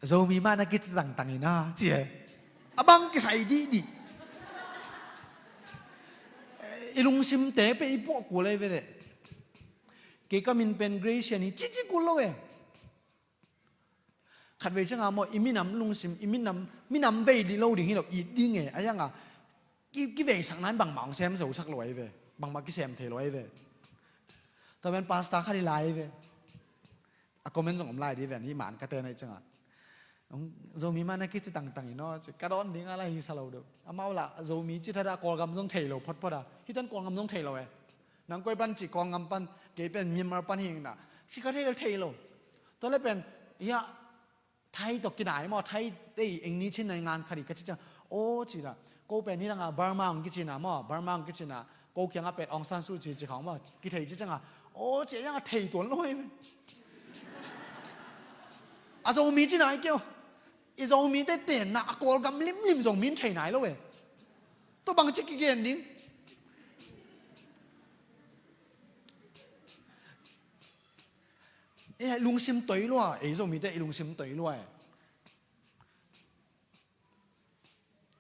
Zomi mah na kici tangtang in a, ci e. A bang kisai dihdih. I lungsimte pen i puah kul ei ve leh. Kei ka min pen Gracia ni cici kul lo e. Khatvei cianga maw, i minam lungsim, i minam, minam vei dih lo ding hi lo, it ding e. A cianga ki, kiveisakna in bangmah hong sem zosak lo ahi ve. Bangmah kisem thei lo ahi ve. Tua pen pastor khat hi lai ahi ve. A comment zong om lai dih ven, hih man ka ten ahih cianga. Zomi mah na kici tangtang in aw, ci ka dawn ding a la hi sa lo deuh. Amau lah Zomi ci thadah Kawlgam zong thei lo photphot a. Hih tan Kawlgam zong thei lo e. Nang koi pan ci, Kawlgam pan, kei pen Myanmar pan hi ing na. Ci ka thei lo, thei lo. Tua le pen, ya, Thai tawh kinai maw, Thai te i eng ni chin nai ngan khat i ka ci ciang. Aw ci dah. Ko pen ni dang a Burma hong kici na maw, Burma hong kici na. Ko kiang a pen Aung San Suu Kyi ci khawng maw. Kithei ci ciang a. Aw ci a yang a thei tuan lo hi. A Zomi ci nai kei aw. I Zomi te ten na a Kawlgam limlim zong min thei nai lo e. Tua bang ci kigen ding. Eh, i lungsim toi lua, ei Zomite i lungsim toi lua e.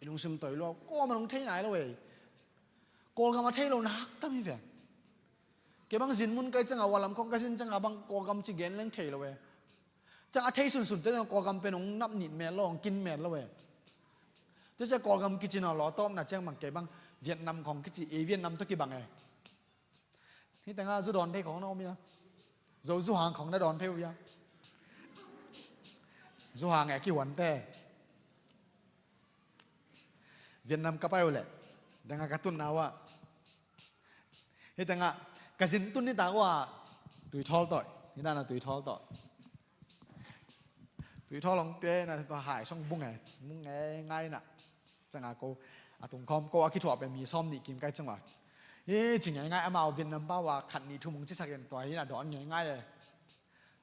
I lungsim toi lua, kuamah hong thei nai lo e. Kawlgam a thei lo nak tam hi ve. Kei bang zin mun kai cianga, ua lam khong ka zin cianga bang Kawlgam ci gen leng thei lo e. Cianga thei sunsun te Kawlgam pen hong nap nit mel lo, hong kin mel lo e. Tua ciang Kawlgam kici na law tawpna ciang bang kei bang Vietnam khong kici, ei Vietnam tawh kibang e. Hih tengah zu dawn thei khawng na om hia? Zo zu hang khawng na dawn thei uh hia? Zu hang e kihuante. Vietnam ka pai uh leh tengah ka tunna uh ah. Hih tengah ka zin tun nitak uh ah Tuithawl tawh. Hih dana Tuithawl tawh. Tuithawl hong pia na tua hai song bung e. Bung e ngai na. Cianga ko a tungkhawm ko a kithuah pen mi sawm nih kim kai ciang ua. Hi ci ngeingai amau Vietnam pa ua khat nih thum hong cisak in tua hi na dawn ngeingai e.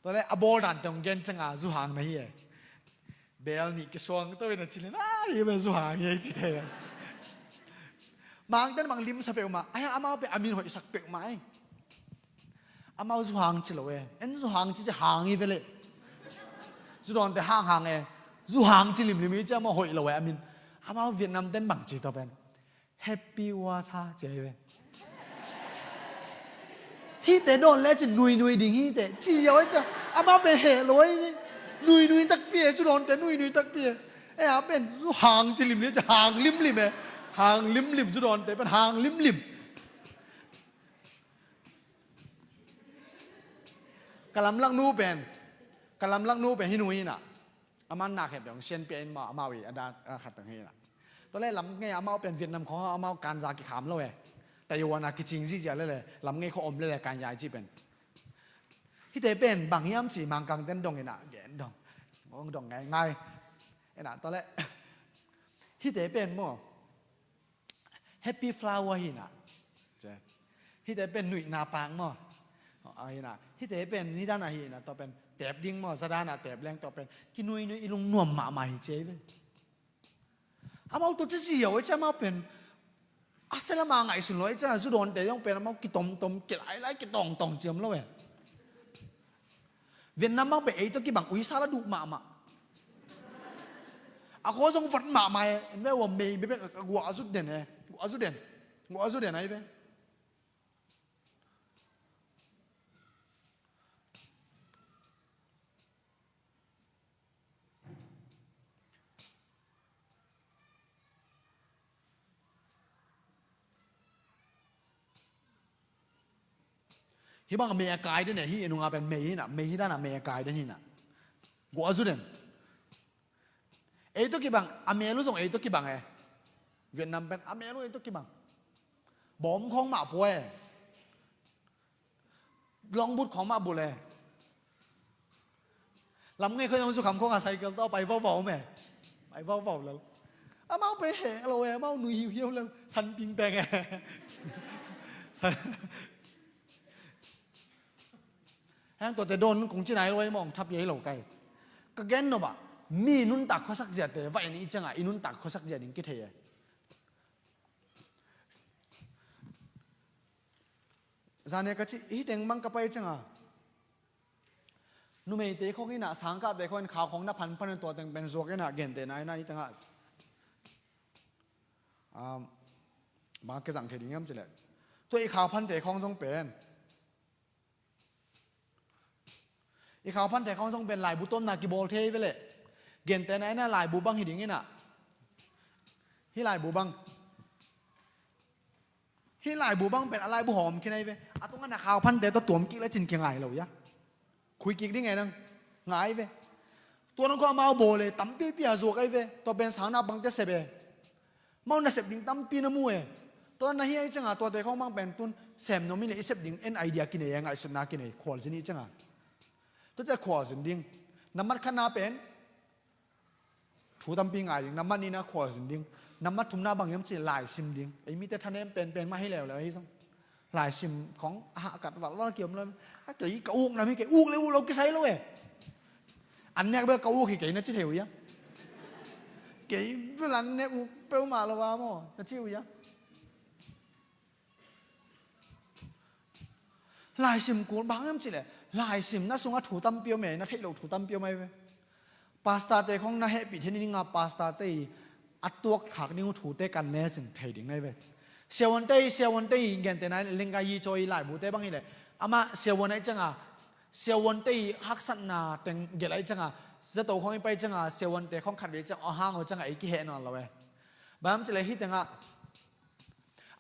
Tua le a bawl dan teng gen cianga zu hang na hi e. Bel nih kisuang to in a ci le na hi pen zu hang hi e ci thei e. Mangten bang limsa peuhmah. Ai amau pen a min hoihsak peuhmah e. Amau zu hang ci lo e. En zu hang ci ci hang hi ve leh. Zu dawnte hang hang e. Zu hang ci limlim hi ci amau hoih lo e a min. Amau Vietnam ten bang ci tua pen. Happy water ci hi ve. Hihte dawn le ci nuinui ding hihte. Ci yau e ci. Amau pen heh lo e. Nuinui takpi e zu dawnte nuinui takpi e. E a pen zu hang ci limlim ci hang limlim e. Hang limlim zu dawnte pen hang limlim. Ka lamlak nu pen, ka lamlak nu pen hih nu hi na. Aman nak het dong sian pia in ma, amau i a dan, a khat tang hi na. Tua le lam ngei amau pen Vietnam khawng amau kanza kikham lo e. Taiwan a kicing zihziah le le, lam ngei khawng om le le kanyai ci pen. Hihte pen bang hiam ci Mangkang ten dong in a, gen dong. Ngong dong ngeingai. E na, tua le. Hihte pen maw. Happy flower hi na. Hihte pen nuihna pang maw. Hi na. Hihte pen ni dana hi na. Tua pen tep ding maw. Za dana tep leng tua pen. Kinuinui i lungnuam mahmah hi ci ve. Amau tua ci ziau e ci amau pen. A selama ngaihsun lo e ci zu dawnte zong pen amau kitomtom kilailai kitongtong ciam lo e. Vietnam bang pen ei tawh kibang uisa la duh mahmah. A khaw zong vat mahmah e. En ve ua mei bebek a guah a zut den e. Guah a zut den. Guah a zut den ahi ve. Hih bang a mei a kai den e, hih i nunga pen mei hi na, mei hi dan a mei a kai den hi na. Guah a zu den. Ei tawh kibang, a mel uh zong ei tawh kibang e. Vietnam pen a mel uh ei tawh kibang. Bawm khawng mah pua e. Long but khawng mah bul e. Lam ngei khoi zong zu kham khong a cycle tawh pai vauvau me. Pai vauvau lel. Amau pai heh lo e, amau nui hiuhiau lel. San ping teng e. San Heng tuate dawn kong ci nai lo e, mawng thap yei lo kai. Ka gen nop ah, mi nuntak khuasak ziate vaih nih ciangah i nuntak khuasak zia ding kithei e. Zane ka ci, hih teng mang ka pai ciangah numeite khong inah, sangkahte khong in khau khong na phanphan in tua teng pen zuak inah, gente na inah hih tengah, um, bang a kizang thei ding hiam cileh, tua i khau phante khong zong pen, i khau phante khong zong pen laibu tuamna kibawl thei veleh. Gente na inah laibu bang hi ding inah, hih laibu bang, hih laibu bang pen a laibu hawm khin ahi ve. A tungah na khau phante tawh tuam kik le cin kingai lo ia. Khui kik ding e nang. Ngai ve. Tua nang khong amau bawl e, tampipi a zuak ahi ve. Tua pen sangna bangte sep e. Amau na sep ding tampi na mu e. Tua na hi ahi ciangah tuate khong bang pen tun sem nuam i le i sep ding en idea kinei e, ngaihsutna kinei, khualzin i ciangah. Tua ciah khualzin ding. Na mat khatna pen thu tampi ngai ding, na mat nihna khualzin ding, na mat thumna bang hiam cih laisim ding. Ei mite thanem penpen mah hi leuleu ahi zong. Laisim khong a hahkat valval kiom lo. A kei ka ukna mi kei uk le uk lo kisai lo e. An nek bel ka uk hi kei na ci thei uh ia. Kei bel an nek uk peuhmah lo a maw na ci uh ia. Laisim kul bang hiam cileh, laisim na sungah thu tampi om e, na theih loh thu tampi om ahi ve. Pastorte khong na hehpih theih ni dinga pastorte i a tuakkhak ding uh thute kan ne cin thei ding na hi ve. Siavuante i, siavuante i gente na lengkai hi cawi i laibute bang hileh, amah siavuan ahi cianga siavuante i haksatna teng gelh ahi cianga zato khong i pai cianga siavuante khong khatvei ciang aw hang aw cianga ei kiheh nawn lo e. Bang hiam cileh hih tengah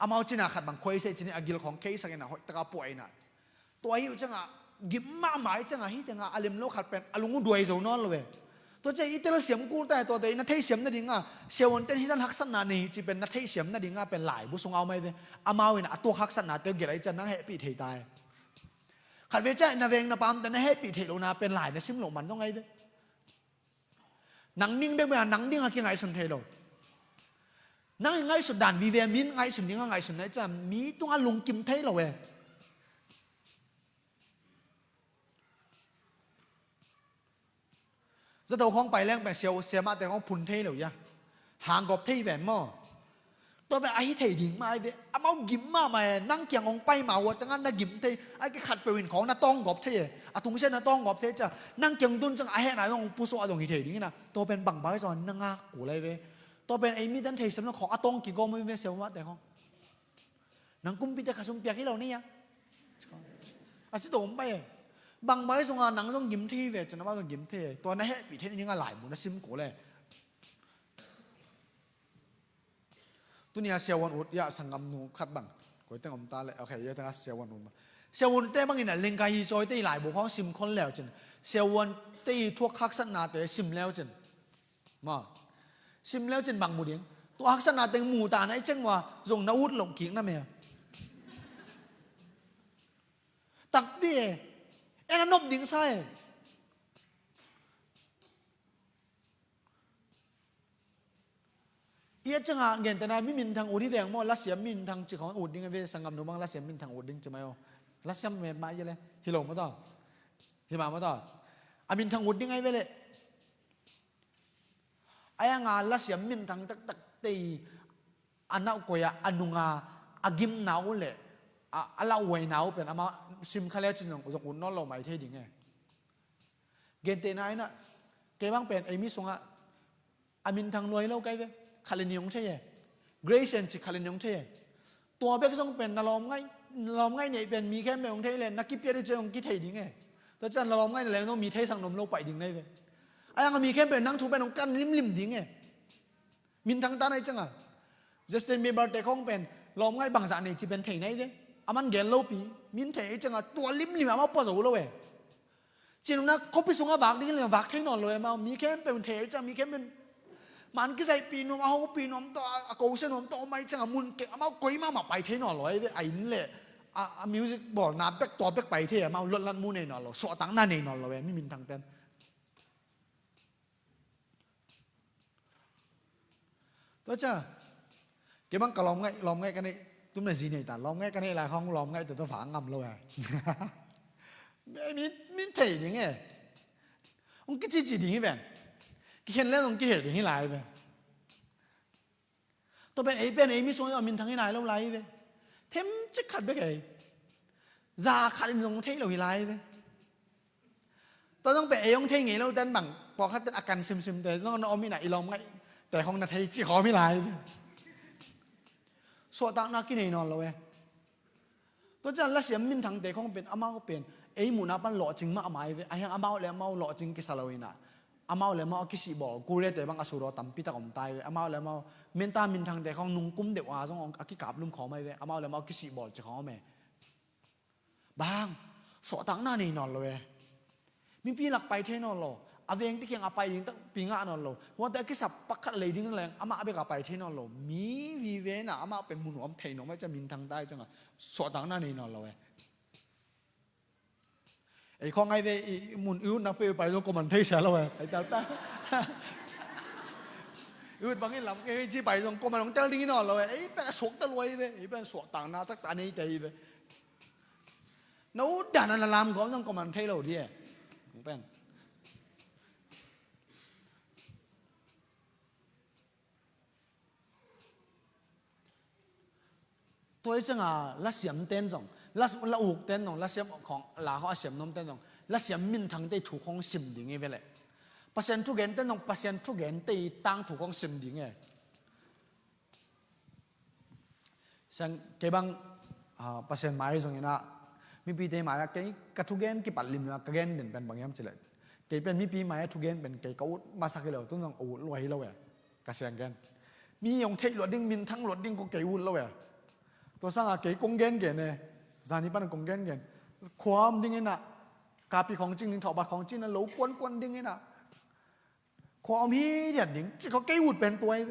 amau cina khat bang khuai seh cinin a gil khawng kheisak in a hoih taka puah in a. Tua hi uh ciangah gim mahmah hi ciangah hih tengah a lem lo khat pen a lung uh duai zo nawn lo e. Tua ciah i telsiam kul ta e, tuate i na theisiam nadinga siavuanten hih dan haksatna nei hi ci pen na theisiam nadinga pen laibu sungah om ahi ve. Amau in a tuak haksatnate uh gelh ahi ciah nang hehpih thei ta e. Khatvei ciah na veng na pamte na hehpih theih lohna pen lai na sim loh man zong ahi ve. Nang ning bekbek a nang ding a kingaihsun thei lo. Nang i ngaihsut dan vive min ngaihsun ding a ngaihsun na i ciah mi tungah lungkim thei lo e. Zato khawng pai leng pen siau siamahte khawng phun thei lo ia. Hanggawp thei ven maw? Tua pen a hi thei ding mah ahi ve. Amau gim mahmah e, nang kiang hong pai ma ua tengah na gim thei. A kikhat peuh in khawng na tawnggawp thei e. A tungsiah na tawnggawp thei ciah nang kiang tun ciang a hehna zong hong pusuah zong hi thei ding ina. Tua pen bangbang hi zong na ngak kul ahi ve. Tua pen ei mi dan theisiam na khawng a tawng kigawm ahi ve siamahte khawng. Nang kumpite khasum piak hi lo ni a. A ci to om pai e. Bangbang hi zonga nang zong gim thei ve ciah na bang zong gim thei e. Tua na hehpih thei ni ding a laibu na sim kul e. Tuni a siavuan ut ia sanggamnu khat bang koi teng om ta le, ok, ia tengah siavuan ut bang. Siavuante bangin a lengkai hi cawite i laibu khawng sim khon leu cin siavuante i thuak haksatnate sim leu cin. Ma sim leu cin bang mu ding. Tua haksatna teng mu ta na i ceng ua zong na ut loh kik na mel. Takpi e. En a nop ding sa e. Ia cianga gentena mi minthang ut hi veng maw, lasiam minthang ci khawng ut ding a ve, sanggamnu bang lasiam minthang ut ding ci mai aw. Lasiam met mah ia le hi lo maw taw. Hi mah maw taw. A minthang ut ding ahi ve le. Ai anga lasiam minthang taktak tei a nauh koi a a nunga a gimna uh le a lauhuaina uh pen ama sim kha le cin zong ut nawn lo mai thei ding e. Gentehna inah kei bang pen ei mi sungah a minthang luai lo kai ve. Khat le nih hong thei e. Grace and ci khat le nih hong thei e. Tua bek zong pen na lawm ngaih, na lawm ngaih neih pen mi khempeuh hong thei le na kipiat i cia hong kithei ding e. Tua cian na lawm ngaih na leng zong mi theisak nuam lo paih ding nai ve. Ai ang a mi khempeuh nang thu pen hong kan limlim ding e. Minthang ta nai cianga Justin Bieber te khong pen lawm ngaih bangzah nei ci pen thei nai ve. A man gen lopi min thei ei cianga tua limlim amau pua zo lo e. Cinuna khuapi sungah vak ding le vak thei nawn lo e mau. Mi khempeuh thei ei ciang mi khempeuh man kizaihpih nuam, a hopih nuam tawh, a kosia nuam tawh om ai cianga mun kei amau koi mahmah pai thei nawn lo e ve. A inn le a music bawlna bek tua bek pai thei amau lotlat mu nei nawn lo, suahtakna nei nawn lo e mi minthang ten. Tua ciang kei bang ka lawm ngaih, lawm ngaih ka neih, tumna zi nei ta, lawm ngaih ka neih lai khawng lawm ngaih tua tua vang ngam lo e. Mi, mi thei ding e. Hong kicici ding hi ven. Kikhen le hong kihel ding hi lai ven. Tua pen ei pen ei mi sung a minthang hi nai lo lai hi ve. Themcik khat bek ei. Za khat in zong thei lo hi lai hi ve. Tua zong pen ei hong thei ngei lo ten bang pawlkhat ten a kan simsim te zong na om hi na, i lawm ngaih te khawng na thei ci khawm hi lai hi ve. Suahtakna kinei nawn lo e. Tua ciang lasiam minthangte khawng pen amau pen ei muhna pan lawhcing mahmah hi ve. Ahi hang amau le amau lawhcing kisa lo hi na, amau le amau a kisihbawl, Korea te bang a sudaw tampi tak om ta hi ve. Amau le amau menta minthangte khawng nungkum deuh a zong a kikaplum khawm hi ve. Amau le amau kisihbawl ci khawm e. Bang, suahtakna nei nawn lo e. Mipi lak pai thei nawn lo. A veng te kiang a pai ding takpi ngah nawn lo. Huate a kisap pakhat lei ding leng amah bek a pai thei nawn lo. Mi vive na amah pen mu nuam thei nuam ahih ciang minthang ta ahih ciangin suahtakna nei nawn lo e. Ei khawng ahi ve, i mun i utna peuh pai zong kuaman thei sia lo e. Pai tal ta. I ut bangin lam kei ci pai zong kuaman hong tel ding hi nawn lo e. Ei pen a suakta lua hi ve. Ei pen suahtakna taktak a neite hi ve. Na ut dan a na lam gawm zong kuaman thei lo di e. Hong pen. Tua hi cianga lasiam ten zong, la, la uk ten zong, lasiam khawng, la khawng a siam nuam ten zong, lasiam minthangte thu khawng sim ding hi ve leh. Pasian thugen ten zong, Pasian thugente i tangthu khawng sim ding e. Siang kei bang, ah, Pasian mai zong ina, mipite mai a kei ka thugen kipat lim ina ka gen den pen bang hiam cileh. Kei pen mipi mai a thugen pen kei ka ut masak hi lo, tun zong a ut lua hi lo e. Ka siang gen. Mi hong theih luat ding, minthang luat ding ko kei ut lo e. Tua sanga kei kong gen gen e. Zani pan kong gen gen. Khua om ding ina, kapi khawng cing ding, thawhbat khawng cing ina, lo kuan kuan ding ina. Khua om hi diat ding, ci ko kei ut pen tua hi.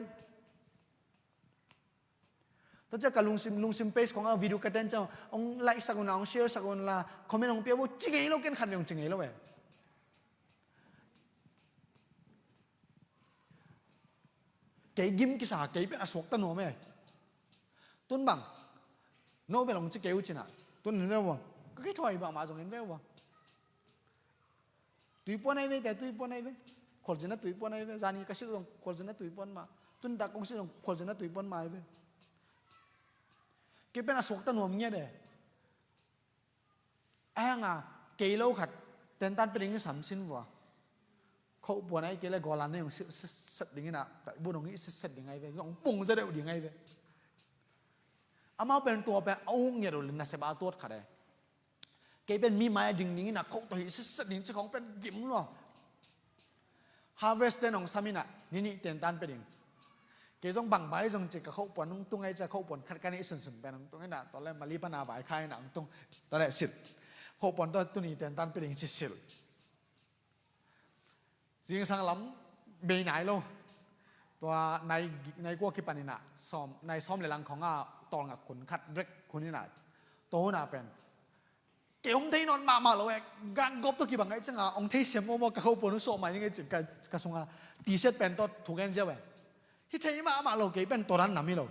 Tua ciang ka lungsim, lungsim page khawng a video ka ten ciang, hong like sak un la, hong share sak un la, comment hong pia bo, ci ngei lo, ken khat ve hong ci ngei lo e. Kei gim kisa, kei pen a suakta nuam e. Tun bang, no bel hong ci kei uh cina. Tun in ve ua. Ka kithuai bangmah zong in ve ua. Tuipuan ahi ve, tia tuipuan ahi ve. Khualzin a tuipuan ahi ve. Zani ka silh zong khualzin a tuipuan mah. Tun dak kong silh zong khualzin a tuipuan mah ahi ve. Kei pen a suakta nuam ngiat e. Ahi hanga kei lo khat tentan pia ding i sam sin vua. Khopuan ahi kei le gawlan nei hong silh sitset ding ina, taibun hong hih sitset ding ahi ve. Zong pung za deuh ding ahi ve. Amau pen tua pen a uk ngiat uh le nasep a tuat khat e. Kei pen mi mai a ding ding ina, khoh tawh hih sitset ding ci khawng pen gim lua. Harvest ten hong sam ina, ni nih tentan pia ding. Kei zong bang bai zong ci ka khopuan hong tung ahi cia, khopuan khat ka neih sunsun pen hong tung ina, tua le Mali pana vai kha ina hong tung. Tua le silh. Khopuan tua tuni tentan pia ding ci silh. Zingsang lam bei nai lo. Tua nai, nai kua kipan ina, sawm, nai sawm le lang khawng a tawlngak hun khat break hun ina. Tua hun a pen. Kei om thei nawn mahmah lo e, gak gawp tawh kibang ahi cianga, ong thei siam maw maw, ka khopuan uh suah mai ning e cin, ka, ka sunga. T-shirt pen tawh thu gen ziau e. Hi thei mahmah lo, kei pen tua dan nam hi lo.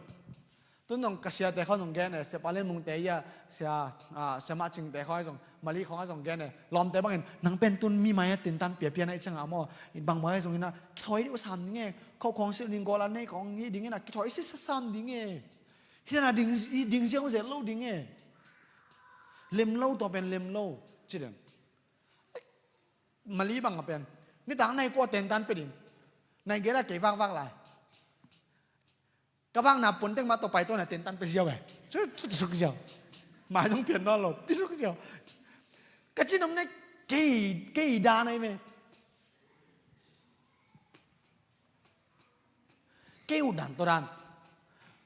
Tun zong ka siate khawng zong gen e, sia Palen Mungte ia, sia, ah, sia Mah Cingte khawng zong, Mali khawng zong gen e. Lawmte bangin, nang pen tun mi mai a tentan piapia na i cianga maw, in bang mai zong ina, kithawi deuh sam ding e, khawh khawng silh ding, gawlan nei khawng hih ding ina, kithawi sitset sam ding e. Hi na ding, ding ziau zel lo ding e. Lem lo, tua pen lem lo. Ci den. Mali bang a pen. Nitak nai kua tentan pia ding. Nai gera kei vakvak lai. Ka vakna pon teng mah tua pai tua na tentan pia ziau e. Cu, cu, cu, cu ziau. Mai zong pian nawn lo. Cu, cu ziau. Ka ci nom ne kei, kei dan ai ve. Kei ut dan tua dan.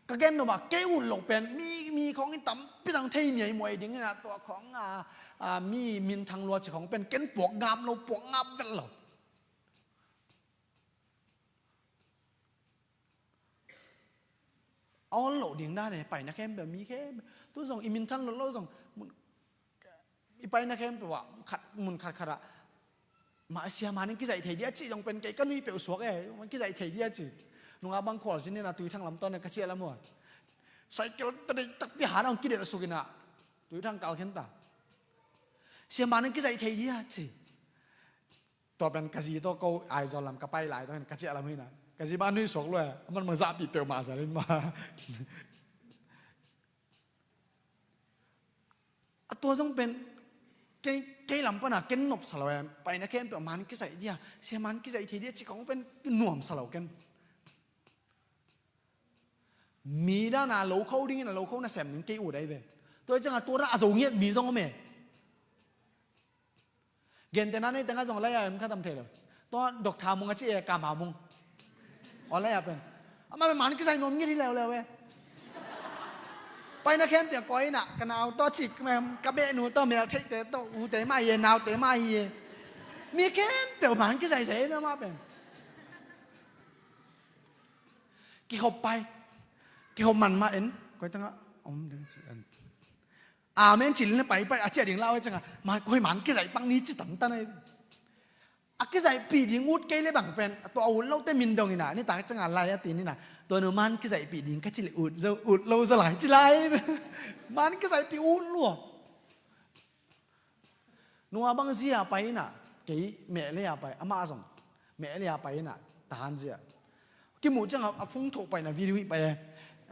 Ka gen lo mah, kei ut lo pen, mi, mi khawng in tampi tang thei mi a i muai ding ina tua khawng a, a, mi minthang lua ci khawng pen, ken puak ngam lo, puak ngam vet lo. A ol lo ding dan e, pai na khempeuh, mi khempeuh. Tu zong i minthang lo lo zong, i pai na khempeuh ah, khat, mun khat khat ah. Mah sia mah ning kizaih thei dia ci zong pen kei ka nui peuh suak e, kizaih thei dia ci. Nungak bang khualzin in a Tuithang lam tawh na ka ciah lam uh a, cycle ta deih takpi han a hong kidelh suk in a Tuithang kal khen ta. Sia, man hong kizaih thei dia ci. Tua pen ka zi tawh ko Aizawl lam ka pai lai tawh ka ciah lam hi na, ka zi bang nuih suak lua, aman bang zahpih peuhmah zel in mah. A tua zong pen kei, kei lam pana ken nopsa lo em, paina khempeuh man kizaih dia, sia man kizaih thei dia ci kong pen nuamsa lo ken. Mi dana lo kho dingin a lo kho nasem ding kei ut ahi ve. Tua hi cianga tua rah a zo ngiat mi zong om e. Gentehna nei tengah zong lai a em kha tam thei lo. Tua Doctor Mung a ci e, Kam Hau Mung. Aw lai a pen. Amah pen man kizaih nuam ngiat hi leuleu e. Paina khempeuh koi inah ka nau tawh cik mem, ka behnu tawh, meltheihte tawh, ute mah hi e, naute mah hi e. Mi khempeuh man kizaih zaih e amah pen. Kikhop pai. Kikhop man mah en. Koi tangah om ding ci en. Amen cil na paipai a ciah ding lau e cianga, ma koi man kizaih pang ni ci tantan e. A kizaihpih ding ut kei le bang pen tua a ut lote min dong ina, nitak cianga lai a tin ina, tua nu man kizaihpih ding ka ci le ut zo, ut lo zo lai ci lai. Man kizaihpih ut lua. Nua bang zia pai ina, kei meh le a pai, amah zong meh le a pai ina, tahan zia. Kimuh ciang a, a fung thoh paina video hi pai e.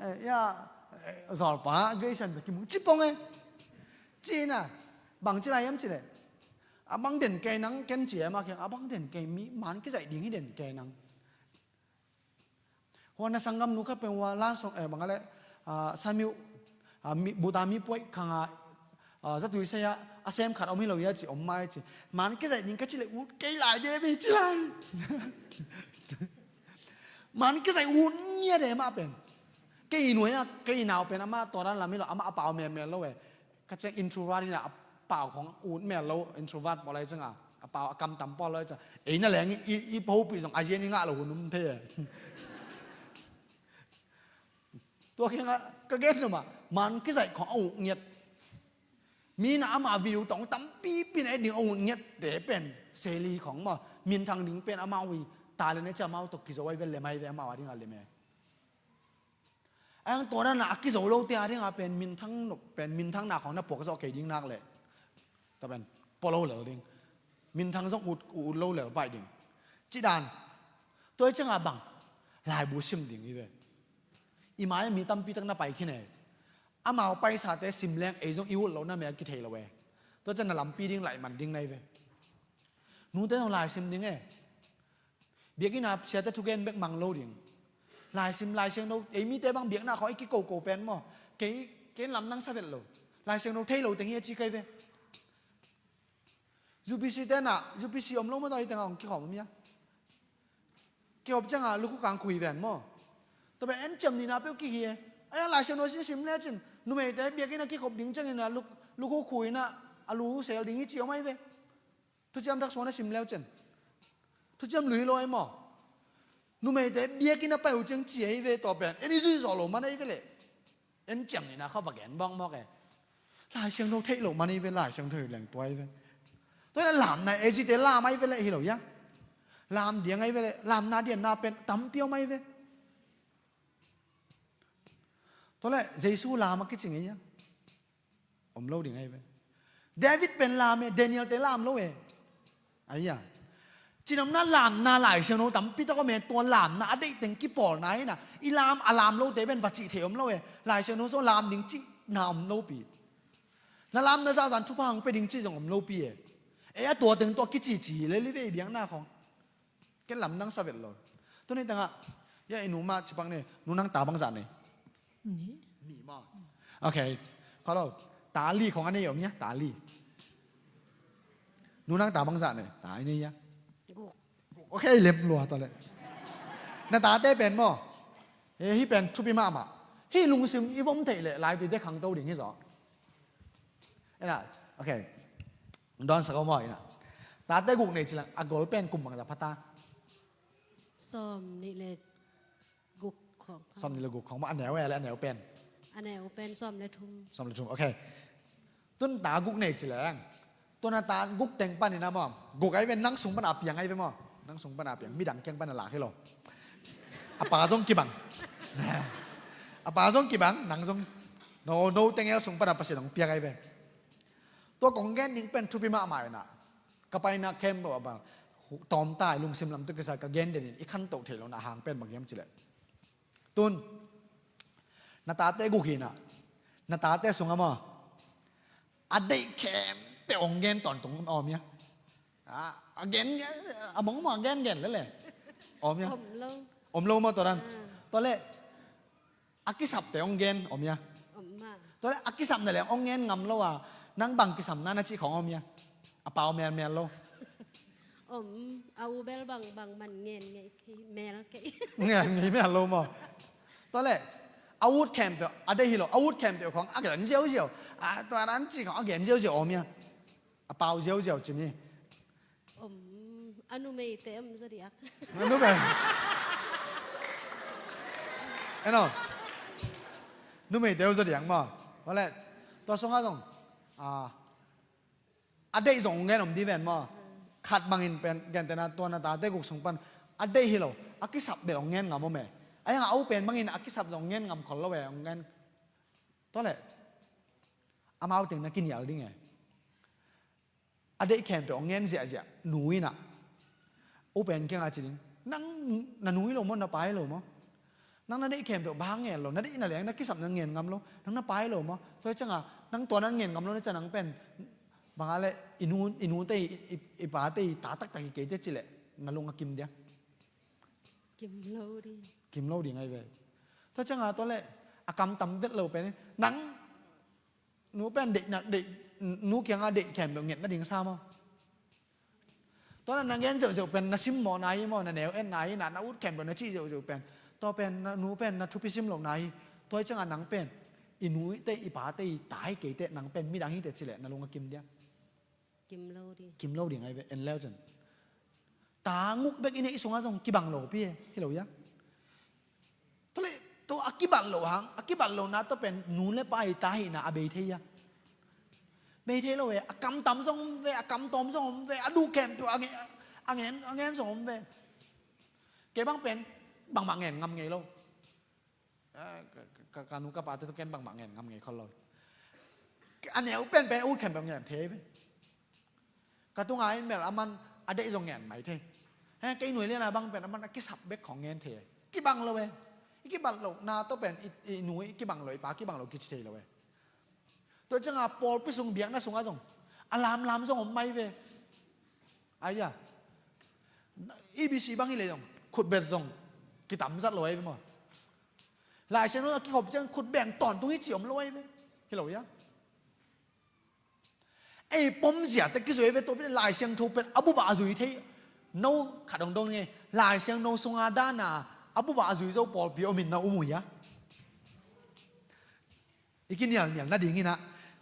Eh, ya, eh, zawlpa Grayson kimuh ci pong e. Ci ina, bang ci lai hiam ci le, a bang den kei nang ken ci e, amah kiang a bang den kei, mi man kizaih ding hi den kei nang. Hua na sanggam nu khat pen hua la song, eh, bang a le, ah, Samiu, ah, mi, Buta mi puai khang a, ah, zatui sai a, a sem khat om hi lo ia ci, om mai ci. Man kizaih ding ka ci le ut kei lai de mi ci lai. Man kizaih ut ngia de mah pen. Kei nuai a, kei nau pen amah tua dan lam hi lo, amah a pau mel mel lo e. Ka ciang introvert ina a pau khong ut mel lo, introvert pawl lai cianga a pau a kam tam pawl lai cianga. Ei na leng i, i pahopih zong a zian i ngah lo hun um thei e. Tua kianga ka gen lo mah, man kizaih khong a ut ngiat. Mi na amah video tawng tampipi na et ding a ut ngiat te pen seli khong maw, minthang ding pen amau hi. Talent e ci amau tawh kizo ai ve, lem ai ve, amau a ding a lem e. Ang tua dana a kizo lote a dinga pen minthang nop pen minthang na khong na puak zawh kei ding nak leh tua pen pua lo lel ding. Minthang zong ut, ut lo lel baih ding. Ci dan. Tua hi cianga bang laibu sim ding hi ve. I mai mi tampi tak na pai khin e. Amau paisate sim leng ei zong i ut lo na mel kithei lo e. Tua ciang na lampi ding laih man ding na hi ve. Nute zong lai sim ding e. Biakinn a siate thugen bek mang lo ding. Laisim, Laisiangtho, ei mite bang biakna khawng i kikoko pen maw. Kei, kei lamdang sa vet lo. Laisiangtho thei lo teng hi a ci kai ve. U P C te na, U P C om lo maw tawh hi teng a hong kikhawm om hia. Kihop cianga lukhu kang khui ven maw. Tua pen en ciam nihna peuh kihi e. Aia Laisiangtho sin sim le cin. Numeite biakinn a kikhop ding ciangin a luk, lukhu khui na a lu sel ding hi ci om ai ve. Thuciam Thak Suan a sim leu cen. Thuciam Lui Lawi maw. Numeite biakinn a pai uh ciang ci ahi ve tua pen. En i zui zawh lo man ahi ve leh. En ciam nihna kha va gen bawngmawk e. Laisiangtho theih lo man ahi ve, Laisiangtho hi leng tua ahi ve. Tua hi leh lamna e zite lam ahi ve leh hi lo ia. Lam diang ahi ve leh, lamna dianna pen tampi om ahi ve. Tua leh Jesu lam a kicing ahi ia. Om lo ding ahi ve. David pen lam e, Daniel te lam lo e. Ahi a. Cinamna lamna Laisiangtho tampi tak om e, tua lamna a deih teng kipawlna hi na. I lam, a lam lote pen va cih thei om lo e. Laisiangtho sung lam ding cihna om lo pi. Na lamna zahzah thupha hong pia ding cih zong om lo pi e. E a tua teng tua kicici le li ve i biakna khong. Ken lamdang sa vet lo. Tuni tengah, ya i nu mah cipak ni, nu nang ta bangzah nei? Nih. Nih maw. Ok. Khaw lo. Ta li khong a nei om ya, ta li. Nu nang ta bangzah nei? Ta i nei ya. Guk. Ok, lem lua ta le. Na tate pen maw. Eh, hi pen thupi mahmah. Hi lungsim i vom theih leh lai tuite khangto ding hi zaw. Ena, ok. Dawn sak om aw ena. Tate guk nei cilang a gol pen kum bangzah phata? Sawm nih le guk khawng. Sawm nih le guk khawng. Ma a neu e le a neu pen? A neu pen sawm le thum. Sawm le thum, ok. Tun ta guk nei cileng. Tun a ta guk teng panin a maw. Guk ai ve nang sung pan a piang ai ve maw. Nang sung pan a piang. Midang kiang pan a lak hi lo. A pa zong kibang. A pa zong kibang, nang zong. No, no tengel sung pana Pasian hong piak ahi ve. Tua kong gen ding pen thupi mahmah inah. Ka paina khempeuh a bang tawmta i lungsim lam tawh kisai ka gen denin i khantoh theih lohna hang pen bang hiam cileh. Tun na tate guk hinah, na tate sungah maw, a deih khempeuh hong gen tawntung om hia? A gen a mong maw, a gen gen lele om hia? Om lo. Om lo maw, tua dan. Tua leh a kisapte hong gen om hia? Om mah. Tua leh a kisapna leng hong gen ngam lo a, nang bang kisamna na cih khawng om hia? A pau melmel lo. Om, a u bel bang bang man ngen ngei kei, mel kei. Ngen ngei mel lo maw? Tua leh a ut khempeuh a deih hi lo, a ut khempeuh khawng a gen ziauziau. A tua dan cih khawng a gen ziauziau om hia? A pau ziauziau ci ni. Om, a numeite om zaw diak. A numei. Eno. Numeite om zaw diak maw? Tua leh tua sungah zong a a deih zong hong gen om di ven maw? Khat bangin pen gentehna tua na tate guk sung pan a deih hi lo, a kisap bel hong gen ngam om e. A hiang a u pen bangin a kisap zong hong gen ngam khol lo e, hong gen. Tua leh amau teng na kinial ding e. A deih khempeuh hong gen ziahziah nu inah u pen kiangah ci ding, nang na nu hi lo maw, na pa hi lo maw? Nang na deih khempeuh bang ngen lo, na deihna leng na kisapna ngen ngam lo, nang na pa hi lo maw? Tua hi ciangah nang tua na ngen ngam lo na ciah nang pen bangah leh i nu, i nute i, i, i pate i ta taktak hi keite cileh na lung a kim dia? Kim lo ding. Kim lo ding ahi ve. Tua ciangah tua leh a kam tam vet lo pen nang nu pen deihna, deih, nu kiangah deih khempeuh ngetna ding sa maw? Tua na na gen zeuhzeuh pen na simmawhna hi maw, na neu etna hi na, na ut khempeuh na cih zeuhzeuh pen tua pen na nu pen na thupi sim lohna hi. Tua hi ciangah nang pen i nute i pate i ta hi keite, nang pen midang hite cileh na lung a kim dia? Kim lo ding. Kim lo ding ahi ve, en leu cin. Ta nguk bek i neih sungah zong kibang lo pi e, hi lo hia? Tua leh tua a kibat loh hang, a kibat lohna tua pen nu le pa i ta hihna a bei thei hia? Bei thei lo e. A kam tam zong om ve, a kam tawm zong om ve, a duh khempeuh a ngen, a ngen, a ngen zong om ve. Kei bang pen bangmah ngen ngam ngei lo. A, ka, ka, ka nu ka pate tawh ken bangmah ngen ngam ngei khol lo. A neu penpen ut khempeuh ngen thei ve. Ka tungah in bel aman a deih zong ngen mai thei. He, kei nuai liana bang pen aman a kisap bek khawng ngen thei. Kibang lo e. I kibat lohna tawh pen i, i nu i kibang lo, i pa kibang lo kici thei lo e. Tua ciangah pawlpi sung biakna sungah zong a lamlam zong om mai ve. Aia, E B C bang hi leh zong khutbet zong kitam zat lo ahi ve maw? Lai Siangtho a kikhop ciang khutbeng tawntung hi ci om lo ahi ve. Hi lo hia? Ei pom zia teh kizui ahi ve, tua pen Lai Siangtho pen a bup ah a zui thei. No khat dongdong nge, Lai Siangtho sunga dana a bup ah a zui zo pawlpi om in na um uh hia? I kinialnial nadingin ah,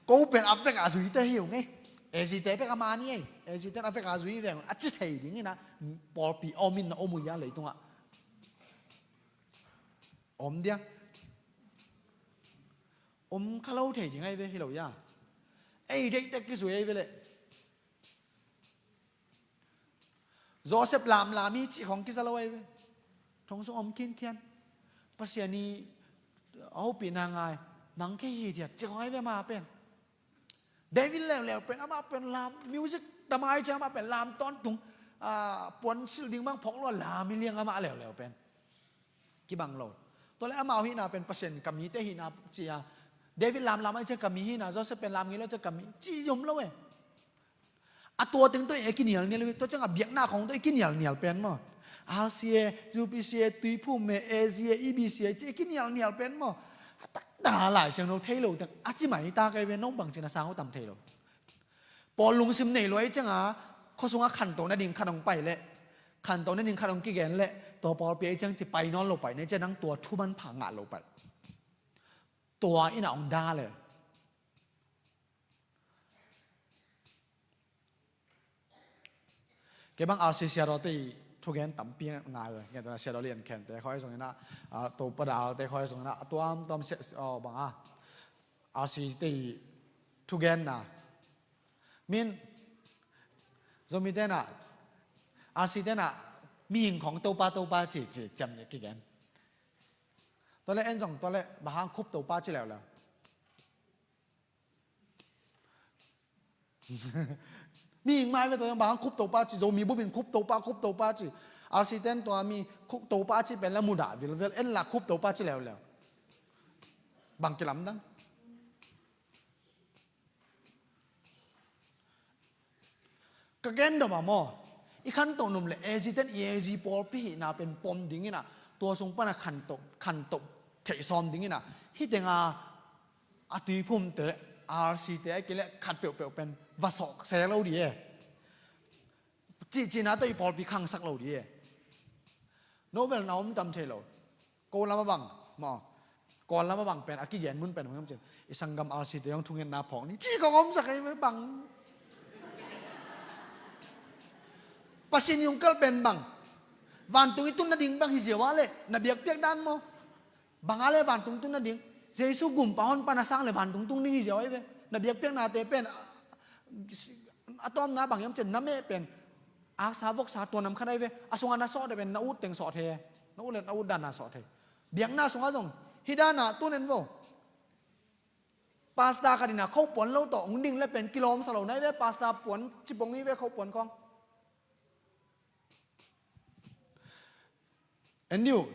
ko pen a vek a zui te hi ung ei. A G te vek a mani ei. A G ten a vek a zui veng a ci thei dingin ah, pawlpi om in na om uh hia leitungah? Om dia? Om kha lo thei ding ahi ve, hi lo hia? Ei deih tek kizui ahi ve leh. Joseph lamlam hi cih khawng kiza lo ahi ve. Thong sung om khinkhian. Pasian i a hopihna ngai, mang kei hithiat cih khawng ahi ve amah pen. David leuleu pen amah pen lam, music tam ahi ciang amah pen lam tawntung, a, puan silh ding bang phawk lua lam hi liang amah leuleu pen. Kibang lo. Tua leh amau hihna pen Pasian ka mite hihna ci a. David lamlam ahi ciang ka mi hihna, Joseph pen lam ngei lo ciang ka mi ci zom lo e. A tua teng tawh e kinialnial lo e. Tua ciang a biakna khawng tawh e kinialnial pen maw? R C A, U P C A, Tuiphum e, A Z A, E B C A ci e kinialnial pen maw? A taktak a Lai Siangtho thei lo teng a ci mai ta kai ve, no bangci na sang uh tam thei lo. Pawl lungsim nei lua ahi cianga, khua sunga khanto nading khat hong pai leh, khanto nading khat hong kigen leh, tua pawlpi ahi ciang ci pai nawn lo pai, nei ciang nang tua thu manpha ngah lo pai. Tua in a hong da leh. Kei bang R C siadawte i thugen tampi ngai ve. Ngen tana siadaw lian khente khoi zongin a, a, Topa dalte khoi zongin a, a tuamtuam sia, aw, bang a. R C te i thugenna. Min, Zomi tena, R C tena, mihing khong Topa, Topa ci, ci, ciam ne kigen. Tua le en zong tua le bang hang khup Topa ci leuleu. Mi ing mai ve tua bang hang khup Topa ci, Zomi bupin khup Topa, khup Topa ci. R C ten tua mi khup Topa ci pen la mudah vilvel, en la khup Topa ci leuleu. Bang kilamdang. Ka gen dom a maw, i khantoh num le A Z ten i A Z pawlpi hihna pen pom dingin ah, tua sung pana khantoh, khantoh theih sawm dingin ah, hih tenga a tuiphumte, R C te a kile khat peuhpeuh pen va sawh sek lo di e. Cihcihna tawh i pawlpi khangsak lo di e. Nobel na om tam thei lo. Ko lama bang maw, Kawl lama bang pen a kigen mun pen bang hiam cin, i sanggam R C te hong thungetna phawk ni ci kong omsak ei bang. Pasian i hong kalh pen bang, vantung i tun nading bang hi ziau a le na biakpiak dan maw? Bang a le vantung tun nading, Jesu gumpa hon pana sang le vantung tung ding hi ziau a hi ve. Na biakpiaknate pen a tawmna bang hiam cin, na meh pen aksa voksa tua nam khat a hi ve. A sunga na sawh de pen na ut teng sawh thei e. Na ut le na ut dana sawh thei. Biakna sunga zong hih dana tunen vo. Pastor khat ina khopuan lo tawh hong ding le pen kilawm sa lo na hi ve. Pastor puan cipong hi ve khopuan khawng. En diu,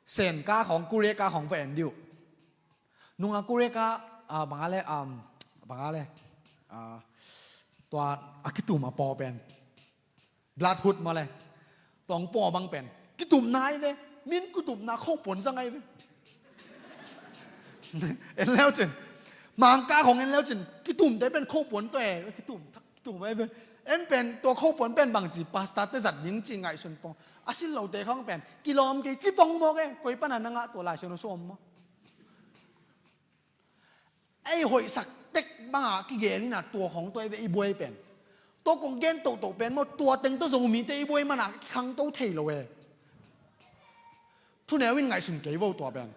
Sen ka khawng, Korea ka khawng va en diu. Nunga Korea ka, ah, bang a le, um, bang a le, ah, tua a kitum a paw pen bloodhood maw le. Tua hong paw bang pen kitumna hi ve. Min kitumna khopuan zang a hi ve. En leu cin, Mangka khawng en leu cin kitumte pen khopuan tua e, kitum thak kitum a hi ve. En pen tua khopuan pen bangci pastor te zat ding ci ngaihsun pong. A sin lote khawng pen kilawm kei ci pong mawk e. Koi pana na ngah tua Lai Siangtho sawm maw? Ei hoihsak tek banga kigel ina tua khawng tua i ve i buai pen. Tua kong gen tohtoh pen maw, tua teng tawh Zomite i buai mana khangto thei lo e. Thuneu in ngaihsun kei vo tua pen.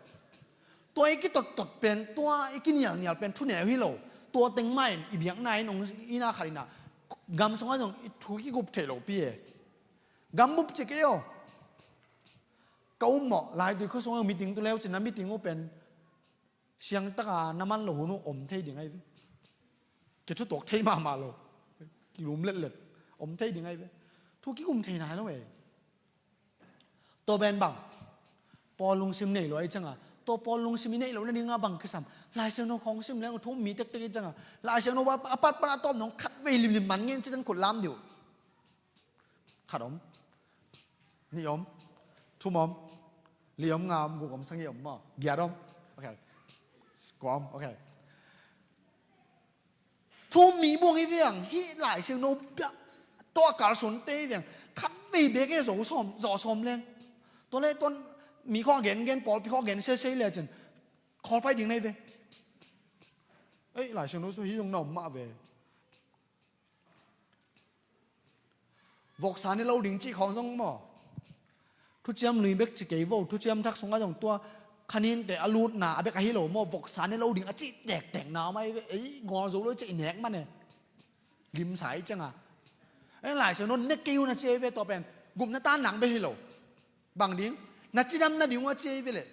Tua i kitottot pen, tua i kinialnial pen thuneu hi lo. Tua teng mah in i biakna in hong ina khat ina gam sungah zong i thu kigup thei lo pi e. Gambup ci kei aw. Ka um mawh, Laitui khua sungah meeting tu leu cin na meeting uh pen siangtaka na man lo hun uh om thei ding ahi ve. Kithutuak thei mahmah lo. Kilum letlet. Om thei ding ahi ve. Thu kikum thei nai lo e. Tua ben bang, Paul lungsim nei lo ahi cianga, tua Paul lungsim i neih lo nadinga bang kisam? Lai Siangtho khawng sim leng uh thu um mi tektek ahi cianga, Lai Siangtho a patpat a tawp nong khat vei limlim man ngen citen khut lam diu. Khat om. Nih om. Thum om. Li om, nga om, guk om, sagih om maw? Giat om. Ok. Kua om. Ok. Thu um mi buang hi veng, hih Lai Siangtho biak tawh a kalsuante hi veng. Khat vei bek e zo sawm, zawh sawm leng. Tua le tuan mi khawng a gen gen, pawlpi khawng a gen sesei le cin. Khawl pai ding na hi ve. Ei, Lai Siangtho sung hi zong na om mah ve. Voksa ne lo ding cih khawng zong maw? Thuciam lui bek ci kei vo, thuciam thak sungah zong tua khaninte a lutna a bek ahi lo maw? Voksa ne lo ding a cih tektekna om ahi ve. Ei, ngawl zo lo i cih i nek man e. Limsa i cianga. Ei, Lai Siangtho ne kei un a ci ahi ve tua pen. Gupna tan nang bek hi lo. Bang ding? Na cidam nading uh a ci ahi ve leh.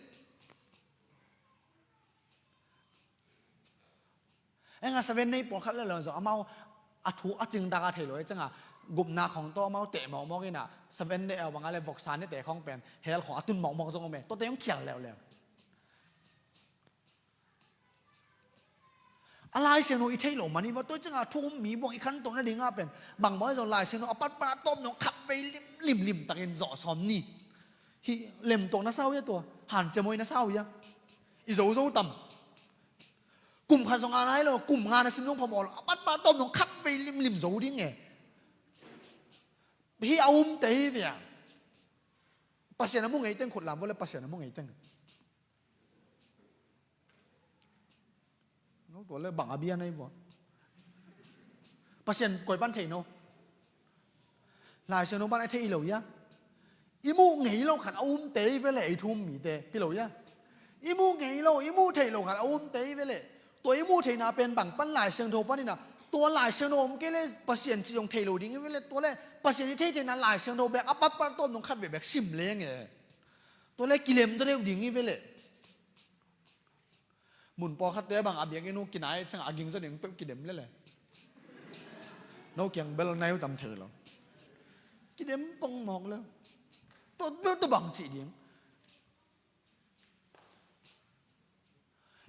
Enga Seven Day pawlkhat leuleu zong amau a thu a cingtak a thei lo e cianga gupna khawng tawh amau teh mawkmawk ina Seven Day a banga le voksa nete khawng pen hell khawng a tun mawkmawk zong om e. Tuate hong khial leuleu. A Lai Siangtho i theih lo man i va tua cianga thu um mi buang i khantoh nadinga pen bangmawh zong Lai Siangtho a patpat a tawp nong khat vei limlim takin zawh sawm ni. Hih lemtuak na sa uh ia tua hanciam uh i na sa uh ia. I zozo tam. Kum khat zong a nai lo, kum nga na sim zong phamawh lo, a patpat tawm zong khat vei limlim zo ding e. Hih a umte hi via. Pasian a mu ngei teng khut lam vo le Pasian a mu ngei teng. No tua le bang a bia na hi vua. Pasian koi pan thei no. Lai Siangtho pan a thei lo ia. I muh ngei lo khat a umte i ve le, i thu um mite, ki lo ia. I muh ngei lo, i muh theih lo khat a umte i ve le. Tua i muh theihna pen bang pan Lai Siangtho pan ina. Tua Lai Siangtho om kei le Pasian ci zong thei lo ding i ve le. Tua le Pasian i thei theihna Lai Siangtho bek a patpat tawm nong khat ve bek sim leng e. Tua le kilem ta deuh ding i ve le. Mun pawlkhatte bang a biakinn uh kinai ciang a ging zaw ding peuh kidem lele. No kiang bel nai uh tam thei lo. Kidem pong mawk le. Tua bel tua bang cih ding.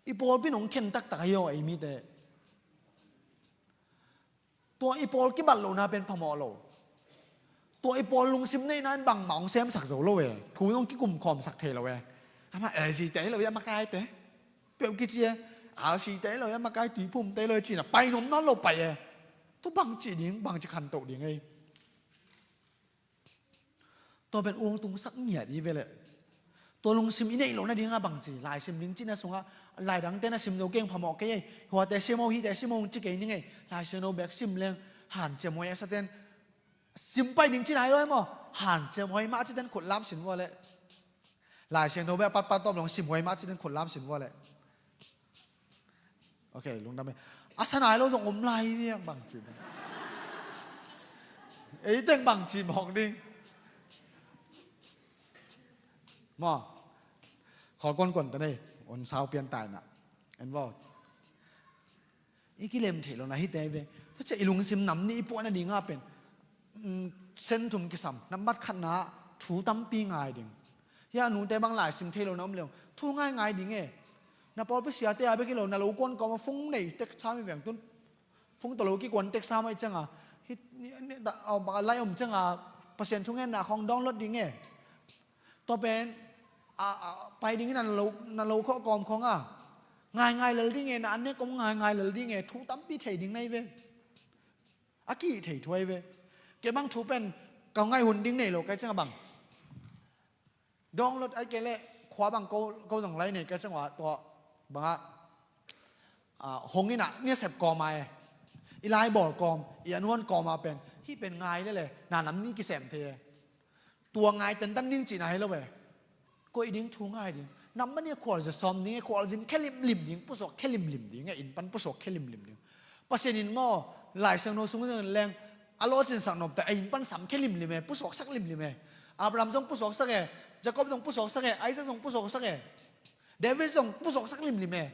I pawlpi nong khen taktak ahi aw ei mite. Tua i pawl kibat lohna pen phamawh lo. Tua i pawl lungsim neihna in bangmah hong semsak zo lo e. Thu in hong kikum khawmsak thei lo e. Amah L C te hi lo e, a makaite. Peuh kici e. R C te hi lo e, a makai tuiphum te hi lo e, cina pai nuam nawn lo pai e. Tua bangci ding, bangci khantoh ding ei. Tua pen uang tungsak ngiat i ve leh. Tua lungsim i neih loh nadingah bangci, laisim ding cihna sungah, laidangte na sim zo keng phamawh kei ei, huate sim o, hihte sim o hong ci kei ning ei, Lai Siangtho bek sim leng hanciam huai a saten, sim pai ding cihna hi lo e maw, hanciam huai mah a citen khut lam sin vua leh. Lai Siangtho bek a patpat tawm long sim huai mah a citen khut lam sin vua leh. Ok, lungdam e. A sa nai lo zong om lai hi viang bangci. Ei teng bangci mawk ding. Maw. Khawl kuankuan ta nei. On sau pian taina. En vaw. I kilem theih lo na hi te ve. Tua cia i lungsim nam nih i puah nadingah pen. Mm, sen thum kisam, nambat khatna thu tampi ngai ding. Hia nute bang laisim thei lo na om leng thu ngai ngai ding e. Na pawlpi siate a bek hi lo, na lo kuan kawma fung nei tek sa mi veng tun. Fung tawh lo kikuan tek sa mai cianga, hih, ni, ni, da, au, bang a lai om cianga Pasian thungetna khawng download ding e. Tua pen a, a, pai ding in na lo, na lo khawh kawm khawng a ngai ngai lel ding e, na an nek kawm ngai ngai lel ding e, thu tampi thei ding na hi ve. A kihih thei thu ahi ve. Kei bang thu pen ka ngaih hun ding nei lo kai ciang a bang. Download ai kei leh khua bang ko, ko zong lai nei kai ciang a tua bang a, a, hong in a ni a sep kawm a e. I lai bawl kawm, i an huan kawm a pen. Hih pen ngai lele, na nam ni kisem thei e. Tua ngai tantan ning cihna hi lo e. Koih ding thu ngai ding. Nam mah ni a khualzin sawm ding e, khualzin khe limlim ding, pusuak khe limlim ding e, inn pan pusuak khe limlim ding. Pasian in maw, Lai Siangtho sung in leng, a lawhcinsak nopte, a inn pan sam khe limlim e, pusuaksak limlim e. Abraham zong pusuaksak e, Jacob zong pusuaksak e, Isaac zong pusuaksak e. David zong pusuaksak limlim e.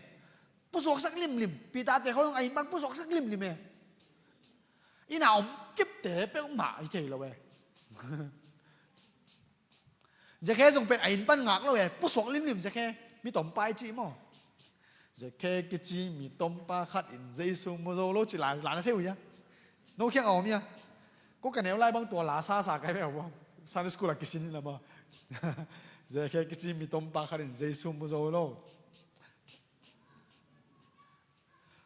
Pusuaksak limlim. Peter te khawng a inn pan pusuaksak limlim e. Inn a om cipte peuhmah hi thei lo e. Zekhe zong pen a inn pan ngak lo e, pusuak limlim Zekhe, mi tompa i cih maw? Zekhe kici mi tompa khat in Jesu mu zo lo ci lai, lai na thei uh hia? No khiang a om hia? Ko ka neu lai bang tua la sa sa kai ve uh bang. Sunday school a kisin in la maw? Zekhe kici mi tompa khat in Jesu mu zo lo.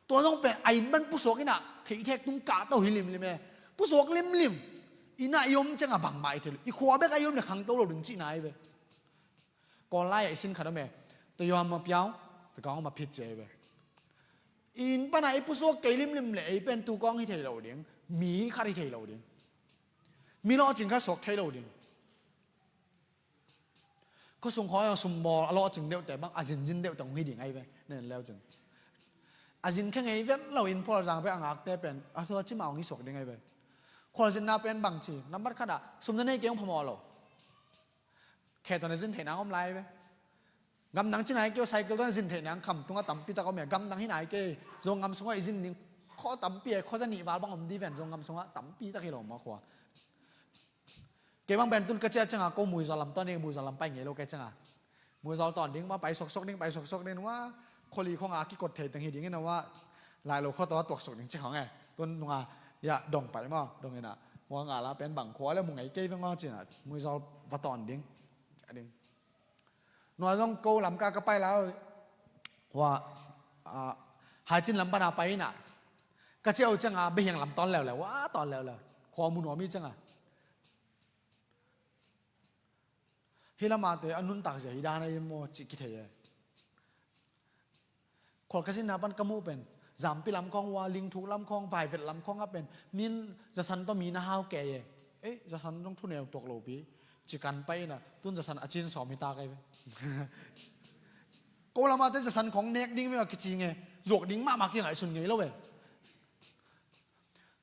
Tua zong pen a inn pan pusuak in a, theih thek tung kah to hi limlim e. Pusuak limlim. Inn a i om ciang a bangmah i thei lo. I khua bek a i om le khangto lo ding cihna ahi ve. Kawl lai a i sin khat om e. Tua Yohan Mapiau, tua kawng Maphit ci ahi ve. Inn pan a i pusuak kei limlim le ei pen tu kawng hi thei lo ding. Mi khat hi thei lo ding. Mi lawhcing khat suak thei lo ding. Khuasung khawi a sumbawl a lawhcing deuhte bang a zinzin deuhte hong hi ding ahi ve. Nen leu cin. A zin khe ngei vet lo in phualzang pek a ngakte pen a thua cimah hong hi suak ding ahi ve. Khualzinna pen bang ci, nambat khat ah sum na nei kei hong phamawh lo. Khe tawh na zin theih nang om lai ve. Gamdang ci nai kei uh, cycle tawh na zin theih nang kham tungah tampi tak om e. Gamdang hi nai kei, Zongam sungah i zin ding khaw tampi e, khaw za nih val bang om di ven Zongam sungah tampi tak hi lo maw khua. Kei bang pen tun ka ciah cianga ko Muizawl lam tawn ding, Muizawl lam pai ngei lo kei cianga. Muizawl tawn ding ma pai suaksuak ding, pai suaksuak ding ma. Kholi khong a kikot thei teng hi ding in a wa. Lai lo khaw taw a tuak suak ding ci khong e. Tun nunga ya dong pai ma, dong ina. Wa nga la pen bang khua le mu ngei kei veng ma cina. Muizawl va tawn ding. A ding. Nua zong ko lam ka ka pai la. Wa, a, Haicin lam pana pai ina. Ka ciah uh cianga Behiang lam tawn leuleu, wa tawn leuleu. Khua mu nuam hi cianga. Hih lamate a nuntak zia hi dan a i maw cih kithei e. Khual ka zinna pan ka muh pen, Zampi lam khawng ua, Lingthuk lam khawng, Vaivet lam khawng a pen, min zasan tawh mi na hau kei e. Ei, zasan zong thuneu tuak lopi. Ci kan pai ina, tun zasan a cin sawm hi ta kei ve. Ko lamate zasan khawng nek ding ve a kici nge, zuak ding mahmah kingaihsun ngei lo ve.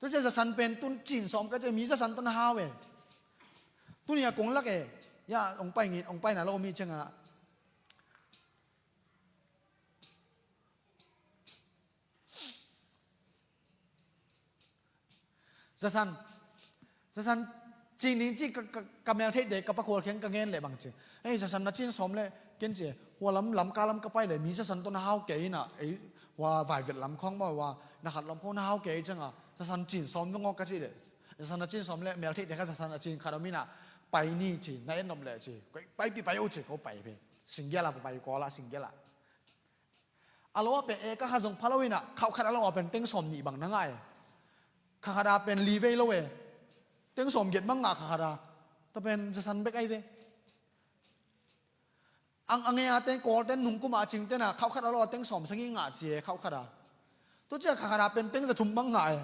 Tua ciah zasan pen tun cin sawm ka ciah mi zasan tawh na hau e. Tuni a kong lak e. Ya, ong pai ngin, ong pai na lo mi cianga. Zasan, zasan cin ding ci ka, ka, ka mel theihte ka pakhual kheng ka ngen leh bang ci. Ei, zasan na cin sawm leh ken ci, hua lam, Lamka lam ka pai leh mi zasan tawh na hau kei inah, ei, hua Vaivet lam khawng maw, hua na khat lam khawng na hau kei cianga, zasan cin sawm veng aw ka ci leh, zasan na cin sawm leh mel theihte kha zasan a cin khat om inah, pai ni ci, na en nop leh ci, paipih pai uh ci, ko pai pi. Singgial ah pai, Kawl ah Singgial ah. A lo a pen eka khat zong pha lo inah, khauh khat a lo a pen teng sawm nih bang na ngah e. Kha khat a pen li vei lo e. Teng sawm giat bang ngah kha khat a. Tua pen zasan bek ai ve. Ang, a ngei a teng Kawl ten nung kum a cing ten a, khauh khat a lo a teng sawm sagih ngah ci e, khauh khat a. Tua ciang kha khat a pen teng za thum bang ngah e.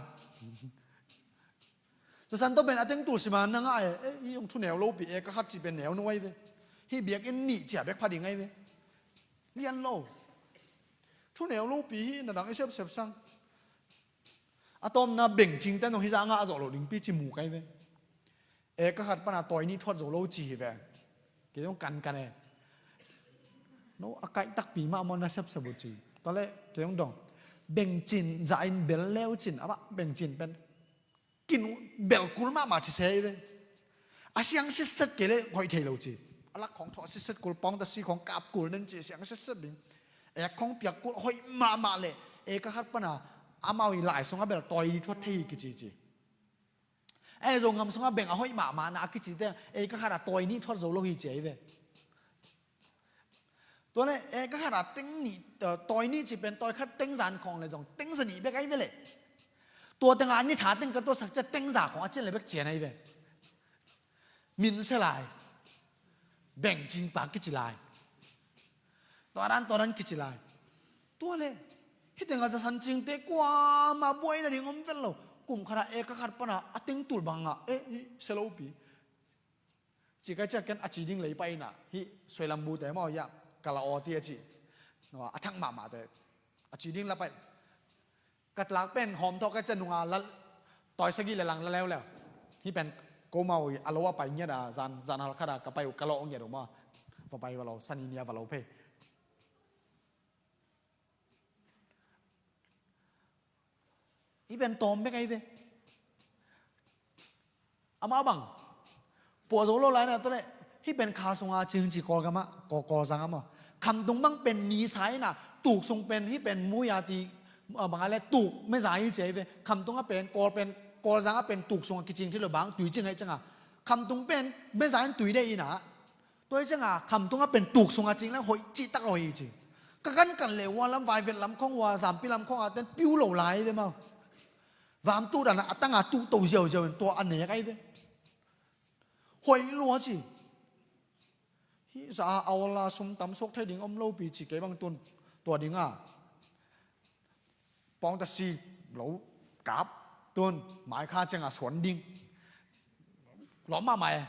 Zasan tawh pen a teng tul sim a na ngah e. Eh, hih hong thu neu lopi, eka khat ci pen neu nuai ve. Hih biakinn nih cia bek pha ding ai ve. Lian lo. Thu neu lopi hi, na dang i sepsep sang. A tawmna bengcing ten zong hih zah ngah zawh loh dingpi ci mu kai ve. Eka khat pana tawi nih thuat zo lo ci hi ve. Kei zong kankan e. No, a kaih takpi mahmah na sepsep uh ci. Tua leh kei zong dong. Bengcin zah in bel leu cin, a bah bengcin pen kin uh belkul mahmah ci se hi ve. A siang sitset kei leh hoih thei lo ci. A lak khawng thawh sitset kul, pawngta si khawng kap kul den ci, siang sitset ding. Ek khawng piak kul, hoih mahmah leh eka khat pana amau i lai sungah bel tawi nih thuat thei hi kici ci. Ei, Zogam sungah beng a hoih mahmahna a kici te, eka khat a tawi nih thuat zo lo hi ci ahi ve. Tua leh eka khat a teng nih, eh, tawi nih ci pen tawi khat teng zan khawng leh zong teng za nih bek ahi ve leh. Tua tengah a ni tha teng ka tuahsak ciang teng za khawng a cian leh bek cian ahi ve. Min sia lai. Bengcing pa kici lai. Tua dan, tua dan kici lai. Tua leh hih tengah zasan cingte kuamah buaina ding om vet lo. Kum khat a eka khat pana a teng tul bang ngah. Eh, hih sia lopi. Ci kai ciang ken a ci ding lei pai inah, hih suailam bute maw hiah, ka la aw ti a ci. A thak mahmahte. A ci ding la pai. Ka tlak pen hawm thawh ka ciang nunga la, tawi sagih le lang la leuleu. Hih pen ko mau a lo a pai ngiat a, zan, zan hal khat a ka pai uh ka lawh ngiat uh maw. Va pai va lo, sani nia va lo phei. Hih pen tawm bek ahi ve. Amah bang puah zo lo lai na, tua leh hih pen khal sunga cing ci Kawlgam ah, Kawl, Kawlzang ah maw. Khamtung bang pen ni sa inah, tuk sung pen hih pen mui a ti, ah, bang a leh tuk meza hi ci ahi ve. Khamtung ah pen, Kawl pen, Kawlzang ah pen tuk sung a kicing thei lo bang, tui cing ahi cianga. Khamtung pen meza in tui deih inah. Tua hi cianga khamtung a pen tuk sunga cing leng hoih cihtak a hoih hi ci. Ka kankan leh hua lam Vaivet lam khawng, hua Zampi lam khawng a ten piu lo lai ve maw. Vam tu dan a tanga tu to ziauziau in tua a nek ahi ve. Hoih lua ci. Hih za a awl a sum tam suak thei ding om lopi ci kei bang tun. Tua dinga pawngta si lo kap, tun mai kha cianga suan ding. Lawm mahmah e.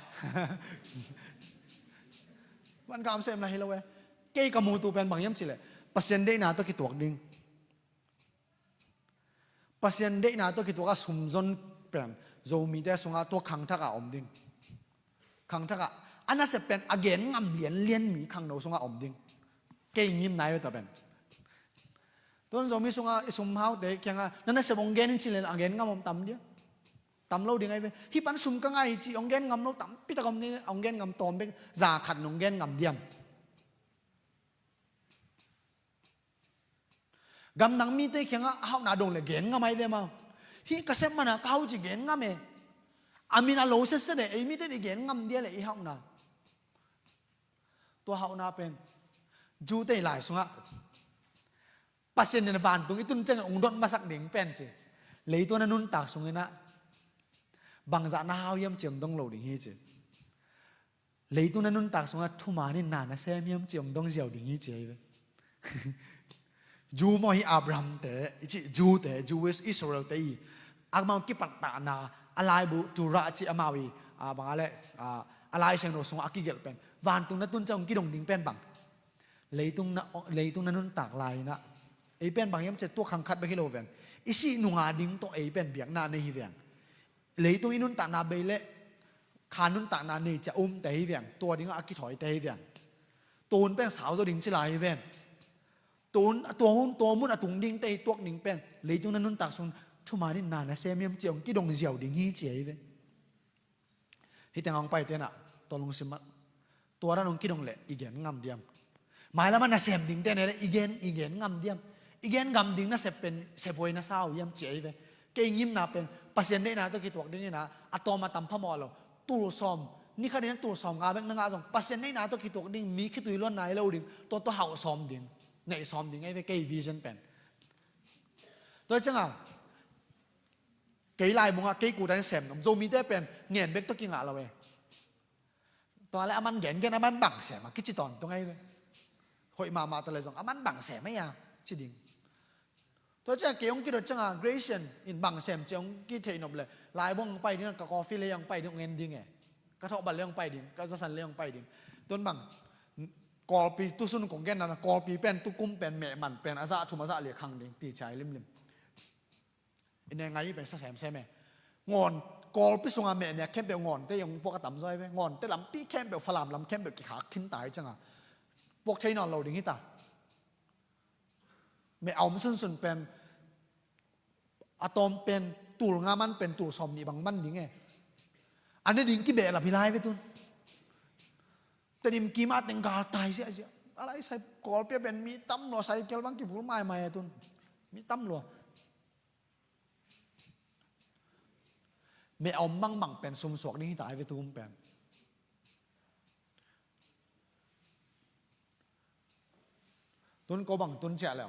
Van kam sem na hi lo e. Kei ka mutu pen bang hiam ci leh, Pasian deihna tawh kituak ding. Pasian deihna tawh kituak a sumzon pen Zomite sungah tua khangthak a om ding. Khangthak ah a nasep pen a gen ngam lianlian mi khangno sungah om ding. Kei ngimna hi ve tua pen. Tuan Zomi sungah i sum haute kiangah na nasep hong gen in ci leh a gen ngam om tam dia. Tam lo ding ahi ve. Hih pan sum ka ngah hi ci hong gen ngam lo tampi tak om ding, hong gen ngam tawm bek, za khat nong gen ngam diam. Gamdang mite kiangah a hauhna dong leh gen ngam ahi ve maw. Hih ka sep mana ka hau ci gen ngam e. A min a lo setset e, ei mite di gen ngam dia leh i hauhna. Tua hauhna pen Jew te lai sungah Pasian in vantung i tun ciang hong dot masak ding pen ci. Leitung a nuntak sung inah bangzah na hau hiam ci hong dong lo ding hi ci. Leitung a nuntak sungah thuman in na na sem hiam ci hong dong ziau ding hi ci ahi ve. Jew maw hi Abraham te, i ci Jew te, Jewish Israel te i amau kipattakna, a laibu Torah ci amau i, a bang a leh, a, a Lai Siangtho sungah a kigelh pen. Vantung na tun ciang hong kidong ding pen bang. Leitung na, leitung na nuntak lai inah. Ei pen bang hiam ci leh tua khang khat bek hi lo veng. I sih nunga ding tawh ei pen biakna nei hi veng. Leitung i nuntakna bei leh kha nuntakna nei ciang umte hi veng. Tua dingah a kithawite hi veng. Tua hun pen sau zaw ding ci lai hi veng. Tua hun, tua hun, tua mun a tung dingte hi tuak ding pen. Leitung na nuntak sung Thuman in na na sem hiam ci hong kidong ziau ding hi ci ahi ve. Hih teng hong paite na, tua lungsim ah, tua dan hong kidong leh i gen ngam diam? Mailam ah nasem dingte ne leh i gen, i gen ngam diam? I gen ngam ding nasep pen sephuai na sa uh hiam ci ahi ve. Kei ngimna pen Pasian deihna tawh kituak ding hi na, a tawm a tam phamawh lo. Tul sawm, ni khat in tul sawm nga bek na ngah zong Pasian deihna tawh kituak ding, mi khitui luanna hi lo ding, tua tawh hauh sawm ding, neih sawm ding ahi ve kei vision pen. Tua ciangah kei laibung ah kei kuta in sem nuam. Zomite pen ngen bek tawh kingah lo e. Tua leh a man gengen, a man bang sem a kici tawntung ahi ve. Hoih mahmah ta leh zong a man bang sem ahi a ci ding. Tua ciang kei hong kidot ciangah Grecian in bang sem ci hong kitheih nop leh laibung hong pai ding, ka coffee lei hong pai ding, hong en ding e. Ka thawhbal lei hong pai ding, ka zasan lei hong pai ding. Tun bang Kawlpi tusun kong genna, Kawlpi pen tukum pen mehman pen a zah thum a zah li khang ding ti ciai limlim. I ne ngai pen sa semsem e. Ngawn, Kawlpi sunga mehmeh khempeuh ngawnte hong puak a tamzaw hi ve. Ngawnte lampi khempeuh, Falam lam khempeuh kikhak khin ta hi ciangah puak thei nawn lo ding hi ta. Meh a om sunsun pen, a tawm pen tul nga man pen tul sawm nih bang man ding e. A ne ding kibehlap hi lai ve tun. Tedim kim a teng gal tai ziahziah. A lai sai Kawlpi ah pen mi tam lua, cycle bang kibul maimai a tun. Mi tam lua. Meh a om mangbang pen sumsuak ding hi ta hi ve, tu hun pen. Tun ko bang tun ciah leh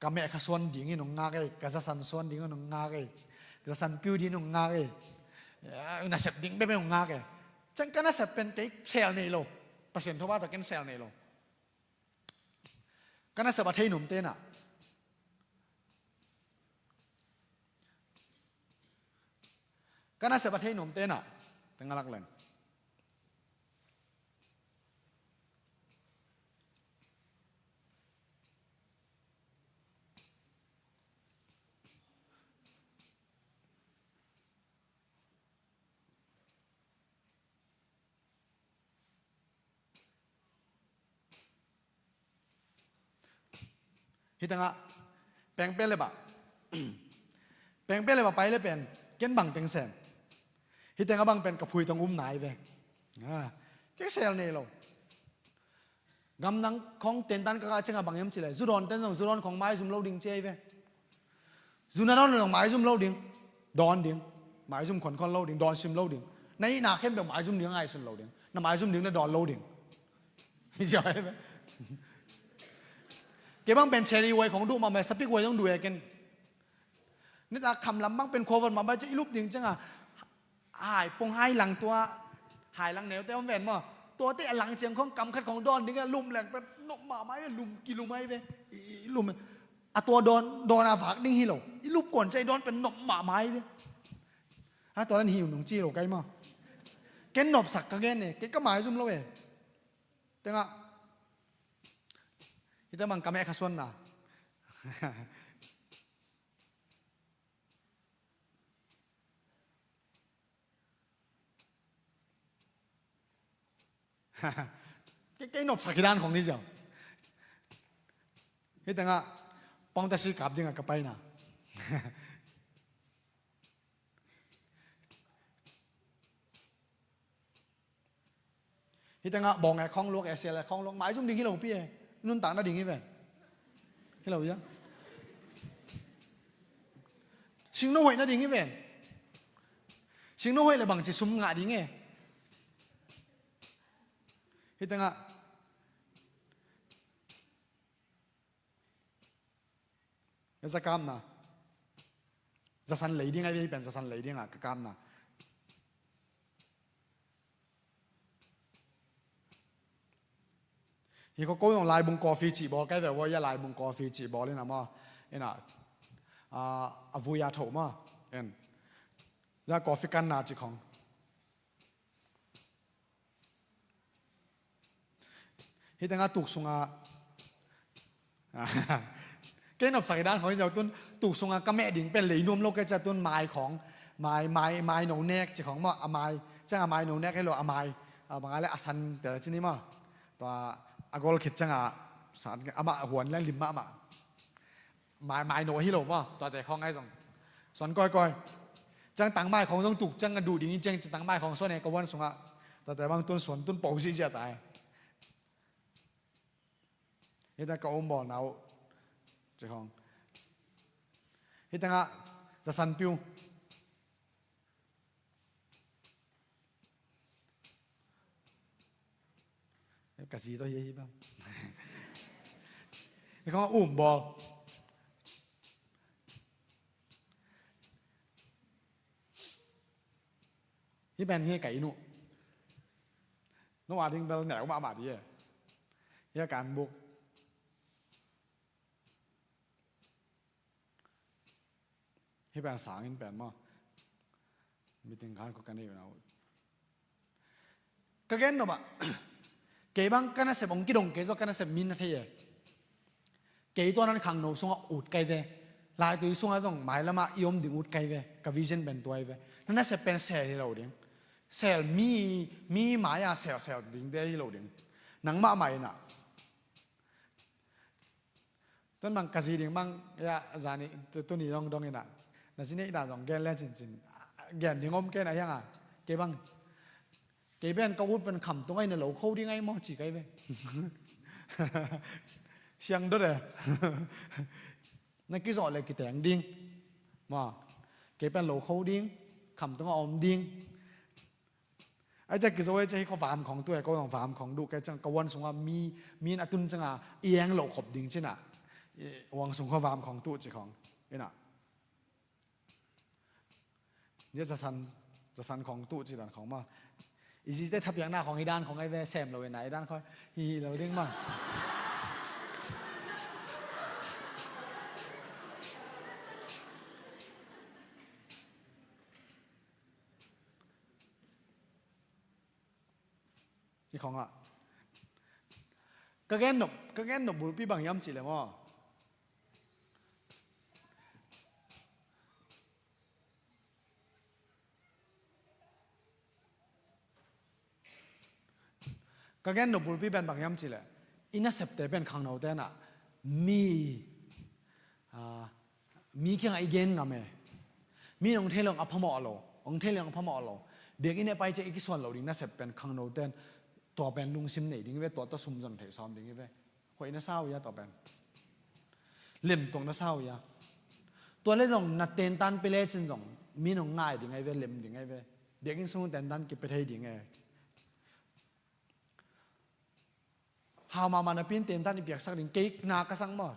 ka meh kha suan dingin hong ngak ei, ka zasan suan dingin hong ngak ei, zasan piu dingin hong ngak ei. Nasep ding bebe hong ngak ei. Ciang ka nasep pen kei sel nei lo. Pasian thupha tawh ken sel nei lo. Ka nasep a thei nuamte na, ka nasep a thei nuamte na, teng a lak leng. Hih tengah pengpel le bah, pengpel le bah pai le pen ken bang teng sem. Hih tengah bang pen ka phui tong um nai ve. Ken sel nei lo. Gamdang khong tentan ka kah ciangah bang hiam cileh, zu dawn ten zong zu dawn khong maizum lo ding ci ahi ve. Zu na dawn zong maizum lo ding, dawn ding. Maizum khonkhon lo ding, dawn sim lo ding. Na hihna khempeuh maizum ding, a ngaihsun lo ding. Na maizum ding, na dawn lo ding. Hi ziau ahi ve. Kei bang pen cherry huai khong duh mahmah, sapik huai zong duh e ken. Nita kham lam bang pen khuavon mahmah ci i lup ding ciangah, hai pong hai lang tua, hai lang neute om ven maw. Tuate a lang ciang khong kam khat khong dawn ding a lum leng pen nop mahmah hi ve, lum kilum ahi ve. I, i lum a tua dawn, dawn a vak ding hi lo. I lup kuan ciang i dawn pen nop mahmah hi ve. A tua dan hi nung ci lo kai maw. Ken nopsak ka gen e, kei ka maizum lo e. Tengah hih tengah bang ka meh kha suanna. Kei, kei nopsak hi dan khong hi ziau. Hih tengah pawngta si kap dingah ka paina. Hih tengah bawng e khawng luak, e sial e khawng luak, maizum ding hi lo pi e. Nuntak nading hi ven. Hi lo ia. Singno hoih nading hi ven. Singno hoih le bangci sum ngah ding e. Hih tengah ka za kamna, zasan lei ding ahi ve, hih pen zasan lei dingah ka kamna. Hih ko ko zong laibung coffee cih bawl kai ve, woi a laibung coffee cih bawl ina maw, ina, a, a vui a tho maw, en. Ya coffee kanna cih khong. Hih tengah tuk sungah kei nopsak hi dan khong hi ziau tun, tuk sungah ka meh ding pen lei nuam lo kei cia tun mai khong, mai, mai, mai no nek ci khong maw, a mai, ciangah mai no nek hi lo, a mai, a bang a le a san te ci ni maw. Tua a gol khit ciangah san, amah huan leng lim mahmah. mai, mai no hi lo maw, tua te khawng ai zong suan kawikawi. Ciang tangmai khawng zong tuk ciang a duh ding in ciang tangmai khawng suan e ka vuan sungah. Tua te bang tun suan tun po zihziah ta e. Hita ka um bawl na uh ci khawng. Hita ngah za san piu. Ka zi tawh hi, hi bang. Hi khawng um bawl. Hi pen hi ka inn uh. No a ding bel neu mahmah di e. Hi a kan buk. Hi pen sangin pen maw. Meeting khan ko ka nei uh na uh. Ka gen nop ah. Kei bang ka nasep hong kidong kei zaw ka nasep min na thei e. Kei tua nan khangno sungah ut kai ve. Laitui sungah zong mailamah i om ding ut kai ve. Ka vision pen tua hi ve. Na nasep pen sel hi lo ding. Sel mi, mi mai-ah selsel ding te hi lo ding. Nangmah mah inah. Tun bang ka zi ding bang, ya, zani, tu, tuni dong dong inah. Na zi neih dan dong gen le cincin. Gen ding om kei na hiang a. Kei bang. Kei pen ka ut pen khamtung ai na lo kho ding ai maw ci kai ve. Siang dot e. Na kizawh le kiteng ding. Maw. Kei pen lo kho ding. Khamtung a om ding. Ai cia kizo ai cia hi kho vam khong tu e ko vam khong duh kei ciang ka vuan sungah mi, mi in a tun ciangah i eng lo khop ding cinah. Vuan sung kho vam khong tu ci khong. Inah. Zia zasan, zasan khong tu ci dan khong ma. I zite thapiakna khong hi dan khong ai ve sem lo ina hi dan khong hi lo ding ma. Hi khong ah. Ka gen nop, ka gen nop bulpi bang hiam cih leh maw. Ka gen nop bulpi pen bang hiam cih leh i nasepte pen khangnote nah mi, ah, mi kiangah i gen ngam e. Mi in hong thei lo hong a phamawh lo, hong thei lo hong a phamawh lo. Biakinn ah pai ciang i kisuan lo ding nasep pen khangnote in tua pen lungsim nei ding hi ve, tua tawh sum zon theih sawm ding hi ve. Hoih na sa uh hia tua pen. Lem tuak na sa uh hia. Tua le zong na tentan pia lecin zong mi in hong ngai ding ahi ve, lem ding ahi ve. Biakinn sung tentan kipia thei ding e. Hau mahmah napi in tentan i piaksak ding, kei na ka sang maw.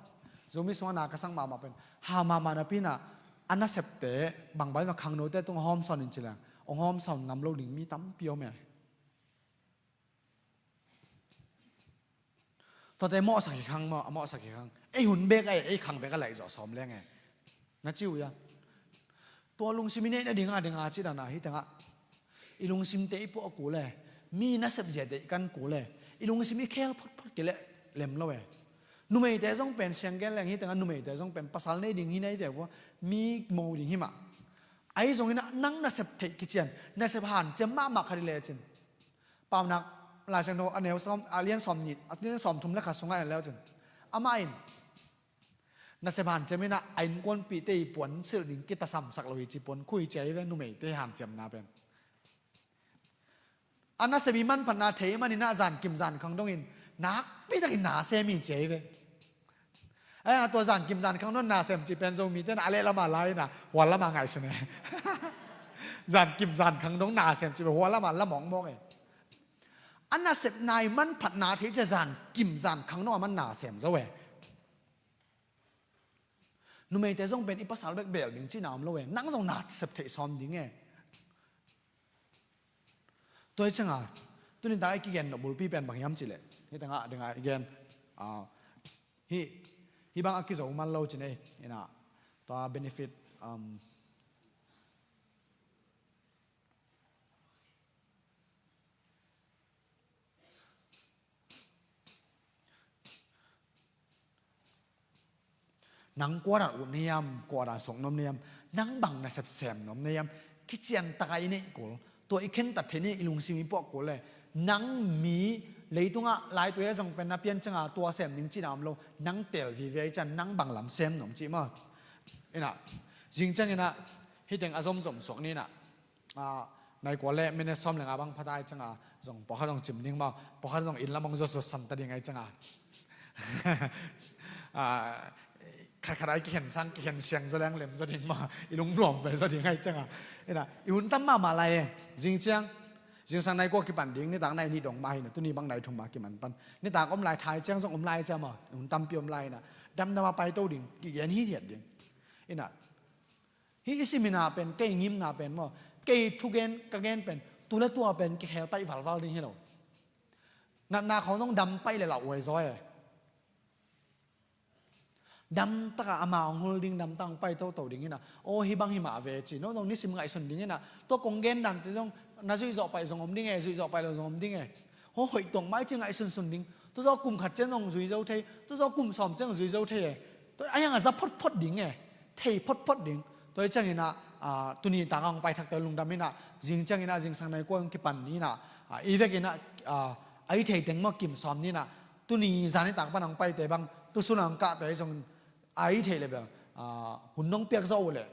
Zomi sungah na ka sang mahmah pen. Hau mahmah napi in ah a nasepte bangbang in ah khangnote tung hawm sawn in ci leng hong hawm sawn ngam lo ding mi tampi om e. Tuate mawhsak hi khang maw, a mawhsak hi khang. Ei hun bek a, ei khang bek a laih zawh sawm leng e. Na ci uh hia. Tua lungsim i neih nading a ding a ci dan a hi tengah. I lungsimte i puah kul e. Mi nasep ziate i kan kul e. I lungsim i khel photphot kei leh lem lo e. Numeite zong pen siang gen leng hi tengah numeite zong pen pasal nei ding hi nei te vua. Mi mo ding hi mah. Ahi zongin ah nang nasep theih kician. Nasep hanciam mahmah kha dih lecin. Paunak Lai Siangtho a neu sawm, a lian sawm nih, a lian sawm thum le khat sungah en leucin. Amah in nasep hanciam in ah a innkuanpihte i puan silh ding kitasamsak lo hi ci, puan khui ci ahi ve numeite hanciamna pen. A nasep i manphatna thei manin ah zankim zankhang dongin nakpi takin na sem hi ci ahi ve. Ai, a tua zankim zankhang dong na sem cih pen Zomite in a leh lamah lai in a hual lamah ngaihsun e. Zankim zankhang dong na sem cih pen hual lamah la mawkmawk e. A nasepna i manphatna thei ciah zankim zankhang dong a man na sem zo e. Numeite zong pen i pasal bek bel ding cihna om lo e. Nang zong na sep theih sawm ding e. Tua hi cianga, tuni tak i kigen nop bulpi pen bang hiam cih leh, hi tengah dingah i gen, ah, hih, hih bang a kizo man lo ci nei, inah, tua benefit, um, nang kua dan ut na hiam, kua dan sok nuam na hiam, nang bang nasep sem nuam na hiam, kician taka i neih kul, tua i khentat theih ni i lungsim i puah kul le, nang mi Leitungah laitui a zong pen na pian cianga tua sem ning cihna om lo, nang teel vive ahi ciang nang bang lam sem nuam cih maw. Inah, zing cianginah, hih teng a zomzom suak ninah, ah, nai kua le minute sawm le nga bang pha ta ahi cianga, zong pawlkhat zong cim ding maw, pawlkhat zong inn lam hong zot zot san ta ding ahi cianga. Ah, khatkhat ai kikhen sang, kikhen siang zaw leng lem zaw ding maw, i lungnuam vel zaw ding ahi cianga. Inah, i hun tam mahmah lai e, zing ciang, zingsang nai kua kipan ding, nitak nai nih dong mah hi na, tuni bang nai thum mah kiman pan. Nitak om lai, thai ciang zong om lai ciang maw, hun tampi om lai inah. Damdam a paito ding, kigen hithiat ding. Inah, hih i simin ah pen, kei ngimna pen maw, kei thugen, ka gen pen, tu le tua pen, kikhel paih valval ding hi lo. Natna khawng zong dam paih le lauhuai zaw e. Damtaka ama hong hul ding, damtaka hong pai toto ding inah. Aw, hih bang hi mah ve ci. No zong nisim ngaihsun ding inah. Tua kong gen dante zong na zuih zawh paih zong om ding e, zuih zawh paih lo zong om ding e. Aw, hoih tuang mai ci ngaihsunsun ding. Tua zawh kum khat ciang zong zui zo thei. Tua zawh kum sawm ciang zui zo thei e. Tua a hiang a za photphot ding e. Thei photphot ding. Tua hi cianginah, ah, tuni taka hong pai thakte lungdam inah. Zing cianginah, zingsang nai kua hong kipan ni inah. Ah, i vekinah, ah, a i thei teng maw kim sawm ni inah. Tuni zan nitak pan hong paite bang, tusun hong kahte zong a i theih le bel, ah, hun nong piak zawh uh leh,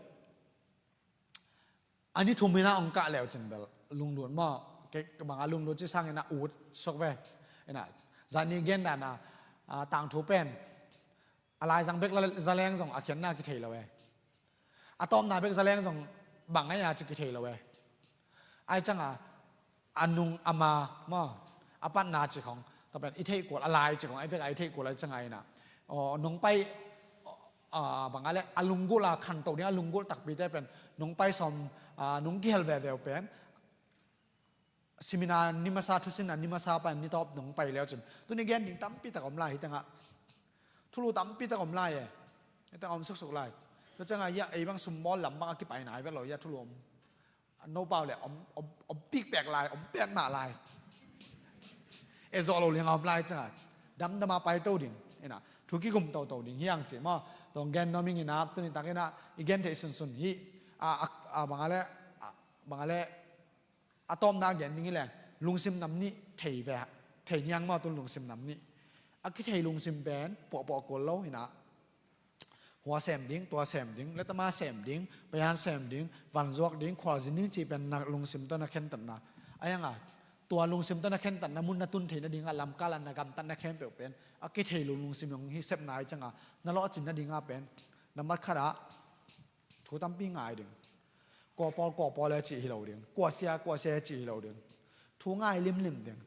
a ni thum inah hong kah leu cin bel, lunglut maw, kei bangah lunglut ci sanginah ut suak ve. Inah, zan ni gen dana, ah, tangthu pen, a laizang bek la-, zaleng zong a khiatna kithei lo e. A tawpna bek zaleng zong bang ngai a ci kithei lo e. Ai cianga, a nung a ma maw, a patna ci khong, tua pen i theih kual, a lai ci khong, ai vek a i theih kual ai cianga inah. Aw, nong pai, ah, bang a le, a lunggulh a khanto ding, a lunggulh takpite pen, nong pai sawm, ah, nong kihel veveu pen, simina ni masa, thusinna ni masa pan ni tawp nong pai leu cin. Tuni gen ding tampi tak om lai hi tengah. Thulu tampi tak om lai e. Hi tengah om suksuk lai. Tua cianga, ya, ei bang sumbawl lam bang a kipai nai vet lo, ya, thulu om. No pau le om, om, om pikpek lai, om pek mah lai. E zawh lo lianga om lai cianga. Damdama paito ding. Inah, thu kigum toto ding hiang ci maw. Tong gen nuam ing inah, tuni takinah, i gen theih sunsun hi. A, a, a, bang a le, a, bang a le, a tawpna gen ding hi leng, lungsim nam nih thei ve, thei niang maw tun lungsim nam nih. A kithei lungsim pen, puahpuah kul lo inah. Hua sem ding, tua sem ding, letama sem ding, payan sem ding, vanzuak ding, khualzin ding cih pen na lungsim tawh na khentatna. A hianga, tua lungsim tawh na khentatna mun na tun theih nadingah lamkal ah na gamtatna khempeuh pen, a kithei lo lungsim hong hi sepna ahi cianga, na lawhcin nadingah pen, nambat khatah, thu tampi ngai ding. Kua pawl, kua pawl e cih hi lo ding. Kua sia, kua sia e cih hi lo ding. Thu ngai limlim ding.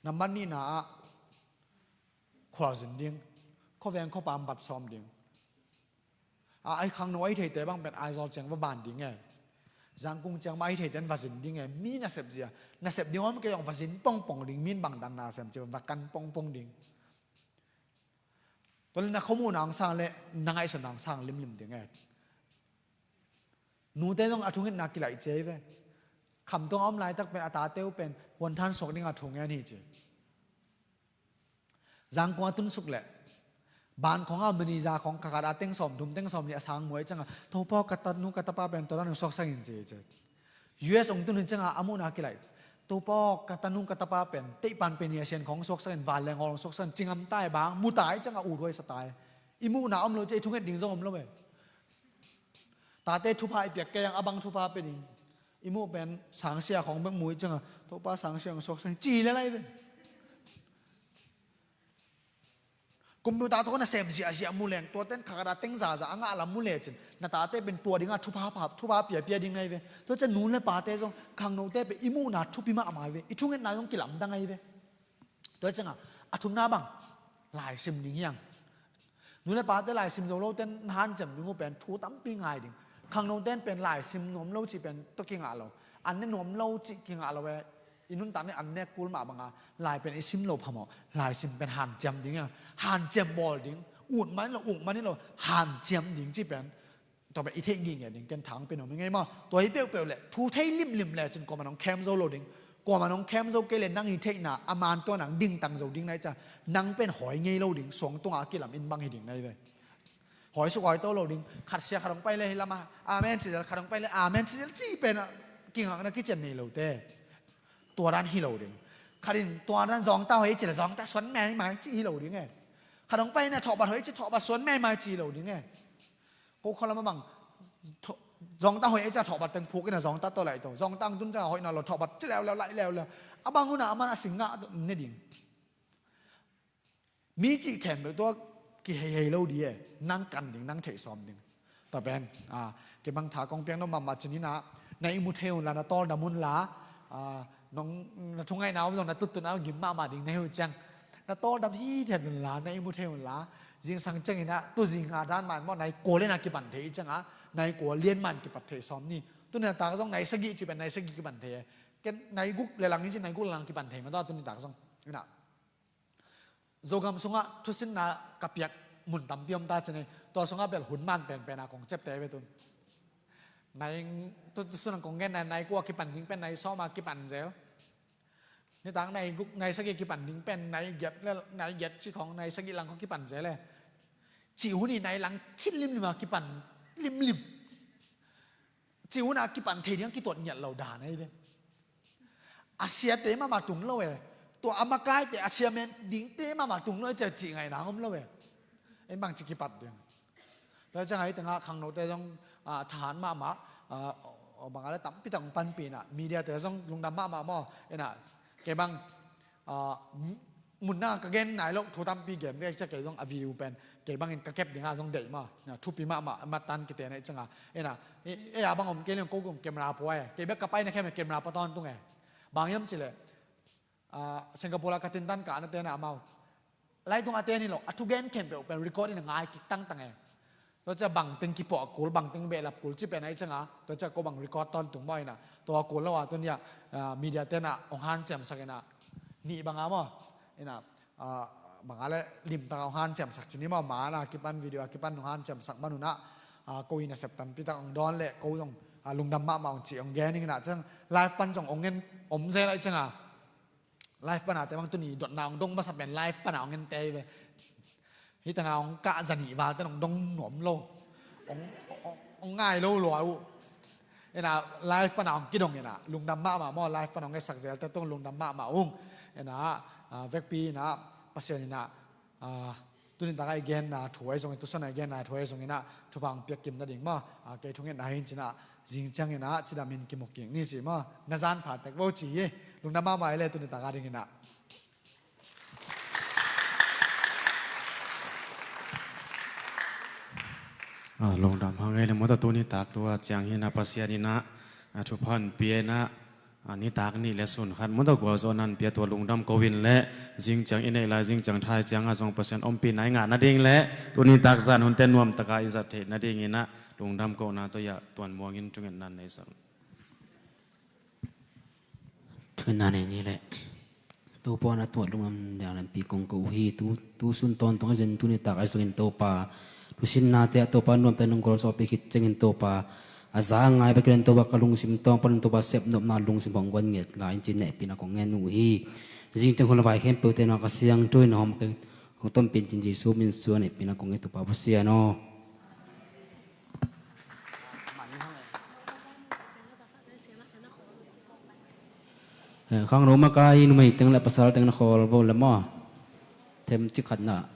Nambat nihna ah khualzin ding. Khuaveng khuapam bat sawm ding. A, ai khangno ai theite bang pen Aizawl ciang va ban ding e. Zangkung ciang mah ai theite in va zin ding e. Mi nasep zia, nasep ding om kei zong va zin pongpong ding. Min bang dan na sem ci va kan pongpong ding. Tua le na khuamuhna hong sang le na ngaihsutna hong sang limlim ding e. Nute zong a thungetna kilaih cia hi ve. Khamtung a om laitak pen a tate uh pen huanthan suak dinga thu ngen hi ci. Zangkong a tunsuk leh ban khong a manager khong kha khat a teng sawm thum, teng sawm nih a sang muai cianga, Topa aw, ka tanu ka tapa pen tua dan hong suaksak in ci hi ci. U S hong tun hi cianga a muhna kilaih. Topa aw, ka tanu ka tapa pen teihpan pen hi a, sian khong suaksak in, van le ngawl hong suaksak in, ci ngam ta hi bang, mu ta hi cianga uthuai sa ta hi. I muhna om lo cia i thunget ding zong om lo e. Tate thupha i piak kei ang, a bang thupha pia ding. I muh pen sangsia khong bek mu hi cianga, Topa sangsia hong suaksak in ci le lai ve. Computer tawh na sem ziahziah mu leng, tuaten kha khat a teng zaza a ngah lam mu lecin, na tate pen tua dinga thupha pha, thupha piapia ding nai ve. Tua ciang nu le pate zong, khangnote pen i muhna thupi mahmah hi ve, i thungetna zong kilamdang ahi ve. Tua cianga a thumna bang, laisim ding hiang. Nu le pate laisim zo loten na hanciam ding uh pen thu tampi ngai ding. Khangnoten pen laisim nuam lo cih pen tua kingah lo. An ne nuam lo cih kingah lo e. I nuntak nih an nek kul mah banga, lai pen i sim lo phamawh, laisim pen hanciam ding a, hanciam bawl ding, ut man lo, uk man lo, hanciam ding cih pen, tua pen i theih ngingei ding, ken thang pen om i ngei maw, tua hi peuhpeuh leh, thu thei limlim lecin kuaman hong khem zo lo ding, kuaman hong khem zo kei leh nang i theihna, a man tua nang dingtang zo ding nai ca, nang pen hawi ngei lo ding, suang tunga a kilam in bang hi ding nai ve. Hawi suk hawi to lo ding, khat sia khat hong pai le hi lama, amen ci zel, khat hong pai le, amen ci zel, ci pen a, kingakna kician nei lote. Tua dan hi lo ding. Khat in tua dan zawngta hoih ei ci le zawngta suan maimai ci hi lo ding e. Khat hong pai in a thawhbat hoih ei ci thawhbat suan maimai ci hi lo ding e. Ko khaw lam a bang tho-, zawngta hoih ei ci a thawhbat teng phuk in a zawngta tawh laih to. Zawngta ang tun ciang a hoih nawn lo thawhbat ci leuleu laih leuleu. A bang hun a aman a sing ngah ne ding. Mi cih khempeuh tua kiheihei lo di e, nang kan ding, nang theih sawm ding. Tua pen, a, kei bang tha kong piak nop mahmah ci ni in a, na ihmu thei un la, na tawldam un la, a, nong, na thungaihna om zong na tuttun a gim mahmah ding na hi uh ciang. Na tawldam hithiat un la, na ihmu thei un la, zingsang ciangin a, tu zing a dan man maw, nai kua lian a kipan thei ciang a, nai kua lian man kipat thei sawm ni. Tu nitak zong nai sagih ci pen nai sagih kipan thei e. Ken nai guk le lang hi ci nai guk le lang kipan thei mah tua tu nitak zong. Ina. Zogam sungah thusinna ka piak mun tampi om ta ci ni. Tua sungah bel hun man penpen a kong ciapte ve tun. Nai, tu, tu sungah kong gen nai, nai kua kipan ding pen nai sawm a kipan zel. Nitak nai guk, nai sagih kipan ding pen nai giat le, nai giat ci khong, nai sagih lang khong kipan zel le. Cih hun i nai lang khit limlim a kipan limlim. Cih hun a kipan thei ding a kituat ngiat lo dan ahi ve. A siate mahmah tung lo e. Tua a makaite a sia men dingte mahmah tung lo e ci a cih ngaihna om lo e. En bang ci kipat ding. Tua ciang ahi tengah khangnote zong, a, thahat mahmah, a, bang a le tampi tak hong panpih in a, mediate zong lungdam mahmah maw. En a, kei bang, a, mun na ka gen nai lo thu tampi gen dek ciah kei zong a video pen kei bangin ka kep dingah zong deih maw. Na, thupi mahmah matan kite na i ciangah. En a, ei a bang om kei leng ko gum camera pua e. Kei bek ka pai na khem e camera pua tawntung e. Bang hiam ci le, a, Singapore a ka tintan ka na te na amau. Lai tung a te ni lo, a thugen khempeuh pen record in a ngai kik tangtang e. Tua ciah bangteng kipuah kul, bangteng behlap kul ci pen a i ciangah, tua ciah ko bang record tawntung maw in a, tua kul lo a tun ia, a, mediate na hong hanciamsak in a, nih bang a maw, in a, a, bang a le limtak a hong hanciamsak ci ni maw, ma na kipan video a kipan hong hanciamsak man un a, a, ko in a sep tampi tak hong dawn le, ko zong, a, lungdam mahmah hong ci hong gen in a, ciang live pan zong hong en om zel a i ciangah. Live pana te bang tuni dotna hong dong masa pen live pana hong en te hi ve. Hi tanga hong kah zanih val ten hong dong nuam lo. Hong, hong, hong ngai lo lua uh. Ena live pana hong kidong ena lungdam mahmah maw, live pana hong esak zel te tung lungdam mahmah ung. Ena, ah, vekpi ena Pasian ena, ah, Tuni taka i genna thu ahi zongin, tusan a i genna thu ahi zongin ah, thupha hong piak kim nading maw. A, kei thungetna hi in cin ah, zing ciangin ah, cidam in kimu kik ni ci maw. Na zan pha tek vo ci hi. Lungdam mahmah i le tuni taka dingin ah. A, lungdam hang ei le maw ta tuni tak tua ciang hi in ah Pasian in ah, a, thupha hong pia in ah, a, nitak nih le sun khat maw ta gualzawhna hong pia tua lungdam ko in le zing ciang i neih lai zing ciang thai ciang ah zong Pasian ompihna i ngah nading le tuni tak zan hunte nuam taka i zat theih nadingin ah lungdam kohna tawh i a tuan muangin thungetna nei sak. Thungetna nei ni le. Topa na tuat lungdam liang lampi kong ko uh hi. Tu, tu sun tawntung a zin tuni tak a zongin Topa. Thusinna te ah Topa nuamte nong gualzawhpih khit ciangin Topa. A za ngai bek in Topa ka lungsim tawng panin Topa sepnopna lungsim hong guan nget lai in ci nehpihna kong ngen uh hi. Zing ciang hun le vai khempeuh te na ka siangtho in hong, hong tompih in cin Jesu min suang nehpihna kong ngen Topa Pasian aw. Eh, khangno makai numei teng le pasal teng na khawl vo le maw. Them cik khat na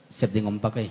sep ding om pak ei.